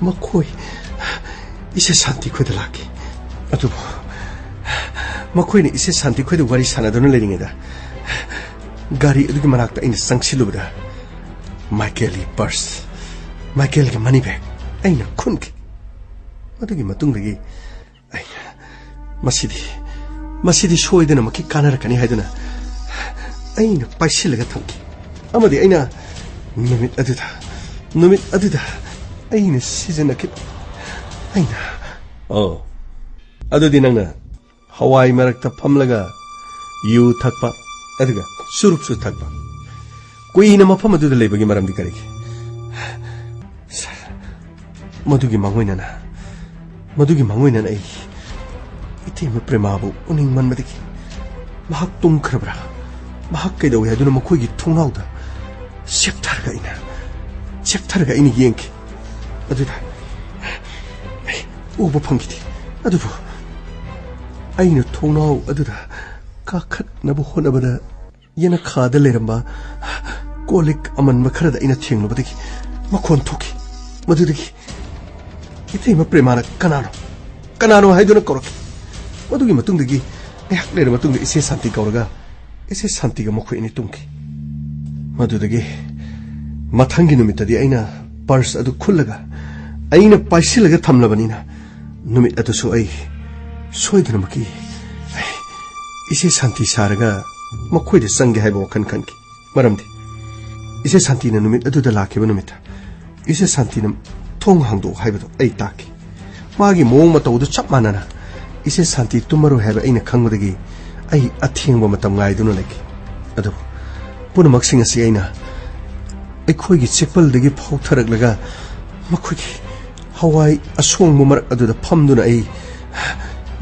ꯃꯈꯣꯏ ꯏꯆꯦ ꯁꯥꯟꯇꯤ ꯈꯣꯏꯗ ꯂꯥꯛꯈꯤ꯫ ꯑꯗꯨꯕꯨ ꯃꯈꯣꯏꯅ ꯏꯆꯦ ꯁꯥꯟꯇꯤ ꯈꯣꯏꯗ ꯋꯥꯔꯤ ꯁꯥꯟꯅꯗꯨꯅ ꯂꯩꯔꯤꯉꯩꯗ ꯒꯥꯔꯤ ꯑꯗꯨꯒꯤ ꯃꯅꯥꯛꯇ ꯑꯩꯅ ꯆꯪꯁꯤꯜꯂꯨꯕꯗ ꯃꯥꯏꯀꯦꯜꯒꯤ ꯄꯔꯁ, ꯃꯥꯏꯀꯦꯜꯒꯤ ꯃꯅꯤ ꯕꯦꯒ ꯑꯩꯅ ꯈꯨꯟꯈꯤ꯫ ꯃꯗꯨꯒꯤ ꯃꯇꯨꯡꯗꯒꯤ ꯑꯩꯅ ꯃꯁꯤꯗꯤ, ꯃꯁꯤꯗꯤ ꯁꯣꯏꯗꯅꯃꯛꯀꯤ ꯀꯥꯟꯅꯔꯛꯀꯅꯤ ꯍꯥꯏꯗꯨꯅ ꯑꯩꯅ ꯄꯥꯏꯁꯤꯜꯂꯒ ꯊꯝꯈꯤ꯫ ꯑꯃꯗꯤ ꯑꯩꯅ ꯅꯨꯃꯤꯠ ꯑꯗꯨꯗ, ꯅꯨꯃꯤꯠ ꯑꯗꯨꯗ ꯑꯩꯅ ꯁꯤꯖꯤꯟꯅꯈꯤꯕ, ꯑꯩꯅ, "ꯑꯣ, ꯑꯗꯨꯗꯤ ꯅꯪꯅ ꯍꯋꯥꯏ ꯃꯔꯛꯇ ꯐꯝꯂꯒ ꯌꯨ ꯊꯛꯄ, ꯑꯗꯨꯒ ꯆꯨꯔꯨꯞꯁꯨ ꯊꯛꯄ, ꯀꯨꯏꯅ ꯃꯐꯝ ꯑꯗꯨꯗ ꯂꯩꯕꯒꯤ ꯃꯔꯝꯗꯤ ꯀꯔꯤꯒꯤ?" ꯁꯥꯔ, ꯃꯗꯨꯒꯤ ꯃꯥꯡꯑꯣꯏꯅꯅ, ꯃꯗꯨꯒꯤ ꯃꯥꯡꯑꯣꯏꯅꯅ ꯑꯩ ꯏꯇꯩꯃ ꯄ꯭ꯔꯦꯃꯥꯕꯨ ꯎꯅꯤꯡꯃꯟꯕꯗꯒꯤ ꯃꯍꯥꯛ ꯇꯨꯝꯈ꯭ꯔꯕ꯭ꯔꯥ, ꯃꯍꯥꯛ ꯀꯩꯗꯧꯏ ꯍꯥꯏꯗꯨꯅ ꯃꯈꯣꯏꯒꯤ ꯊꯣꯡꯅꯥꯎꯗ ꯆꯦꯞꯊꯔꯒ ꯑꯩꯅ, ꯆꯦꯞꯊꯔꯒ ꯑꯩꯅ ꯌꯦꯡꯈꯤ꯫ ꯑꯗꯨꯗ ꯑꯩ ꯎꯕ ꯐꯪꯈꯤꯗꯦ꯫ ꯑꯗꯨꯕꯨ ꯑꯩꯅ ꯊꯣꯡꯅꯥꯎ ꯑꯗꯨꯗ ꯀꯥꯈꯠꯅꯕ ꯍꯣꯠꯅꯕꯗ ꯌꯦꯅꯈꯥꯗ ꯂꯩꯔꯝꯕ ꯀꯣꯜ ꯂꯤꯛ ꯑꯃꯟꯕ ꯈꯔꯗ ꯑꯩꯅ ꯊꯦꯡꯂꯨꯕꯗꯒꯤ ꯃꯈꯣꯟ ꯊꯣꯛꯈꯤ꯫ ꯃꯗꯨꯗꯒꯤ "ꯏꯇꯩꯃ ꯄ꯭ꯔꯦꯃꯥꯅ ꯀꯅꯥꯅꯣ? ꯀꯅꯥꯅꯣ?" ꯍꯥꯏꯗꯨꯅ ꯀꯧꯔꯛꯈꯤ꯫ ꯃꯗꯨꯒꯤ ꯃꯇꯨꯡꯗꯒꯤ ꯉꯥꯏꯍꯥꯛ ꯂꯩꯔ ꯃꯇꯨꯡꯗ ꯏꯆꯦ ꯁꯥꯟꯇꯤ ꯀꯧꯔꯒ ꯏꯆꯦ ꯁꯥꯟꯇꯤꯒ ꯃꯈꯣꯏ ꯑꯅꯤ ꯇꯨꯝꯈꯤ꯫ ꯃꯗꯨꯗꯒꯤ ꯃꯊꯪꯒꯤ ꯅꯨꯃꯤꯠꯇꯗꯤ ꯑꯩꯅ ꯄꯔꯁ ꯑꯗꯨ ꯈꯨꯜꯂꯒ ꯑꯩꯅ ꯄꯥꯏꯁꯤꯜꯂꯒ ꯊꯝꯂꯕꯅꯤꯅ, ꯅꯨꯃꯤꯠ ꯑꯗꯨꯁꯨ ꯑꯩ ꯁꯣꯏꯗꯅꯃꯛꯀꯤ ꯑꯩ ꯏꯆꯦ ꯁꯥꯟꯇꯤ ꯁꯥꯔꯒ ꯃꯈꯣꯏꯗ ꯆꯪꯒꯦ ꯍꯥꯏꯕ ꯋꯥꯈꯜ ꯈꯟꯈꯤ꯫ ꯃꯔꯝꯗꯤ ꯏꯆꯦ ꯁꯥꯟꯇꯤꯅ ꯅꯨꯃꯤꯠ ꯑꯗꯨꯗ ꯂꯥꯛꯈꯤꯕ ꯅꯨꯃꯤꯠꯇ ꯏꯆꯦ ꯁꯥꯟꯇꯤꯅ "ꯊꯣꯡ ꯍꯥꯡꯗꯣꯛꯎ" ꯍꯥꯏꯕꯗꯣ ꯑꯩ ꯇꯥꯈꯤ꯫ ꯃꯥꯒꯤ ꯃꯑꯣꯡ ꯃꯇꯧꯗꯨ ꯆꯞ ꯃꯥꯟꯅꯅ ꯏꯆꯦ ꯁꯥꯟꯇꯤ ꯇꯨꯝꯃꯔꯣꯏ ꯍꯥꯏꯕ ꯑꯩꯅ ꯈꯪꯕꯗꯒꯤ ꯑꯩ ꯑꯊꯦꯡꯕ ꯃꯇꯝ ꯉꯥꯏꯗꯨꯅ ꯂꯩꯈꯤ꯫ ꯑꯗꯨꯕꯨ ꯄꯨꯝꯅꯃꯛꯁꯤꯡ ꯑꯁꯤ ꯑꯩꯅ ꯑꯩꯈꯣꯏꯒꯤ ꯆꯦꯛꯄꯜꯗꯒꯤ ꯐꯥꯎꯊꯔꯛꯂꯒ ꯃꯈꯣꯏꯒꯤ ꯍꯋꯥꯏ ꯑꯁꯣꯡꯕ ꯃꯔꯛ ꯑꯗꯨꯗ ꯐꯝꯗꯨꯅ ꯑꯩ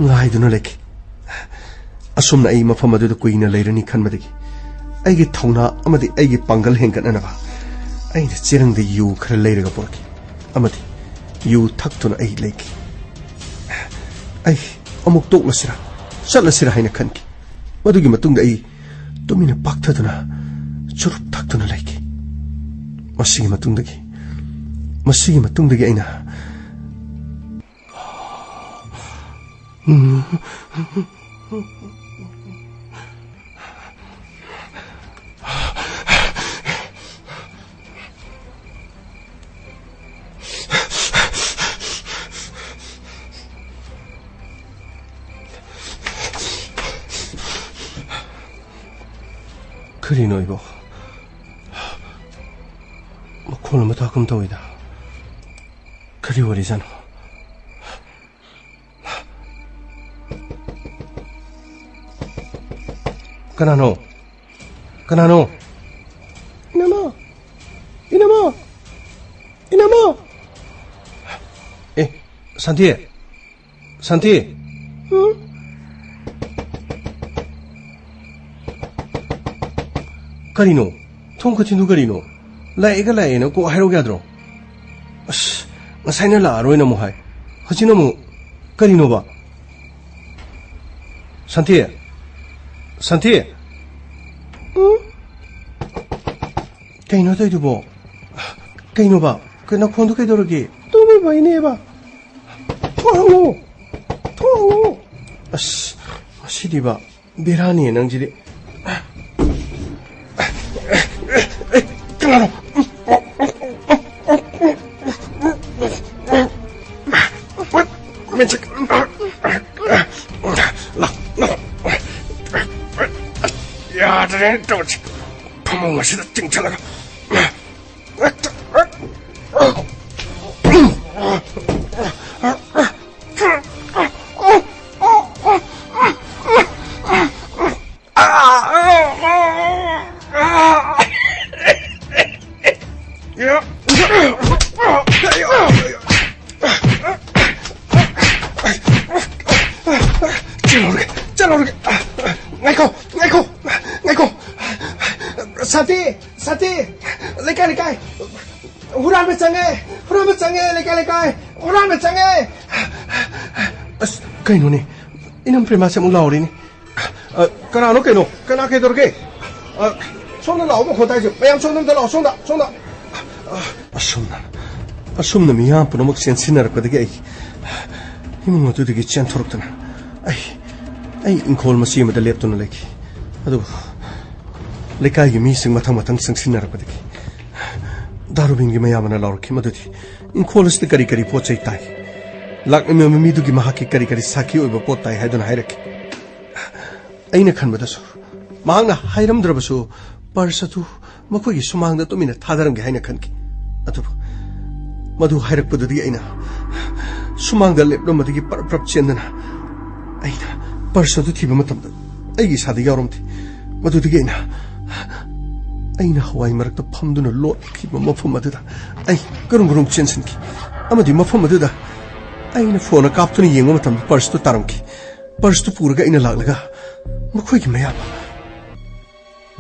ꯉꯥꯏꯗꯨꯅ ꯂꯩꯈꯤ꯫ ꯑꯁꯨꯝꯅ ꯑꯩ ꯃꯐꯝ ꯑꯗꯨꯗ ꯀꯨꯏꯅ ꯂꯩꯔꯅꯤ ꯈꯟꯕꯗꯒꯤ ꯑꯩꯒꯤ ꯊꯧꯅꯥ ꯑꯃꯗꯤ ꯑꯩꯒꯤ ꯄꯥꯡꯒꯜ ꯍꯦꯟꯒꯠꯅꯅꯕ ꯑꯩꯅ ꯆꯦꯔꯪꯗ ꯌꯨ ꯈꯔ ꯂꯩꯔꯒ ꯄꯨꯔꯛꯈꯤ ꯑꯃꯗꯤ ꯌꯨ ꯊꯛꯇꯨꯅ ꯑꯩ ꯂꯩꯈꯤ꯫ ꯑꯩ ꯑꯃꯨꯛ ꯇꯣꯛꯂꯁꯤꯔꯥ, ꯆꯠꯂꯁꯤꯔꯥ ꯍꯥꯏꯅ ꯈꯟꯈꯤ꯫ ꯃꯗꯨꯒꯤ ꯃꯇꯨꯡꯗ ꯑꯩ ꯇꯨꯃꯤꯟꯅ ꯄꯥꯛꯊꯗꯨꯅ ꯆꯨꯔꯨꯞ ꯊꯛꯇꯨꯅ ꯂꯩꯈꯤ꯫ ꯃꯁꯤꯒꯤ ꯃꯇꯨꯡꯗꯒꯤ, ꯃꯁꯤꯒꯤ ꯃꯇꯨꯡꯗꯒꯤ ꯑꯩꯅ ꯀꯔꯤꯅꯣ ꯑꯩꯕꯣ? ꯃꯈꯣꯜ ꯑꯃ ꯇꯥꯒꯨꯝ ꯇꯧꯏꯗ꯫ ꯀꯔꯤ ꯋꯥꯔꯤꯖꯥꯠꯅꯣ? ꯀꯅꯥꯅꯣ? ꯀꯅꯥꯅꯣ? ꯏꯅꯝꯃ! ꯏꯅꯝꯃ! ꯏꯅꯝꯃ! ꯑꯦ, ꯁꯥꯟꯇꯤ! ꯁꯥꯟꯇꯤ! ꯎꯝ? ꯀꯔꯤꯅꯣ? ꯊꯣꯡ ꯈꯨꯊꯤꯡꯗꯨ ꯀꯔꯤꯅꯣ? ꯂꯥꯛꯑꯦꯒ ꯂꯥꯛꯑꯦꯅ ꯀꯣꯛ ꯍꯥꯏꯔꯧ ꯌꯥꯗ꯭ꯔꯣ? ꯑꯁ, ꯉꯁꯥꯏꯅ ꯂꯥꯛꯑꯔꯣꯏꯅ ꯑꯃꯨꯛ ꯍꯥꯏ꯫ ꯍꯧꯖꯤꯛꯅ ꯑꯃꯨꯛ ꯀꯔꯤꯅꯣꯕ? ꯁꯥꯟꯇꯤ! ꯁꯥꯟꯇꯤ! ꯎꯝ? ꯀꯩꯅꯣ ꯇꯧꯔꯤꯗꯨꯕꯣ? ꯀꯩꯅꯣꯕ? ꯀ-, ꯅꯈꯣꯟꯗꯣ ꯀꯩꯗꯧꯔꯒꯦ? ꯇꯨꯝꯃꯤꯕꯩꯅꯦꯕ꯫ ꯊꯣꯡ ꯍꯥꯡꯉꯣ! ꯊꯣꯡ ꯍꯥꯡꯉꯣ! ꯑꯁ, ꯃꯁꯤꯗꯤꯕ ꯕꯦꯔꯥꯅꯤ ꯅꯪꯁꯤꯗꯤ꯫ ꯀꯅꯥꯅꯣ? ꯃꯤꯠꯁꯦ, ꯂꯥꯎ, ꯂꯥꯎ꯫ ꯌꯥꯗ꯭ꯔꯦꯅꯦ ꯇꯧꯔꯤꯁꯦ꯫ ꯐꯃꯨꯡ ꯑꯁꯤꯗ ꯆꯤꯡꯁꯤꯜꯂꯒ꯫ ꯆꯦꯜꯍꯧꯔꯒꯦ, ꯆꯦꯜꯍꯧꯔꯒꯦ꯫ ꯉꯥꯏꯈꯣ, ꯉꯥꯏꯈꯣ, ꯉꯥꯏꯈꯣ꯫ ꯁꯥꯟꯇꯤ, ꯁꯥꯟꯇꯤ, ꯂꯩꯀꯥꯏ, ꯂꯩꯀꯥꯏ꯫ ꯍꯨꯔꯥꯟꯕ ꯆꯪꯉꯦ, ꯍꯨꯔꯥꯟꯕ ꯆꯪꯉꯦ, ꯂꯩꯀꯥꯏ, ꯂꯩꯀꯥꯏ꯫ ꯍꯨꯔꯥꯟꯕ ꯆꯪꯉꯦ꯫ ꯑꯁ, ꯀꯩꯅꯣꯅꯦ? ꯏꯅꯝ ꯄ꯭ꯔꯦꯃꯥꯁꯦ ꯑꯃꯨꯛ ꯂꯥꯎꯔꯤꯅꯦ꯫ ꯑ, ꯀꯅꯥꯅꯣ ꯀꯩꯅꯣ? ꯀꯅꯥ ꯀꯩꯗꯧꯔꯒꯦ? ꯑ, ꯁꯣꯝꯗ ꯂꯥꯛꯑꯣ, ꯃꯈꯣꯟ ꯇꯥꯏꯁꯦ꯫ ꯃꯌꯥꯝ ꯁꯣꯝꯗ ꯑꯝꯇ ꯂꯥꯛꯑꯣ, ꯁꯣꯝꯗ, ꯁꯣꯝꯗ꯫ ꯑ, ꯑꯁꯨꯝꯅ, ꯑꯁꯨꯝꯅ ꯃꯤꯌꯥꯝ ꯄꯨꯝꯅꯃꯛ ꯆꯦꯟꯁꯤꯟꯅꯔꯛꯄꯗꯒꯤ ꯑꯩ ꯏꯃꯨꯡ ꯑꯗꯨꯗꯒꯤ ꯆꯦꯟꯊꯣꯔꯛꯇꯨꯅ ꯑꯩ, ꯑꯩ ꯏꯪꯈꯣꯜ ꯃꯆꯤ ꯑꯃꯗ ꯂꯦꯞꯇꯨꯅ ꯂꯩꯈꯤ꯫ ꯑꯗꯨꯕꯨ ꯂꯩꯀꯥꯏꯒꯤ ꯃꯤꯁꯤꯡ ꯃꯊꯪ ꯃꯊꯪ ꯆꯪꯁꯤꯟꯅꯔꯛꯄꯗꯒꯤ ꯗꯥꯔꯨꯕꯤꯟꯒꯤ ꯃꯌꯥꯝꯕꯅ ꯂꯥꯎꯔꯛꯈꯤ ꯃꯗꯨꯗꯤ ꯏꯪꯈꯣꯜ ꯑꯁꯤꯗ ꯀꯔꯤ ꯀꯔꯤ ꯄꯣꯠ ꯆꯩ ꯇꯥꯏ? ꯂꯥꯛꯂꯝꯃꯤꯕ ꯃꯤꯗꯨꯒꯤ ꯃꯍꯥꯛꯀꯤ ꯀꯔꯤ ꯀꯔꯤ ꯁꯥꯈꯤ ꯑꯣꯏꯕ ꯄꯣꯠ ꯇꯥꯏ ꯍꯥꯏꯗꯨꯅ ꯍꯥꯏꯔꯛꯈꯤ꯫ ꯑꯩꯅ ꯈꯟꯕꯗꯁꯨ ꯃꯍꯥꯛꯅ ꯍꯥꯏꯔꯝꯗ꯭ꯔꯕꯁꯨ ꯄꯔꯁ ꯑꯗꯨ ꯃꯈꯣꯏꯒꯤ ꯁꯨꯃꯥꯡꯗ ꯇꯨꯃꯤꯟꯅ ꯊꯥꯗꯔꯝꯒꯦ ꯍꯥꯏꯅ ꯈꯟꯈꯤ꯫ ꯑꯗꯨꯕꯨ ꯃꯗꯨ ꯍꯥꯏꯔꯛꯄꯗꯨꯗꯤ ꯑꯩꯅ ꯁꯨꯃꯥꯡꯗ ꯂꯦꯞꯂꯝꯕꯗꯒꯤ ꯄꯔꯞ ꯄꯔꯞ ꯆꯦꯟꯗꯨꯅ ꯑꯩꯅ ꯄꯔꯁ ꯑꯗꯨ ꯊꯤꯕ ꯃꯇꯝꯗ ꯑꯩꯒꯤ ꯏꯁꯥꯗ ꯌꯥꯎꯔꯝꯗꯦ꯫ ꯃꯗꯨꯗꯒꯤ ꯑꯩꯅ, ꯑꯩꯅ ꯍꯋꯥꯏ ꯃꯔꯛꯇ ꯐꯝꯗꯨꯅ ꯂꯣꯠꯈꯤꯕ ꯃꯐꯝ ꯑꯗꯨꯗ ꯑꯩ ꯀꯔꯨꯝ ꯀꯔꯨꯝ ꯆꯦꯟꯁꯤꯟꯈꯤ꯫ ꯑꯃꯗꯤ ꯃꯐꯝ ꯑꯗꯨꯗ ꯑꯩꯅ ꯐꯣꯟꯅ ꯀꯥꯞꯇꯨꯅ ꯌꯦꯡꯕ ꯃꯇꯝꯗ ꯄꯔꯁꯇꯨ ꯇꯥꯔꯝꯈꯤ꯫ ꯄꯔꯁꯇꯨ ꯄꯨꯔꯒ ꯑꯩꯅ ꯂꯥꯛꯂꯒ ꯃꯈꯣꯏꯒꯤ ꯃꯌꯥꯝꯕ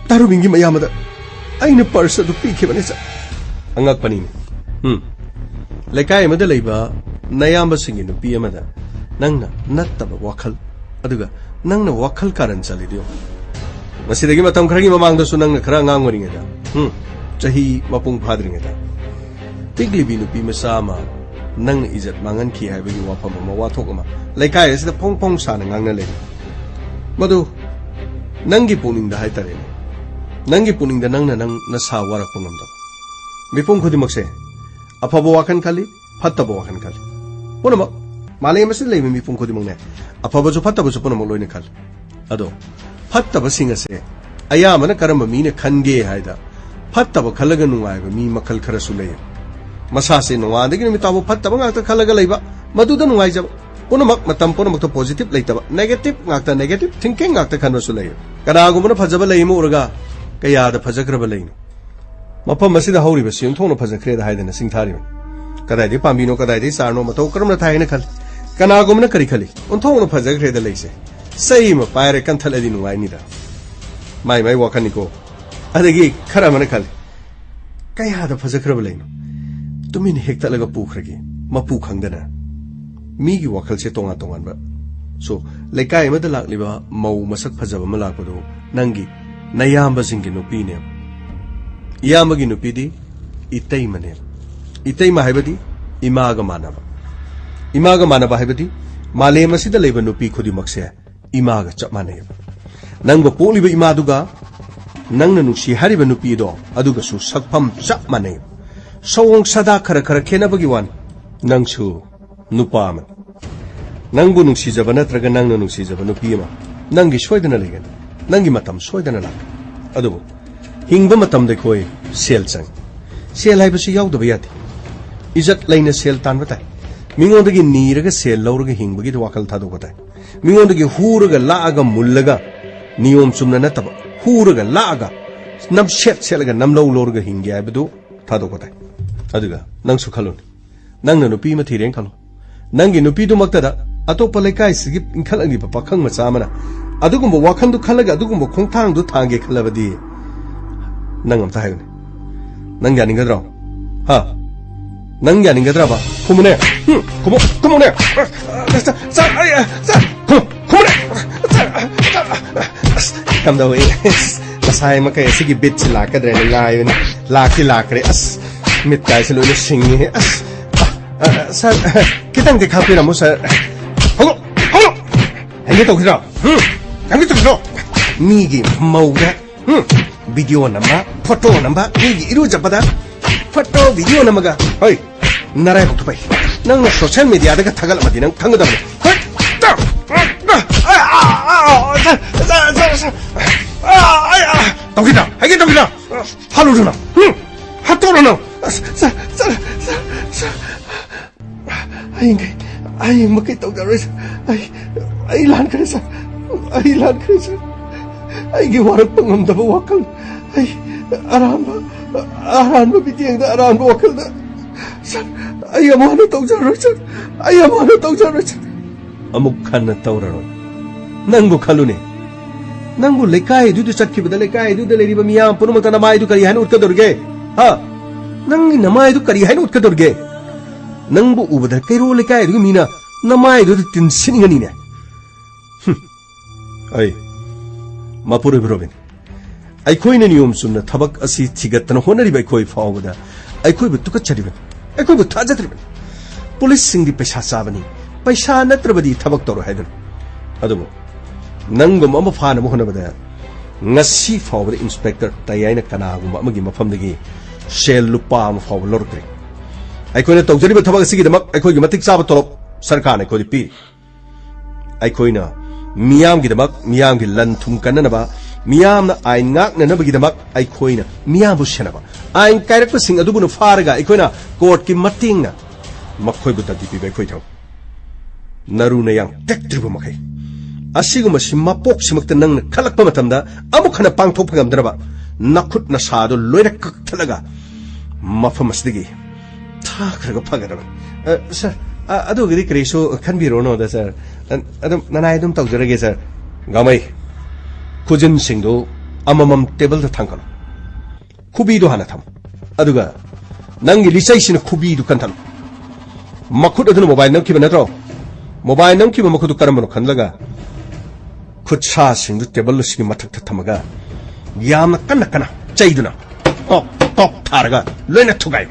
ꯇꯥꯔꯨꯕꯤꯟꯒꯤ ꯃꯌꯥꯝꯕꯗ ꯑꯩꯅ ꯄꯔꯁ ꯑꯗꯨ ꯄꯤꯈꯤꯕꯅꯤ, ꯁꯥꯔ꯫ ꯑꯉꯛꯄꯅꯤꯅꯦ꯫ ꯎꯝ꯫ ꯂꯩꯀꯥꯏ ꯑꯃꯗ ꯂꯩꯕ ꯅꯌꯥꯝꯕꯁꯤꯡꯒꯤ ꯅꯨꯄꯤ ꯑꯃꯗ ꯅꯪꯅ ꯅꯠꯇꯕ ꯋꯥꯈꯜ, ꯑꯗꯨꯒ ꯅꯪꯅ ꯋꯥꯈꯜ ꯀꯥꯔꯟ ꯆꯜꯂꯤꯗꯨ ꯌꯦꯡꯉꯨ꯫ ꯃꯁꯤꯗꯒꯤ ꯃꯇꯝ ꯈꯔꯒꯤ ꯃꯃꯥꯡꯗꯁꯨ ꯅꯪꯅ ꯈꯔ ꯑꯉꯥꯡ ꯑꯣꯏꯔꯤꯉꯩꯗ, ꯎꯝ, ꯆꯍꯤ ꯃꯄꯨꯡ ꯐꯥꯗ꯭ꯔꯤꯉꯩꯗ, ꯄꯤꯛꯂꯤꯕꯤ ꯅꯨꯄꯤ ꯃꯆꯥ ꯑꯃ ꯅꯪꯅ ꯏꯖꯠ ꯃꯥꯡꯍꯟꯈꯤ ꯍꯥꯏꯕꯒꯤ ꯋꯥꯐꯝ ꯑꯃ, ꯋꯥꯊꯣꯛ ꯑꯃ ꯂꯩꯀꯥꯏ ꯑꯁꯤꯗ ꯐꯣꯡ ꯐꯣꯡ ꯁꯥꯅ ꯉꯥꯡꯅ ꯂꯩꯔꯤ꯫ ꯃꯗꯨ ꯅꯪꯒꯤ ꯄꯨꯛꯅꯤꯡꯗ ꯍꯥꯏꯇꯥꯔꯦꯅꯦ, ꯅꯪꯒꯤ ꯄꯨꯛꯅꯤꯡꯗ ꯅꯪꯅ ꯅꯪ ꯅꯁꯥ ꯋꯥꯔꯛꯄ ꯉꯝꯗꯕ꯫ ꯃꯤꯄꯨꯝ ꯈꯨꯗꯤꯡꯃꯛꯁꯦ ꯑꯐꯕ ꯋꯥꯈꯜ ꯈꯜꯂꯤ, ꯐꯠꯇꯕ ꯋꯥꯈꯜ ꯈꯜꯂꯤ꯫ ꯄꯨꯝꯅꯃꯛ, ꯃꯥꯂꯦꯝ ꯑꯁꯤꯗ ꯂꯩꯕ ꯃꯤꯄꯨꯝ ꯈꯨꯗꯤꯡꯃꯛꯅꯦ, ꯑꯐꯕꯁꯨ ꯐꯠꯇꯕꯁꯨ ꯄꯨꯝꯅꯃꯛ ꯂꯣꯏꯅ ꯈꯜꯂꯤ꯫ ꯑꯗꯣ ꯐꯠꯇꯕꯁꯤꯡ ꯑꯁꯦ ꯑꯌꯥꯝꯕꯅ ꯀꯔꯝꯕ ꯃꯤꯅ ꯈꯟꯒꯦ ꯍꯥꯏꯗ, ꯐꯠꯇꯕ ꯈꯜꯂꯒ ꯅꯨꯡꯉꯥꯏꯕ ꯃꯤ ꯃꯈꯜ ꯈꯔꯁꯨ ꯂꯩ꯫ ꯃꯁꯥꯁꯦ ꯅꯣꯡꯉꯥꯟꯗꯒꯤ ꯅꯨꯃꯤꯠ ꯇꯥꯕ ꯐꯠꯇꯕ ꯉꯥꯛꯇ ꯈꯜꯂꯒ ꯂꯩꯕ, ꯃꯗꯨꯗ ꯅꯨꯡꯉꯥꯏꯖꯕ꯫ ꯄꯨꯝꯅꯃꯛ, ꯃꯇꯝ ꯄꯨꯝꯅꯃꯛꯇ positive ꯂꯩꯇꯕ, negative ꯉꯥꯛꯇ, negative thinking ꯉꯥꯛꯇ ꯈꯟꯕꯁꯨ ꯂꯩ꯫ ꯀꯅꯥꯒꯨꯝꯕꯅ ꯐꯖꯕ ꯂꯩ ꯑꯃ ꯎꯔꯒ ꯀꯌꯥꯗ ꯐꯖꯈ꯭ꯔꯕ ꯂꯩꯅꯣ? ꯃꯐꯝ ꯑꯁꯤꯗ ꯍꯧꯔꯤꯕꯁꯤ ꯑꯣꯟꯊꯣꯛꯅ ꯐꯖꯈ꯭ꯔꯦꯗ ꯍꯥꯏꯗꯅ ꯁꯤꯡꯊꯥꯔꯤꯕꯅꯤ꯫ ꯀꯗꯥꯏꯗꯒꯤ ꯄꯥꯝꯕꯤꯅꯣ, ꯀꯗꯥꯏꯗꯒꯤ ꯆꯥꯔꯅꯣ, ꯃꯇꯧ ꯀꯔꯝꯅ ꯊꯥꯏ ꯍꯥꯏꯅ ꯈꯜꯂꯤ꯫ ꯀꯅꯥꯒꯨꯝꯕꯅ ꯀꯔꯤ ꯈꯜꯂꯤ? ꯑꯣꯟꯊꯣꯛꯅ ꯐꯖꯈ꯭ꯔꯦꯗ ꯂꯩꯁꯦ꯫ ꯆꯩ ꯑꯃ ꯄꯥꯏꯔꯦ ꯀꯟꯊꯠꯂꯗꯤ ꯅꯨꯡꯉꯥꯏꯅꯤꯗ꯫ ꯃꯥꯏ ꯃꯥꯏ ꯋꯥꯈꯜꯅꯤꯀꯣ꯫ ꯑꯗꯒꯤ ꯈꯔ ꯑꯃꯅ ꯈꯜꯂꯤ, ꯀꯌꯥꯗ ꯐꯖꯈ꯭ꯔꯕ ꯂꯩꯅꯣ? ꯇꯨꯃꯤꯟꯅ ꯍꯦꯛꯇꯠꯂꯒ ꯄꯨꯈ꯭ꯔꯒꯦ, ꯃꯄꯨ ꯈꯪꯗꯅ꯫ ꯃꯤꯒꯤ ꯋꯥꯈꯜꯁꯦ ꯇꯣꯉꯥꯟ ꯇꯣꯉꯥꯟꯕ꯫ So, ꯂꯩꯀꯥꯏ ꯑꯃꯗ ꯂꯥꯛꯂꯤꯕ ꯃꯧ ꯃꯁꯛ ꯐꯖꯕ ꯑꯃ ꯂꯥꯛꯄꯗꯨ ꯅꯪꯒꯤ ꯅꯌꯥꯝꯕꯁꯤꯡꯒꯤ ꯅꯨꯄꯤꯅꯦꯕ꯫ ꯏꯌꯥꯝꯕꯒꯤ ꯅꯨꯄꯤꯗꯤ ꯏꯇꯩꯃꯅꯦꯕ꯫ ꯏꯇꯩꯃ ꯍꯥꯏꯕꯗꯤ ꯏꯃꯥꯒ ꯃꯥꯟꯅꯕ꯫ ꯏꯃꯥꯒ ꯃꯥꯟꯅꯕ ꯍꯥꯏꯕꯗꯤ ꯃꯥꯂꯦꯝ ꯑꯁꯤꯗ ꯂꯩꯕ ꯅꯨꯄꯤ ꯈꯨꯗꯤꯡꯃꯛꯁꯦ ꯏꯃꯥꯒ ꯆꯞ ꯃꯥꯟꯅꯩꯕ꯫ ꯅꯪꯕꯨ ꯄꯣꯛꯂꯤꯕ ꯏꯃꯥꯗꯨꯒ ꯅꯪꯅ ꯅꯨꯡꯁꯤ ꯍꯥꯏꯔꯤꯕ ꯅꯨꯄꯤꯗꯣ ꯑꯗꯨꯒꯁꯨ ꯁꯛꯐꯝ ꯆꯞ ꯃꯥꯟꯅꯩ꯫ ꯁꯑꯣꯡ ꯁꯥꯗꯥ ꯈꯔ ꯈꯔ ꯈꯦꯠꯅꯕꯒꯤ ꯋꯥꯅꯤ꯫ ꯅꯪꯁꯨ ꯅꯨꯄꯥ ꯑꯃꯅꯤ꯫ ꯅꯪꯕꯨ ꯅꯨꯡꯁꯤꯖꯕ ꯅꯠꯇ꯭ꯔꯒ ꯅꯪꯅ ꯅꯨꯡꯁꯤꯖꯕ ꯅꯨꯄꯤ ꯑꯃ ꯅꯪꯒꯤ ꯁꯣꯏꯗꯅ ꯂꯩꯒꯅꯤ꯫ ꯅꯪꯒꯤ ꯃꯇꯝ ꯁꯣꯏꯗꯅ ꯂꯥꯛꯀꯅꯤ꯫ ꯑꯗꯨꯕꯨ ꯍꯤꯡꯕ ꯃꯇꯝꯗ ꯑꯩꯈꯣꯏ ꯁꯦꯜ ꯆꯪꯏ꯫ ꯁꯦꯜ ꯍꯥꯏꯕꯁꯤ ꯌꯥꯎꯗꯕ ꯌꯥꯗꯦ꯫ ꯏꯖꯠ ꯂꯩꯅ ꯁꯦꯜ ꯇꯥꯟꯕ ꯇꯥꯏ꯫ ꯃꯤꯉꯣꯟꯗꯒꯤ ꯅꯤꯔꯒ ꯁꯦꯜ ꯂꯧꯔꯒ ꯍꯤꯡꯕꯒꯤ ꯋꯥꯈꯜ ꯊꯥꯗꯣꯛꯄ ꯇꯥꯏ꯫ ꯃꯤꯉꯣꯟꯗꯒꯤ ꯍꯨꯔꯒ ꯂꯥꯛꯑꯒ ꯃꯨꯜꯂꯒ ꯅꯤꯌꯣꯝ ꯆꯨꯝꯅ ꯅꯠꯇꯕ, ꯍꯨꯔꯒ ꯂꯥꯛꯑꯒ ꯅꯝꯁꯦꯠ ꯁꯦꯠꯂꯒ ꯅꯝꯂꯧ ꯂꯧꯔꯒ ꯍꯤꯡꯒꯦ ꯍꯥꯏꯕꯗꯨ ꯊꯥꯗꯣꯛꯄ ꯇꯥꯏ꯫ ꯑꯗꯨꯒ ꯅꯪꯁꯨ ꯈꯜꯂꯨꯅꯦ, ꯅꯪꯅ ꯅꯨꯄꯤ ꯑꯃ ꯊꯤꯔꯦꯅ ꯈꯜꯂꯣ꯫ ꯅꯪꯒꯤ ꯅꯨꯄꯤꯗꯨꯃꯛꯇꯗ ꯑꯇꯣꯞꯄ ꯂꯩꯀꯥꯏꯁꯤꯒꯤ ꯏꯟꯈꯠꯂꯛꯂꯤꯕ ꯄꯥꯈꯪ ꯃꯆꯥ ꯑꯃꯅ ꯑꯗꯨꯒꯨꯝꯕ ꯋꯥꯈꯜꯗꯨ ꯈꯜꯂꯒ ꯑꯗꯨꯒꯨꯝꯕ ꯈꯣꯡꯊꯥꯡꯗꯨ ꯊꯥꯡꯒꯦ ꯈꯜꯂꯕꯗꯤ, ꯅꯪ ꯑꯝꯇ ꯍꯥꯏꯌꯨꯅꯦ, ꯅꯪ ꯌꯥꯅꯤꯡꯒꯗ꯭ꯔꯣ? ꯍꯥ? ꯅꯪ ꯌꯥꯅꯤꯡꯒꯗ꯭ꯔꯕ? ꯈꯨꯝꯃꯨꯅꯦ꯫ ꯍꯨꯝ, ꯈꯨꯝꯃꯨ, ꯈꯨꯝꯃꯨꯅꯦ꯫ ꯁꯥ, ꯁꯥ, ꯑꯩ, ꯁꯥ, ꯈꯨꯝ, ꯈꯨꯝꯃꯨꯅꯦ꯫ ꯑꯁ, ꯀꯝꯗꯧꯏ? ꯑꯁ, ꯉꯁꯥꯏ ꯃꯈꯩ ꯑꯁꯤꯒꯤ ꯕꯤꯠꯁꯤ ꯂꯥꯛꯀꯗ꯭ꯔꯦꯅ ꯉꯥꯏꯕꯅꯤ꯫ ꯂꯥꯛꯇꯤ ꯂꯥꯛꯈ꯭ꯔꯦ꯫ ꯑꯁ, ꯃꯤꯠ ꯀꯥꯏꯁꯤ ꯂꯣꯏꯅ ꯁꯤꯡꯉꯤ꯫ ꯑꯁ, ꯑ, ꯑ, ꯁꯥꯔ, ꯈꯤꯇꯪꯗꯤ ꯈꯥꯛꯄꯤꯔꯝꯃꯨ, ꯁꯥꯔ꯫ ꯍꯧꯒꯠꯂꯣ! ꯍꯧꯒꯠꯂꯣ! ꯍꯥꯏꯒꯦ ꯇꯧꯈꯤꯗ꯭ꯔꯣ? ꯎꯝ? ꯍꯥꯏꯒꯦ ꯇꯧꯈꯤꯗ꯭ꯔꯣ? ꯃꯤꯒꯤ ꯃꯧꯗ, ꯎꯝ? ꯚꯤꯗꯤꯑꯣ ꯅꯝꯕ, ꯐꯣꯇꯣ ꯅꯝꯕ, ꯃꯤꯒꯤ ꯏꯔꯨꯖꯕꯗ ꯐꯣꯇꯣ, ꯚꯤꯗꯤꯑꯣ ꯅꯝꯃꯒ, ꯍꯣꯏ, ꯅꯔꯥꯏꯕꯛꯇꯣ ꯐꯩ꯫ ꯅꯪꯅ ꯁꯣꯁꯤꯌꯦꯜ ꯃꯤꯗꯤꯌꯥꯗꯒ ꯊꯥꯒꯠꯂꯝꯃꯗꯤ ꯅꯪ ꯈꯪꯒꯗꯕꯅꯤ꯫ ꯍꯣꯏ! ꯇꯧꯈꯤꯗ꯭ꯔꯣ? ꯍꯥꯏꯒꯦ ꯇꯧꯈꯤꯗ꯭ꯔꯣ? ꯍꯜꯂꯨꯔꯣ ꯅꯪ? ꯎꯝ? ꯍꯥꯠꯇꯣꯛꯎꯔꯣ ꯅꯪ? ꯑꯁ, ꯁꯥꯔ, ꯁꯥꯔ, ꯁꯥꯔ, ꯁꯥꯔ, ꯁꯥꯔ, ꯍꯌꯦꯡꯈꯩ, ꯍꯌꯦꯡꯃꯛꯀꯤ ꯇꯧꯖꯔꯣꯏ, ꯁꯥꯔ꯫ ꯑꯩ, ꯑꯩ ꯂꯥꯟꯈ꯭ꯔꯦ, ꯁꯥꯔ꯫ ꯑꯩ ꯂꯥꯟꯈ꯭ꯔꯦ, ꯁꯥꯔ꯫ ꯑꯩꯒꯤ ꯋꯥꯔꯛꯄ ꯉꯝꯗꯕ ꯋꯥꯈꯜ, ꯑꯩ ꯑꯔꯥꯟꯕ, ꯑꯔꯥꯟꯕ ꯃꯤꯠꯌꯦꯡꯗ, ꯑꯔꯥꯟꯕ ꯋꯥꯈꯜꯗ, ꯁꯥꯔ, ꯑꯩ ꯑꯃꯨꯛ ꯍꯟꯅ ꯇꯧꯖꯔꯣꯏ, ꯁꯥꯔ꯫ ꯑꯩ ꯑꯃꯨꯛ ꯍꯟꯅ ꯇꯧꯖꯔꯣꯏ, ꯁꯥꯔ꯫ ꯑꯃꯨꯛ ꯍꯟꯅ ꯇꯧꯔꯔꯣꯏ꯫ ꯅꯪꯕꯨ ꯈꯜꯂꯨꯅꯦ, ꯅꯪꯕꯨ ꯂꯩꯀꯥꯏꯗꯨꯗ ꯆꯠꯈꯤꯕꯗ, ꯂꯩꯀꯥꯏꯗꯨꯗ ꯂꯩꯔꯤꯕ ꯃꯤꯌꯥꯝ ꯄꯨꯝꯅꯃꯛꯇ ꯅꯃꯥꯏꯗꯨ ꯀꯔꯤ ꯍꯥꯏꯅ ꯎꯠꯀꯗꯧꯔꯤꯒꯦ? ꯍꯥ? ꯅꯪꯒꯤ ꯅꯃꯥꯏꯗꯨ ꯀꯔꯤ ꯍꯥꯏꯅ ꯎꯠꯀꯗꯧꯔꯤꯒꯦ? ꯅꯪꯕꯨ ꯎꯕꯗ ꯀꯩꯔꯣꯜ ꯂꯩꯀꯥꯏꯗꯨꯒꯤ ꯃꯤꯅ ꯅꯃꯥꯏꯗꯨꯗ ꯇꯤꯟ ꯁꯤꯠꯅꯤꯡꯒꯅꯤꯅꯦ꯫ ꯍꯨꯝ꯫ ꯑꯩ, ꯃꯄꯨꯔꯣꯏꯕ ꯔꯣꯕꯤꯟ, ꯑꯩꯈꯣꯏꯅ ꯅꯤꯌꯣꯝ ꯆꯨꯝꯅ ꯊꯕꯛ ꯑꯁꯤ ꯊꯤꯒꯠꯇꯅ ꯍꯣꯠꯅꯔꯤꯕ ꯑꯩꯈꯣꯏ ꯐꯥꯎꯕꯗ ꯑꯩꯈꯣꯏꯕꯨ ꯇꯨꯀꯠꯆꯔꯤꯕꯅꯤ, ꯑꯩꯈꯣꯏꯕꯨ ꯊꯥꯖꯗ꯭ꯔꯤꯕꯅꯤ꯫ ꯄꯨꯂꯤꯁꯁꯤꯡꯗꯤ ꯄꯩꯁꯥ ꯆꯥꯕꯅꯤ, ꯄꯩꯁꯥ ꯅꯠꯇ꯭ꯔꯕꯗꯤ ꯊꯕꯛ ꯇꯧꯔꯣꯏ ꯍꯥꯏꯗꯨꯅ꯫ ꯑꯗꯨꯕꯨ ꯅꯪꯒꯨꯝꯕ ꯑꯃ ꯐꯥꯅꯕ ꯍꯣꯠꯅꯕꯗ ꯉꯁꯤ ꯐꯥꯎꯕꯗ ꯏꯟꯁꯄꯦꯛꯇꯔ ꯇꯌꯥꯏꯅ ꯀꯅꯥꯒꯨꯝꯕ ꯑꯃꯒꯤ ꯃꯐꯝꯗꯒꯤ ꯁꯦꯜ ꯂꯨꯄꯥ ꯑꯃ ꯐꯥꯎꯕ ꯂꯧꯔꯛꯇ꯭ꯔꯤ꯫ ꯑꯩꯈꯣꯏꯅ ꯇꯧꯖꯔꯤꯕ ꯊꯕꯛ ꯑꯁꯤꯒꯤꯗꯃꯛ ꯑꯩꯈꯣꯏꯒꯤ ꯃꯇꯤꯛ ꯆꯥꯕ ꯇꯣꯂꯣꯞ ꯁꯔꯀꯥꯔꯅ ꯑꯩꯈꯣꯏꯗ ꯄꯤꯔꯤ꯫ ꯑꯩꯈꯣꯏꯅ ꯃꯤꯌꯥꯝꯒꯤꯗꯃꯛ, ꯃꯤꯌꯥꯝꯒꯤ ꯂꯟ ꯊꯨꯝ ꯀꯟꯅꯅꯕ, ꯃꯤꯌꯥꯝꯅ ꯑꯥꯏꯟ ꯉꯥꯛꯅꯅꯕꯒꯤꯗꯃꯛ ꯑꯩꯈꯣꯏꯅ ꯃꯤꯌꯥꯝꯕꯨ ꯁꯦꯟꯅꯕ꯫ ꯑꯥꯏꯟ ꯀꯥꯏꯔꯛꯄꯁꯤꯡ ꯑꯗꯨꯕꯨꯅ ꯐꯥꯔꯒ ꯑꯩꯈꯣꯏꯅ ꯀꯣꯔꯠꯀꯤ ꯃꯇꯦꯡꯅ ꯃꯈꯣꯏꯕꯨ ꯗꯟꯗꯤ ꯄꯤꯕ ꯑꯩꯈꯣꯏ ꯊꯕꯛ꯫ ꯅꯔꯨ ꯅꯌꯥꯡ ꯇꯦꯛꯇ꯭ꯔꯤꯕ ꯃꯈꯩ ꯑꯁꯤꯒꯨꯝꯕꯁꯤ ꯃꯄꯣꯛꯁꯤꯃꯛꯇ ꯅꯪꯅ ꯈꯜꯂꯛꯄ ꯃꯇꯝꯗ ꯑꯃꯨꯛ ꯍꯟꯅ ꯄꯥꯡꯊꯣꯛꯄ ꯉꯝꯗꯅꯕ ꯅꯈꯨꯠ ꯅꯁꯥꯗꯨ ꯂꯣꯏꯅ ꯀꯛꯊꯠꯂꯒ ꯃꯐꯝ ꯑꯁꯤꯗꯒꯤ ꯊꯥꯈ꯭ꯔꯒ ꯐꯒꯗꯕꯅꯤ꯫ ꯑ, ꯁꯥꯔ, ꯑ, ꯑꯗꯨꯒꯤꯗꯤ ꯀꯔꯤꯁꯨ ꯈꯟꯕꯤꯔꯨꯔꯅꯨꯗ, ꯁꯥꯔ꯫ ꯑ, ꯑꯗꯨꯝ ꯅꯅꯥꯏ ꯑꯗꯨꯝ ꯇꯧꯖꯔꯒꯦ, ꯁꯥꯔ꯫ ꯒꯥꯃꯩ, ꯈꯨꯖꯤꯟꯁꯤꯡꯗꯨ ꯑꯃꯃꯝ ꯇꯦꯕꯜꯗ ꯊꯥꯡꯒꯠꯂꯨ꯫ ꯈꯨꯕꯤꯗꯨ ꯍꯥꯟꯅ ꯊꯝꯃꯨ꯫ ꯑꯗꯨꯒ ꯅꯪꯒꯤ ꯂꯤꯆꯩꯁꯤꯅ ꯈꯨꯕꯤꯗꯨ ꯀꯟꯊꯠꯂꯨ꯫ ꯃꯈꯨꯠ ꯑꯗꯨꯅ ꯃꯣꯕꯥꯏꯜ ꯅꯝꯈꯤꯕ ꯅꯠꯇ꯭ꯔꯣ? ꯃꯣꯕꯥꯏꯜ ꯅꯝꯈꯤꯕ ꯃꯈꯨꯠꯇꯨ ꯀꯔꯝꯕꯅꯣ ꯈꯜꯂꯒ ꯈꯨꯠꯁꯥꯁꯤꯡꯗꯨ ꯇꯦꯕꯜ ꯑꯁꯤꯒꯤ ꯃꯊꯛꯇ ꯊꯝꯃꯒ ꯌꯥꯝꯅ ꯀꯟꯅ ꯀꯟꯅ ꯆꯩꯗꯨꯅ ꯇꯣꯛ ꯇꯣꯛ ꯊꯥꯔꯒ ꯂꯣꯏꯅ ꯊꯨꯒꯥꯏꯌꯨ꯫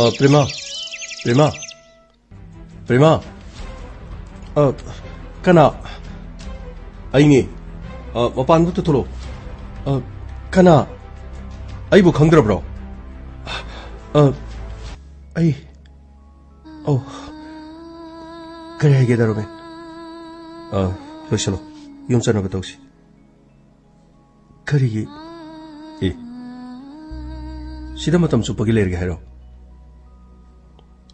ꯑ, ꯄ꯭ꯔꯦꯃꯥ, ꯄ꯭ꯔꯦꯃꯥ, ꯄ꯭ꯔꯦꯃꯥ꯫ ꯑ, ꯀꯅꯥ? ꯑꯩꯅꯦ꯫ ꯑ, ꯃꯄꯥꯟꯗ ꯊꯣꯛꯂꯛꯑꯣ꯫ ꯑ, ꯀꯅꯥ? ꯑꯩꯕꯨ ꯈꯪꯗ꯭ꯔꯕ꯭ꯔꯣ? ꯑ, ꯑꯩ, ꯑꯧ꯫ ꯀꯔꯤ ꯍꯥꯏꯒꯦ, ꯗꯥ ꯔꯣꯕꯤꯟ? ꯑ, ꯂꯣꯏꯁꯤꯜꯂꯣ꯫ ꯌꯨꯝ ꯆꯠꯅꯕ ꯇꯧꯁꯤ꯫ ꯀꯔꯤꯒꯤ? ꯑꯦ, ꯁꯤꯗ ꯃꯇꯝ ꯆꯨꯞꯄꯒꯤ ꯂꯩꯔꯒꯦ ꯍꯥꯏꯔꯣ?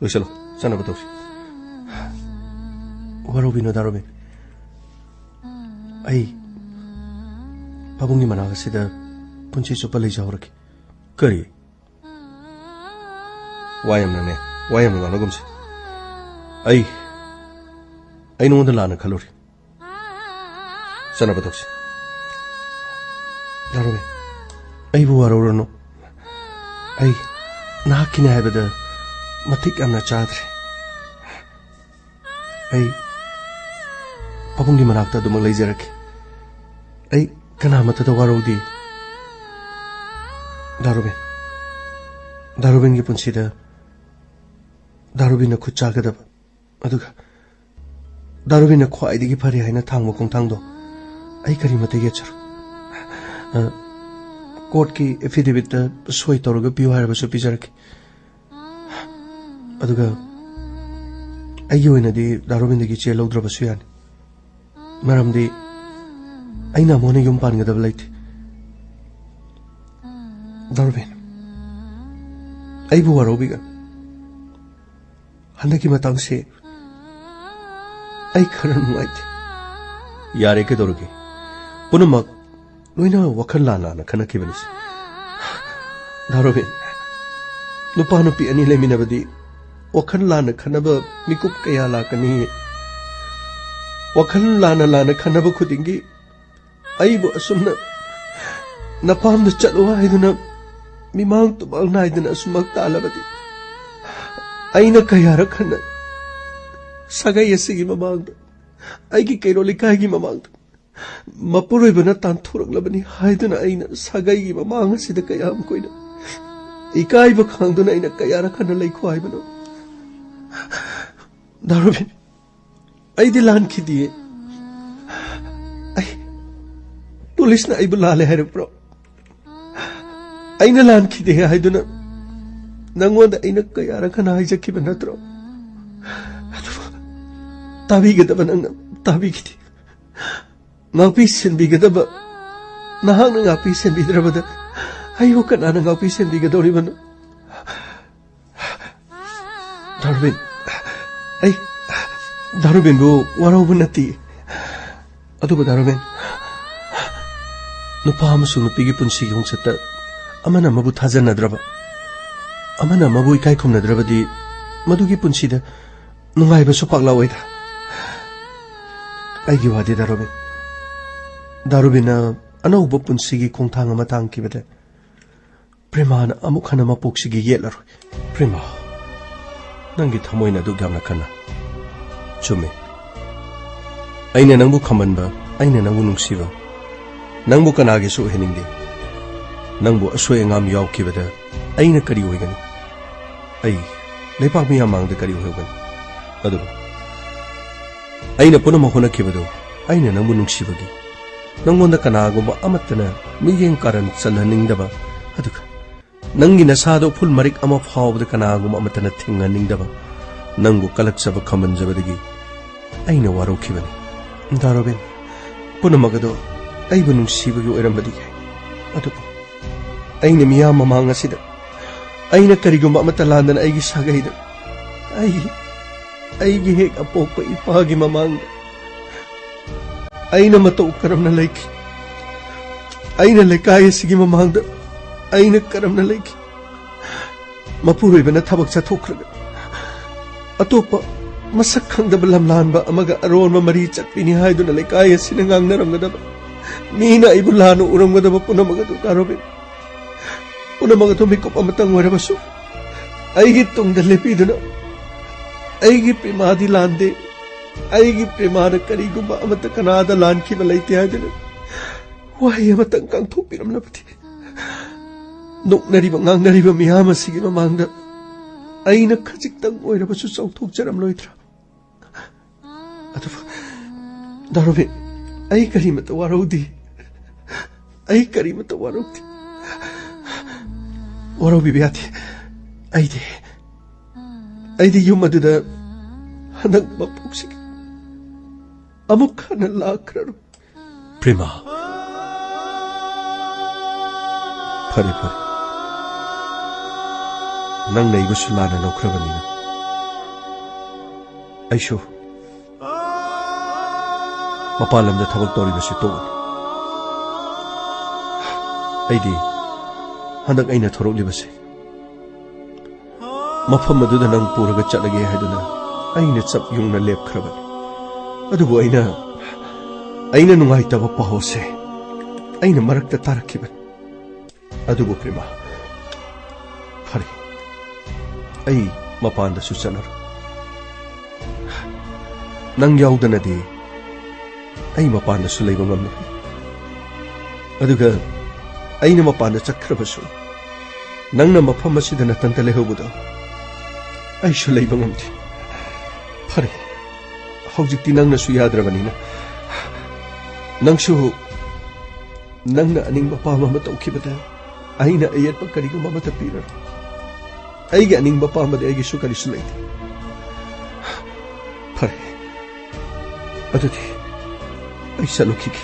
ꯂꯣꯏꯁꯤꯜꯂꯣ, ꯆꯠꯅꯕ ꯇꯧꯁꯤ꯫ ꯋꯥꯔꯧꯕꯤꯅꯨ, ꯗꯥ ꯔꯣꯕꯤꯟ꯫ ꯑꯩ ꯄꯥꯕꯨꯡꯒꯤ ꯃꯅꯥꯛ ꯑꯁꯤꯗ ꯄꯨꯟꯁꯤ ꯆꯨꯞꯄ ꯂꯩꯖꯍꯧꯔꯒꯦ꯫ ꯀꯔꯤ? ꯋꯥ ꯌꯥꯝꯅꯅꯦ, ꯋꯥ ꯌꯥꯝꯅ ꯉꯥꯡꯅꯒꯨꯝꯁꯦ꯫ ꯑꯩ, ꯑꯩ ꯅꯉꯣꯟꯗ ꯂꯥꯟꯅ ꯈꯜꯂꯨꯔꯦ꯫ ꯆꯠꯅꯕ ꯇꯧꯁꯤ꯫ ꯗꯥ ꯔꯣꯕꯤꯟ, ꯑꯩꯕꯨ ꯋꯥꯔꯧꯔꯅꯨ꯫ ꯑꯩ ꯅꯍꯥꯛꯀꯤꯅꯦ ꯍꯥꯏꯕꯗ ꯃꯇꯤꯛ ꯌꯥꯝꯅ ꯆꯥꯗ꯭ꯔꯦ꯫ ꯑꯩ ꯄꯥꯕꯨꯡꯒꯤ ꯃꯅꯥꯛꯇ ꯑꯗꯨꯃꯛ ꯂꯩꯖꯔꯛꯀꯦ꯫ ꯑꯩ ꯀꯅꯥꯃꯠꯇꯗ ꯋꯥꯔꯧꯗꯦ꯫ ꯗꯥ ꯔꯣꯕꯤꯟ, ꯗꯥ ꯔꯣꯕꯤꯟꯒꯤ ꯄꯨꯟꯁꯤꯗ ꯗꯥ ꯔꯣꯕꯤꯟꯅ ꯈꯨꯠ ꯆꯥꯒꯗꯕ, ꯑꯗꯨꯒ ꯗꯥ ꯔꯣꯕꯤꯟꯅ ꯈ꯭ꯋꯥꯏꯗꯒꯤ ꯐꯔꯦ ꯍꯥꯏꯅ ꯊꯥꯡꯕ ꯈꯣꯡꯊꯥꯡꯗꯣ ꯑꯩ ꯀꯔꯤꯃꯠꯇ ꯌꯦꯠꯆꯔꯣꯏ꯫ ꯑ, ꯀꯣꯔꯠꯀꯤ ꯑꯦꯐꯤꯗꯦꯕꯤꯠꯇ ꯁꯣꯏ ꯇꯧꯔꯒ ꯄꯤꯌꯨ ꯍꯥꯏꯔꯕꯁꯨ ꯄꯤꯖꯔꯛꯀꯦ꯫ ꯑꯗꯨꯒ ꯑꯩꯒꯤ ꯑꯣꯏꯅꯗꯤ ꯗꯥ ꯔꯣꯕꯤꯟꯗꯒꯤ ꯆꯦ ꯂꯧꯗ꯭ꯔꯕꯁꯨ ꯌꯥꯅꯤ꯫ ꯃꯔꯝꯗꯤ ꯑꯩꯅ ꯑꯃꯨꯛ ꯍꯟꯅ ꯌꯨꯝ ꯄꯥꯟꯒꯗꯕ ꯂꯩꯇꯦ꯫ ꯗꯥ ꯔꯣꯕꯤꯟ, ꯑꯩꯕꯨ ꯋꯥꯔꯧꯕꯤꯒꯅꯨ꯫ ꯍꯟꯗꯛꯀꯤ ꯃꯇꯥꯡꯁꯤ ꯑꯩ ꯈꯔ ꯅꯨꯡꯉꯥꯏꯇꯦ꯫ ꯌꯥꯔꯦ, ꯀꯩꯗꯧꯔꯒꯦ? ꯄꯨꯝꯅꯃꯛ ꯂꯣꯏꯅ ꯋꯥꯈꯜ ꯂꯥꯟ ꯂꯥꯟꯅ ꯈꯟꯅꯈꯤꯕꯅꯤ꯫ ꯗꯥ ꯔꯣꯕꯤꯟ, ꯅꯨꯄꯥ ꯅꯨꯄꯤ ꯑꯅꯤ ꯂꯩꯃꯤꯟꯅꯕꯗꯤ ꯋꯥꯈꯜ ꯂꯥꯟꯅ ꯈꯟꯅꯕ ꯃꯤꯀꯨꯞ ꯀꯌꯥ ꯂꯥꯛꯀꯅꯤ꯫ ꯋꯥꯈꯜ ꯂꯥꯟꯅ ꯂꯥꯟꯅ ꯈꯟꯅꯕ ꯈꯨꯗꯤꯡꯒꯤ ꯑꯩꯕꯨ ꯑꯁꯨꯝꯅ ꯅꯄꯥꯝꯗ ꯆꯠꯂꯣ ꯍꯥꯏꯗꯨꯅ ꯃꯤꯃꯥꯡ ꯇꯨꯃꯥꯡ ꯅꯥꯏꯗꯅ ꯑꯁꯨꯃꯛ ꯇꯥꯜꯂꯕꯗꯤ ꯑꯩꯅ ꯀꯌꯥꯔꯛ ꯍꯟꯅ ꯁꯥꯒꯩ ꯑꯁꯤꯒꯤ ꯃꯃꯥꯡꯗ, ꯑꯩꯒꯤ ꯀꯩꯔꯣꯜ ꯂꯩꯀꯥꯏꯒꯤ ꯃꯃꯥꯡꯗ ꯃꯄꯨꯔꯣꯏꯕꯅ ꯇꯥꯟꯊꯣꯔꯛꯂꯕꯅꯤ ꯍꯥꯏꯗꯨꯅ ꯑꯩꯅ ꯁꯥꯒꯩꯒꯤ ꯃꯃꯥꯡ ꯑꯁꯤꯗ ꯀꯌꯥꯝ ꯀꯨꯏꯅ ꯏꯀꯥꯏꯕ ꯈꯥꯡꯗꯨꯅ ꯑꯩꯅ ꯀꯌꯥꯔꯛ ꯍꯟꯅ ꯂꯩꯈꯣ ꯍꯥꯏꯕꯅꯣ? ꯗꯥ ꯔꯣꯕꯤꯟ, ꯑꯩꯗꯤ ꯂꯥꯟꯈꯤꯗꯤꯌꯦ꯫ ꯑꯩ, ꯄꯨꯂꯤꯁꯅ ꯑꯩꯕꯨ ꯂꯥꯜꯂꯦ ꯍꯥꯏꯔꯛꯄ꯭ꯔꯣ? ꯑꯩꯅ ꯂꯥꯟꯈꯤꯗꯦ ꯍꯥꯏꯗꯨꯅ ꯅꯪꯉꯣꯟꯗ ꯑꯩꯅ ꯀꯌꯥꯔꯛ ꯍꯟꯅ ꯍꯥꯏꯖꯈꯤꯕ ꯅꯠꯇ꯭ꯔꯣ? ꯑꯗꯨꯕꯨ ꯇꯥꯕꯤꯒꯗꯕ ꯅꯪꯅ ꯇꯥꯕꯤꯈꯤꯗꯦ꯫ ꯉꯥꯛꯄꯤ ꯁꯦꯟꯕꯤꯒꯗꯕ ꯅꯍꯥꯛꯅ ꯉꯥꯛꯄꯤ ꯁꯦꯟꯕꯤꯗ꯭ꯔꯕꯗ ꯑꯩꯕꯨ ꯀꯅꯥꯅ ꯉꯥꯛꯄꯤ ꯁꯦꯟꯕꯤꯒꯗꯧꯔꯤꯕꯅꯣ? ꯗꯥ ꯔꯣꯕꯤꯟ, ꯑꯩ ꯗꯥ ꯔꯣꯕꯤꯟꯕꯨ ꯋꯥꯔꯧꯕ ꯅꯠꯇꯦ꯫ ꯑꯗꯨꯕꯨ ꯗꯥ ꯔꯣꯕꯤꯟ, ꯅꯨꯄꯥ ꯑꯃꯁꯨꯡ ꯅꯨꯄꯤꯒꯤ ꯄꯨꯟꯁꯤꯒꯤ ꯈꯣꯡꯆꯠꯇ ꯑꯃꯅ ꯑꯃꯕꯨ ꯊꯥꯖꯅꯗ꯭ꯔꯕ, ꯑꯃꯅ ꯑꯃꯕꯨ ꯏꯀꯥꯏ ꯈꯨꯝꯅꯗ꯭ꯔꯕꯗꯤ ꯃꯗꯨꯒꯤ ꯄꯨꯟꯁꯤꯗ ꯅꯨꯡꯉꯥꯏꯕꯁꯨ ꯄꯥꯛ ꯂꯥꯛꯑꯣꯏꯗ꯫ ꯑꯩꯒꯤ ꯋꯥꯗꯤ ꯗꯥ ꯔꯣꯕꯤꯟ, ꯗꯥ ꯔꯣꯕꯤꯟꯅ ꯑꯅꯧꯕ ꯄꯨꯟꯁꯤꯒꯤ ꯈꯣꯡꯊꯥꯡ ꯑꯃ ꯊꯥꯡꯈꯤꯕꯗ ꯄ꯭ꯔꯦꯃꯥꯅ ꯑꯃꯨꯛ ꯍꯟꯅ ꯃꯄꯣꯛꯁꯤꯒꯤ ꯌꯦꯠꯂꯔꯣꯏ꯫ ꯄ꯭ꯔꯦꯃꯥ, ꯅꯪꯒꯤ ꯊꯃꯣꯏꯅ ꯑꯗꯨꯛ ꯌꯥꯝꯅ ꯈꯟꯅ꯫ ꯆꯨꯝꯃꯤ꯫ ꯑꯩꯅ ꯅꯪꯕꯨ ꯈꯝꯕꯟꯕ, ꯑꯩꯅ ꯅꯪꯕꯨ ꯅꯨꯡꯁꯤꯕ, ꯅꯪꯕꯨ ꯀꯅꯥꯒꯤꯁꯨ ꯑꯣꯏꯍꯟꯅꯤꯡꯗꯦ꯫ ꯅꯪꯕꯨ ꯑꯁꯣꯏ ꯑꯉꯥꯝ ꯌꯥꯎꯈꯤꯕꯗ ꯑꯩꯅ ꯀꯔꯤ ꯑꯣꯏꯒꯅꯤ? ꯑꯩ ꯂꯩꯄꯥꯛ ꯃꯤꯌꯥꯝ ꯃꯥꯡꯗ ꯀꯔꯤ ꯑꯣꯏꯍꯧꯒꯅꯤ? ꯑꯗꯨꯕꯨ ꯑꯩꯅ ꯄꯨꯝꯅꯃꯛ ꯍꯣꯠꯅꯈꯤꯕꯗꯨ ꯑꯩꯅ ꯅꯪꯕꯨ ꯅꯨꯡꯁꯤꯕꯒꯤ, ꯅꯪꯉꯣꯟꯗ ꯀꯅꯥꯒꯨꯝꯕ ꯑꯃꯠꯇꯅ ꯃꯤꯠꯌꯦꯡ ꯀꯥꯔꯟ ꯆꯜꯍꯟꯅꯤꯡꯗꯕ, ꯑꯗꯨꯒ ꯅꯪꯒꯤ ꯅꯁꯥꯗꯣ ꯎꯐꯨꯜ ꯃꯔꯤꯛ ꯑꯃ ꯐꯥꯎꯕꯗ ꯀꯅꯥꯒꯨꯝꯕ ꯑꯃꯠꯇꯅ ꯊꯤꯡꯍꯟꯅꯤꯡꯗꯕ, ꯅꯪꯕꯨ ꯀꯂꯛꯆꯕ ꯈꯝꯕꯟꯖꯕꯗꯒꯤ ꯑꯩꯅ ꯋꯥꯔꯧꯈꯤꯕꯅꯤ꯫ ꯗꯥ ꯔꯣꯕꯤꯟ, ꯄꯨꯝꯅꯃꯛ ꯑꯗꯣ ꯑꯩꯕꯨ ꯅꯨꯡꯁꯤꯕꯒꯤ ꯑꯣꯏꯔꯝꯕꯗꯤ ꯌꯥꯏ, ꯑꯗꯨꯕꯨ ꯑꯩꯅ ꯃꯤꯌꯥꯝ ꯃꯃꯥꯡ ꯑꯁꯤꯗ ꯑꯩꯅ ꯀꯔꯤꯒꯨꯝꯕ ꯑꯃꯠꯇ ꯂꯥꯟꯗꯅ ꯑꯩꯒꯤ ꯁꯥꯒꯩꯗ, ꯑꯩꯒꯤ, ꯑꯩꯒꯤ ꯍꯦꯛ ꯑꯄꯣꯛꯄ ꯏꯄꯥꯒꯤ ꯃꯃꯥꯡꯗ ꯑꯩꯅ ꯃꯇꯧ ꯀꯔꯝꯅ ꯂꯩꯈꯤ? ꯑꯩꯅ ꯂꯩꯀꯥꯏ ꯑꯁꯤꯒꯤ ꯃꯃꯥꯡꯗ ꯑꯩꯅ ꯀꯔꯝꯅ ꯂꯩꯈꯤ? ꯃꯄꯨꯔꯣꯏꯕꯅ ꯊꯕꯛ ꯆꯠꯊꯣꯛꯈ꯭ꯔꯒ ꯑꯇꯣꯞꯄ ꯃꯁꯛ ꯈꯪꯗꯕ ꯂꯝꯂꯥꯟꯕ ꯑꯃꯒ ꯑꯔꯣꯟꯕ ꯃꯔꯤ ꯆꯠꯄꯤꯅꯤ ꯍꯥꯏꯗꯨꯅ ꯂꯩꯀꯥꯏ ꯑꯁꯤꯅ ꯉꯥꯡꯅꯔꯝꯒꯗꯕ, ꯃꯤꯅ ꯑꯩꯕꯨ ꯂꯥꯟꯅ ꯎꯔꯝꯒꯗꯕ ꯄꯨꯝꯅꯃꯛ ꯑꯗꯨ, ꯗꯥ ꯔꯣꯕꯤꯟ, ꯄꯨꯝꯅꯃꯛ ꯑꯗꯨ ꯃꯤꯀꯨꯞ ꯑꯃꯇꯪ ꯑꯣꯏꯔꯕꯁꯨ ꯑꯩꯒꯤ ꯇꯨꯡꯗ ꯂꯦꯞꯄꯤꯗꯨꯅ ꯑꯩꯒꯤ ꯄ꯭ꯔꯦꯃꯥꯗꯤ ꯂꯥꯟꯗꯦ, ꯑꯩꯒꯤ ꯄ꯭ꯔꯦꯃꯥꯅ ꯀꯔꯤꯒꯨꯝꯕ ꯑꯃꯠꯇ ꯀꯅꯥꯗ ꯂꯥꯟꯈꯤꯕ ꯂꯩꯇꯦ ꯍꯥꯏꯗꯨꯅ ꯋꯥꯍꯩ ꯑꯃꯇꯪ ꯀꯥꯡꯊꯣꯛꯄꯤꯔꯝꯂꯕꯗꯤ꯫ ꯅꯣꯛꯅꯔꯤꯕ ꯉꯥꯡꯅꯔꯤꯕ ꯃꯤꯌꯥꯝ ꯑꯁꯤꯒꯤ ꯃꯃꯥꯡꯗ ꯑꯩꯅ ꯈꯖꯤꯛꯇꯪ ꯑꯣꯏꯔꯕꯁꯨ ꯆꯥꯎꯊꯣꯛꯆꯔꯝꯂꯣꯏꯗ꯭ꯔꯥ? ꯑꯗꯨꯕꯨ ꯗꯥ ꯔꯣꯕꯤꯟ, ꯑꯩ ꯀꯔꯤꯃꯇ ꯋꯥꯔꯧꯗꯦ꯫ ꯑꯩ ꯀꯔꯤꯃꯇ ꯋꯥꯔꯧꯗꯦ꯫ ꯋꯥꯔꯧꯕꯤꯕ ꯌꯥꯗꯦ꯫ ꯑꯩꯗꯤ, ꯑꯩꯗꯤ ꯌꯨꯝ ꯑꯗꯨꯗ ꯍꯟꯗꯛ ꯃꯄꯣꯛꯁꯤꯒꯤ ꯑꯃꯨꯛ ꯍꯟꯅ ꯂꯥꯛꯈ꯭ꯔꯔꯣꯏ꯫ ꯄ꯭ꯔꯦꯃꯥ꯫ ꯐꯔꯦ, ꯐꯔꯦ꯫ ꯅꯪꯅ ꯑꯩꯕꯨꯁꯨ ꯂꯥꯟꯅ ꯂꯧꯈ꯭ꯔꯕꯅꯤꯅ꯫ ꯑꯩꯁꯨ ꯃꯄꯥꯟ ꯂꯝꯗ ꯊꯕꯛ ꯇꯧꯔꯤꯕꯁꯤ ꯇꯣꯛꯑꯅꯤ꯫ ꯑꯩꯗꯤ ꯍꯟꯗꯛ ꯑꯩꯅ ꯊꯣꯔꯛꯂꯤꯕꯁꯦ ꯃꯐꯝ ꯑꯗꯨꯗ ꯅꯪ ꯄꯨꯔꯒ ꯆꯠꯂꯒꯦ ꯍꯥꯏꯗꯨꯅ ꯑꯩꯅ ꯆꯞ ꯌꯨꯡꯅ ꯂꯦꯞꯈ꯭ꯔꯕꯅꯤ꯫ ꯑꯗꯨꯕꯨ ꯑꯩꯅ, ꯑꯩꯅ ꯅꯨꯡꯉꯥꯏꯇꯕ ꯄꯥꯎꯁꯦ ꯑꯩꯅ ꯃꯔꯛꯇ ꯇꯥꯔꯛꯈꯤꯕꯅꯤ꯫ ꯑꯗꯨꯕꯨ ꯄ꯭ꯔꯦꯃꯥ, ꯐꯔꯦ, ꯑꯩ ꯃꯄꯥꯟꯗꯁꯨ ꯆꯠꯂꯔꯣꯏ꯫ ꯅꯪ ꯌꯥꯎꯗꯅꯗꯤ ꯑꯩ ꯃꯄꯥꯟꯗꯁꯨ ꯂꯩꯕ ꯉꯝꯂꯣꯏ꯫ ꯑꯗꯨꯒ ꯑꯩꯅ ꯃꯄꯥꯟꯗ ꯆꯠꯈ꯭ꯔꯕꯁꯨ ꯅꯪꯅ ꯃꯐꯝ ꯑꯁꯤꯗ ꯅꯊꯟꯇ ꯂꯩꯍꯧꯕꯗꯣ ꯑꯩꯁꯨ ꯂꯩꯕ ꯉꯝꯗꯦ꯫ ꯐꯔꯦ, ꯍꯧꯖꯤꯛꯇꯤ ꯅꯪꯅꯁꯨ ꯌꯥꯗ꯭ꯔꯕꯅꯤꯅ ꯅꯪꯁꯨ ꯅꯪꯅ ꯑꯅꯤꯡꯕ ꯑꯄꯥꯝꯕ ꯑꯃ ꯇꯧꯈꯤꯕꯗ ꯑꯩꯅ ꯑꯌꯦꯠꯄ ꯀꯔꯤꯒꯨꯝꯕ ꯑꯃꯠꯇ ꯄꯤꯔꯔꯣꯏ꯫ ꯑꯩꯒꯤ ꯑꯅꯤꯡꯕ ꯑꯄꯥꯝꯕꯗꯤ ꯑꯩꯒꯤꯁꯨ ꯀꯔꯤꯁꯨ ꯂꯩꯇꯦ꯫ ꯐꯔꯦ, ꯑꯗꯨꯗꯤ ꯑꯩ ꯆꯠꯂꯨꯈꯤꯒꯦ꯫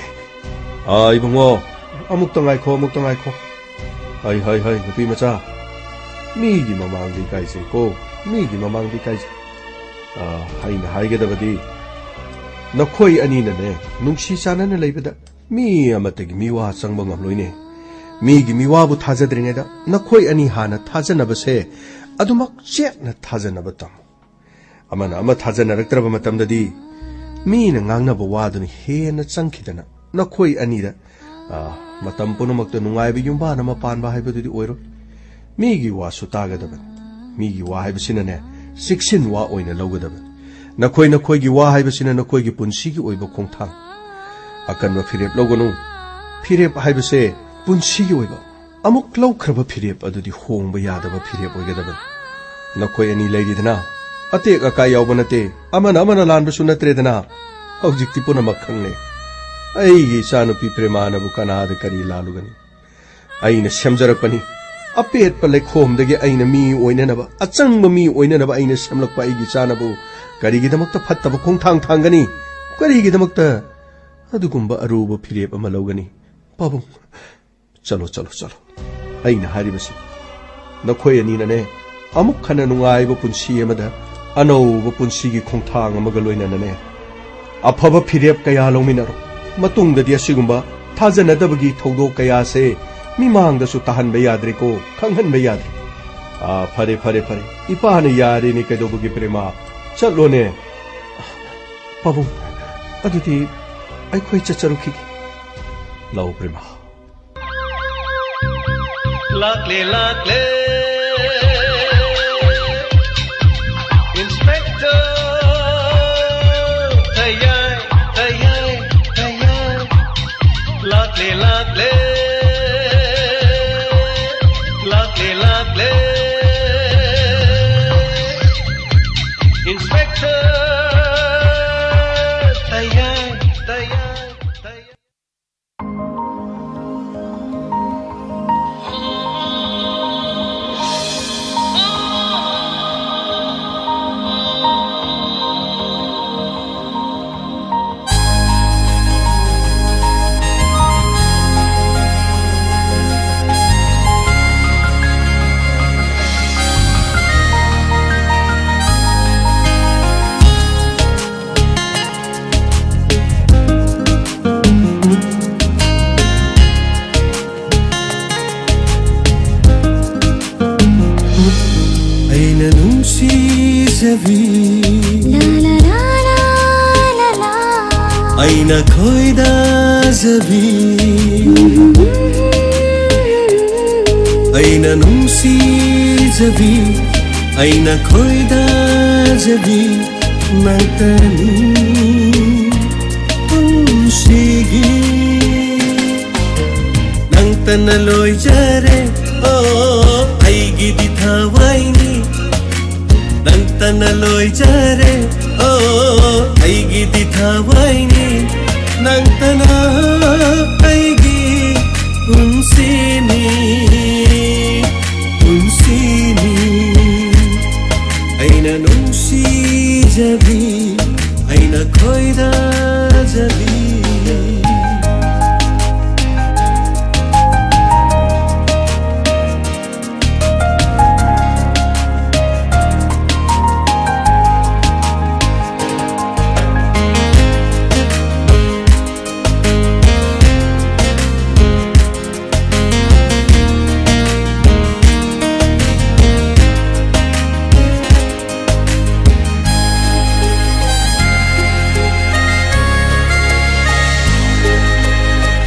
ꯑꯥ, ꯏꯕꯨꯡꯉꯣ, ꯑꯃꯨꯛꯇ ꯉꯥꯏꯈꯣ, ꯑꯃꯨꯛꯇ ꯉꯥꯏꯈꯣ꯫ ꯍꯥꯏ, ꯍꯥꯏ, ꯍꯥꯏ, ꯅꯨꯄꯤ ꯃꯆꯥ, ꯃꯤꯒꯤ ꯃꯃꯥꯡꯗ ꯏꯀꯥꯏꯖꯩꯀꯣ, ꯃꯤꯒꯤ ꯃꯃꯥꯡꯗ ꯏꯀꯥꯏꯖꯩ꯫ ꯑꯥ, ꯑꯩꯅ ꯍꯥꯏꯒꯗꯕꯗꯤ, ꯅꯈꯣꯏ ꯑꯅꯤꯅꯅꯦ, ꯅꯨꯡꯁꯤ ꯆꯥꯟꯅꯅ ꯂꯩꯕꯗ ꯃꯤ ꯑꯃꯠꯇꯒꯤ ꯃꯤꯋꯥ ꯆꯪꯕ ꯉꯝꯂꯣꯏꯅꯦ꯫ ꯃꯤꯒꯤ ꯃꯤꯋꯥꯕꯨ ꯊꯥꯖꯗ꯭ꯔꯤꯉꯩꯗ ꯅꯈꯣꯏ ꯑꯅꯤ ꯍꯥꯟꯅ ꯊꯥꯖꯅꯕꯁꯦ ꯑꯗꯨꯃꯛ ꯆꯦꯠꯅ ꯊꯥꯖꯅꯕ ꯇꯝꯃꯨ꯫ ꯑꯃꯅ ꯑꯃ ꯊꯥꯖꯅꯔꯛꯇ꯭ꯔꯕ ꯃꯇꯝꯗꯗꯤ ꯃꯤꯅ ꯉꯥꯡꯅꯕ ꯋꯥꯗꯨꯅ ꯍꯦꯟꯅ ꯆꯪꯈꯤꯗꯅ ꯅꯈꯣꯏ ꯑꯅꯤꯗ, ꯑ, ꯃꯇꯝ ꯄꯨꯝꯅꯃꯛꯇ ꯅꯨꯡꯉꯥꯏꯕ ꯌꯨꯝꯕꯥꯟ ꯑꯃ ꯄꯥꯟꯕ ꯍꯥꯏꯕꯗꯨꯗꯤ ꯑꯣꯏꯔꯣꯏ꯫ ꯃꯤꯒꯤ ꯋꯥꯁꯨ ꯇꯥꯒꯗꯕꯅꯤ꯫ ꯃꯤꯒꯤ ꯋꯥ ꯍꯥꯏꯕꯁꯤꯅꯅꯦ, ꯆꯦꯛꯁꯤꯟ ꯋꯥ ꯑꯣꯏꯅ ꯂꯧꯒꯗꯕꯅꯤ꯫ ꯅꯈꯣꯏ ꯅꯈꯣꯏꯒꯤ ꯋꯥ ꯍꯥꯏꯕꯁꯤꯅ ꯅꯈꯣꯏꯒꯤ ꯄꯨꯟꯁꯤꯒꯤ ꯑꯣꯏꯕ ꯈꯣꯡꯊꯥꯡ꯫ ꯑꯀꯟꯕ ꯐꯤꯔꯦꯞ ꯂꯧꯒꯅꯨ꯫ ꯐꯤꯔꯦꯞ ꯍꯥꯏꯕꯁꯦ ꯄꯨꯟꯁꯤꯒꯤ ꯑꯣꯏꯕ ꯑꯃꯨꯛ ꯂꯧꯈ꯭ꯔꯕ ꯐꯤꯔꯦꯞ ꯑꯗꯨꯗꯤ ꯍꯣꯡꯕ ꯌꯥꯗꯕ ꯐꯤꯔꯦꯞ ꯑꯣꯏꯒꯗꯕꯅꯤ꯫ ꯅꯈꯣꯏ ꯑꯅꯤ ꯂꯩꯔꯤꯗꯅ, ꯑꯇꯦꯛ ꯑꯀꯥꯏ ꯌꯥꯎꯕ ꯅꯠꯇꯦ, ꯑꯃꯅ ꯑꯃꯅ ꯂꯥꯟꯕꯁꯨ ꯅꯠꯇ꯭ꯔꯦꯗꯅ꯫ ꯍꯧꯖꯤꯛꯇꯤ ꯄꯨꯝꯅꯃꯛ ꯈꯪꯂꯦ꯫ ꯑꯩꯒꯤ ꯏꯆꯥꯅꯨꯄꯤ ꯄ꯭ꯔꯦꯃꯥꯅꯕꯨ ꯀꯅꯥꯗ ꯀꯔꯤ ꯂꯥꯜꯂꯨꯒꯅꯤ? ꯑꯩꯅ ꯁꯦꯝꯖꯔꯛꯄꯅꯤ꯫ ꯑꯄꯦꯠꯄ ꯂꯩꯈꯣꯝꯗꯒꯤ ꯑꯩꯅ ꯃꯤ ꯑꯣꯏꯅꯅꯕ, ꯑꯆꯪꯕ ꯃꯤ ꯑꯣꯏꯅꯅꯕ ꯑꯩꯅ ꯁꯦꯝꯂꯛꯄ ꯑꯩꯒꯤ ꯏꯆꯥꯅꯕꯨ ꯀꯔꯤꯒꯤꯗꯃꯛꯇ ꯐꯠꯇꯕ ꯈꯣꯡꯊꯥꯡ ꯊꯥꯡꯒꯅꯤ? ꯀꯔꯤꯒꯤꯗꯃꯛꯇ ꯑꯗꯨꯒꯨꯝꯕ ꯑꯔꯨꯕ ꯐꯤꯔꯦꯞ ꯑꯃ ꯂꯧꯒꯅꯤ? ꯄꯥꯕꯨꯡ, ꯆꯠꯂꯣ, ꯆꯠꯂꯣ, ꯆꯠꯂꯣ꯫ ꯑꯩꯅ ꯍꯥꯏꯔꯤꯕꯁꯤ, ꯅꯈꯣꯏ ꯑꯅꯤꯅꯅꯦ, ꯑꯃꯨꯛ ꯍꯟꯅ ꯅꯨꯡꯉꯥꯏꯕ ꯄꯨꯟꯁꯤ ꯑꯃꯗ ꯑꯅꯧꯕ ꯄꯨꯟꯁꯤꯒꯤ ꯈꯣꯡꯊꯥꯡ ꯑꯃꯒ ꯂꯣꯏꯅꯅꯅꯦ, ꯑꯐꯕ ꯐꯤꯔꯦꯞ ꯀꯌꯥ ꯂꯧꯃꯤꯟꯅꯔꯣ꯫ ꯃꯇꯨꯡꯗꯗꯤ ꯑꯁꯤꯒꯨꯝꯕ ꯊꯥꯖꯅꯗꯕꯒꯤ ꯊꯧꯗꯣꯛ ꯀꯌꯥꯁꯦ ꯃꯤꯃꯥꯡꯗꯁꯨ ꯇꯥꯍꯟꯕ ꯌꯥꯗ꯭ꯔꯦꯀꯣ, ꯈꯪꯍꯟꯕ ꯌꯥꯗ꯭ꯔꯦ꯫ ꯑꯥ, ꯐꯔꯦ, ꯐꯔꯦ, ꯐꯔꯦ꯫ ꯏꯄꯥꯅ ꯌꯥꯔꯦꯅꯦ, ꯀꯩꯗꯧꯕꯒꯤ ꯄ꯭ꯔꯦꯃꯥ? ꯆꯠꯂꯣꯅꯦ꯫ ꯄꯥꯕꯨꯡ, ꯑꯗꯨꯗꯤ ꯑꯩꯈꯣꯏ ꯆꯠꯆꯔꯨꯈꯤꯒꯦ꯫ ꯂꯥꯛꯑꯣ ꯄ꯭ꯔꯦꯃꯥ꯫ ꯂꯥꯛꯂꯦ, ꯂꯥꯛꯂꯦ, Inspector꯫ ꯇꯌꯥꯏ, ꯇꯌꯥꯏ, ꯇꯌꯥꯏ꯫ ꯂꯥꯛꯂꯦ, ꯂꯥꯛꯂꯦ, ꯂꯥꯛꯂꯦ, ꯂꯥꯛꯂꯦ, Inspector꯫ ꯇꯌꯥꯏ, ꯇꯌꯥꯏ, ꯇꯌꯥꯏ꯫ ꯑꯩꯅ ꯅꯨꯡꯁꯤꯖꯕꯤ, ꯂꯥ, ꯂꯥ, ꯂꯥ, ꯂꯥ, ꯂꯥ, ꯂꯥ꯫ ꯑꯩꯅ ꯈꯣꯏꯗꯥꯖꯕꯤ, ꯑꯩꯅ ꯅꯨꯡꯁꯤꯖꯕꯤ, ꯑꯩꯅ ꯈꯣꯏꯗꯥꯖꯕꯤ ꯅꯪꯇꯅꯤ ꯄꯨꯟꯁꯤꯒꯤ, ꯅꯪꯇ ꯅꯪꯇꯅ ꯂꯣꯏꯖꯔꯦ, ꯑꯣ, ꯑꯩꯒꯤꯗꯤ ꯊꯋꯥꯏꯅꯤ꯫ ꯅꯪꯇꯅ ꯂꯣꯏꯖꯔꯦ, ꯑꯣ, ꯑꯩꯒꯤꯗꯤ ꯊꯋꯥꯏꯅꯤ꯫ ꯅꯪꯇꯅ ꯑꯩꯒꯤ ꯄꯨꯟꯁꯤꯅꯤ, ꯄꯨꯟꯁꯤꯅꯤ꯫ ꯑꯩꯅ ꯅꯨꯡꯁꯤꯖꯕꯤ, ꯑꯩꯅ ꯈꯣꯏꯗꯥꯖꯕꯤ꯫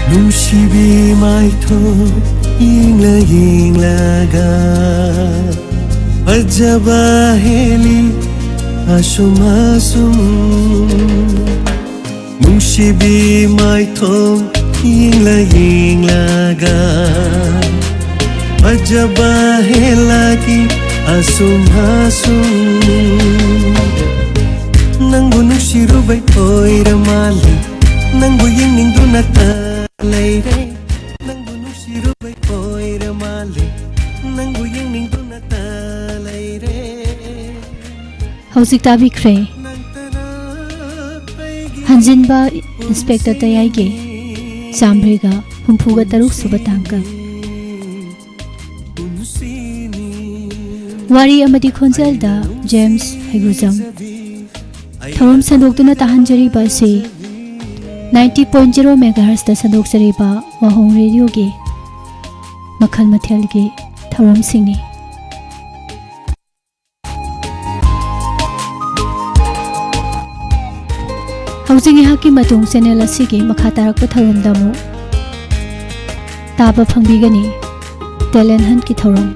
ꯅꯨꯡꯁꯤꯕꯤ ꯃꯥꯏꯊꯣꯡ ꯌꯦꯡꯂ ꯌꯦꯡꯂꯒ ꯐꯖꯕ ꯍꯦꯜꯂꯤ ꯑꯁꯨꯝ ꯑꯁꯨꯝ꯫ ꯅꯨꯡꯁꯤꯕꯤ ꯃꯥꯏꯊꯣꯡ ꯌꯦꯡꯂ ꯌꯦꯡꯂꯒ ꯐꯖꯕ ꯍꯦꯜꯂꯛꯏ ꯑꯁꯨꯝ ꯑꯁꯨꯝ꯫ ꯅꯪꯕꯨ ꯅꯨꯡꯁꯤꯔꯨꯕꯩ ꯑꯣꯏꯔ ꯃꯥꯜꯂꯦ, ꯅꯪꯕꯨ ꯌꯦꯡꯅꯤꯡꯗꯨꯅꯇ ꯂꯩꯔꯦ꯫ ꯅꯪꯕꯨ ꯅꯨꯡꯁꯤꯔꯨꯕꯩ ꯑꯣꯏꯔ ꯃꯥꯜꯂꯦ, ꯅꯪꯕꯨ ꯌꯦꯡꯅꯤꯡꯗꯨꯅꯇ ꯂꯩꯔꯦ꯫ ꯍꯧꯖꯤꯛ ꯇꯥꯕꯤꯈ꯭ꯔꯦ꯫ ꯍꯟꯖꯤꯟꯕ ꯏꯟꯁꯄꯦꯛꯇꯔ ꯇꯌꯥꯏꯒꯤ ꯆꯥꯝꯃꯔꯤꯒ ꯍꯨꯝꯐꯨꯒ ꯇꯔꯨꯛ ꯁꯨꯕ ꯇꯥꯡꯀꯛ꯫ ꯋꯥꯔꯤ ꯑꯃꯗꯤ ꯈꯣꯟꯖꯦꯜꯗ ꯖꯦꯝꯁ ꯍꯩꯒ꯭ꯔꯨꯖꯝ꯫ ꯊꯧꯔꯝ ꯁꯟꯗꯣꯛꯇꯨꯅ ꯇꯥꯍꯟꯖꯔꯤꯕ ꯑꯁꯤ ninety point zero megahertzꯇ ꯁꯟꯗꯣꯛꯆꯔꯤꯕ ꯋꯥꯍꯣꯡ ꯔꯦꯗꯤꯑꯣꯒꯤ ꯃꯈꯜ ꯃꯊꯦꯜꯒꯤ ꯊꯧꯔꯝꯁꯤꯡꯅꯤ꯫ ꯍꯧꯖꯤꯛ ꯉꯥꯏꯍꯥꯛꯀꯤ ꯃꯇꯨꯡ ꯆꯦꯅꯦꯜ ꯑꯁꯤꯒꯤ ꯃꯈꯥ ꯇꯥꯔꯛꯄ ꯊꯧꯔꯝꯗ ꯑꯃꯨꯛ ꯇꯥꯕ ꯐꯪꯕꯤꯒꯅꯤ꯫ ꯇꯦꯂꯦꯟ ꯍꯟꯠꯀꯤ ꯊꯧꯔꯝ꯫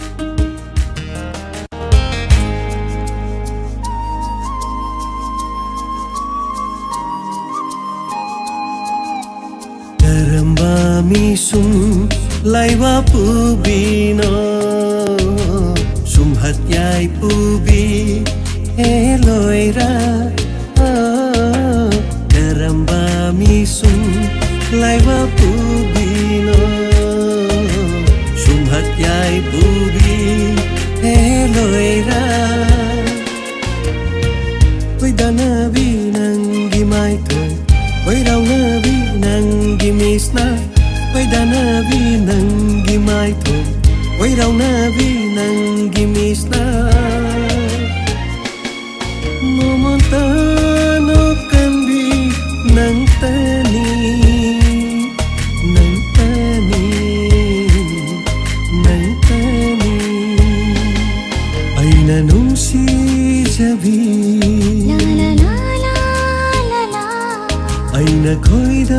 ꯀꯔꯝꯕ ꯃꯤꯁꯨꯝ ꯂꯥꯏꯋꯥ ꯄꯨꯕꯤꯅꯣ, ꯁꯨꯝꯍꯠ ꯌꯥꯏ ꯄꯨꯕꯤ, ꯍꯦ ꯂꯣꯏꯔ꯫ ꯀꯔꯝꯕ ꯃꯤꯁꯨꯝ ꯂꯥꯏꯋꯥ ꯄꯨꯕꯤꯅꯣ, ꯁꯨꯝꯍꯠ ꯌꯥꯏ ꯄꯨꯕꯤ, ꯍꯦ ꯂꯣꯏꯔ꯫ ꯈꯣꯏꯗꯥꯅꯕꯤ ꯅꯪꯒꯤ ꯃꯥꯏꯊꯣꯡ, ꯈꯣꯏꯔꯥꯎꯅꯕꯤ ꯅꯪꯒꯤ ꯃꯤꯁꯅ, ꯈꯣꯏꯗꯥꯅꯕꯤ ꯅꯪꯒꯤ ꯃꯥꯏꯊꯣꯡ, ꯈꯣꯏꯔꯥꯎꯅꯕꯤ ꯅꯪꯒꯤ ꯃꯤꯁꯅ꯫ ꯃꯣꯃꯣꯟꯇ ꯅꯣꯛꯀꯟꯕꯤ ꯅꯪꯇꯅꯤ, ꯅꯪꯇꯅꯤ, ꯅꯪꯇꯅꯤ꯫ ꯑꯩꯅ ꯅꯨꯡꯁꯤꯖꯕꯤ, ꯑꯩꯅ ꯈꯣꯏꯗ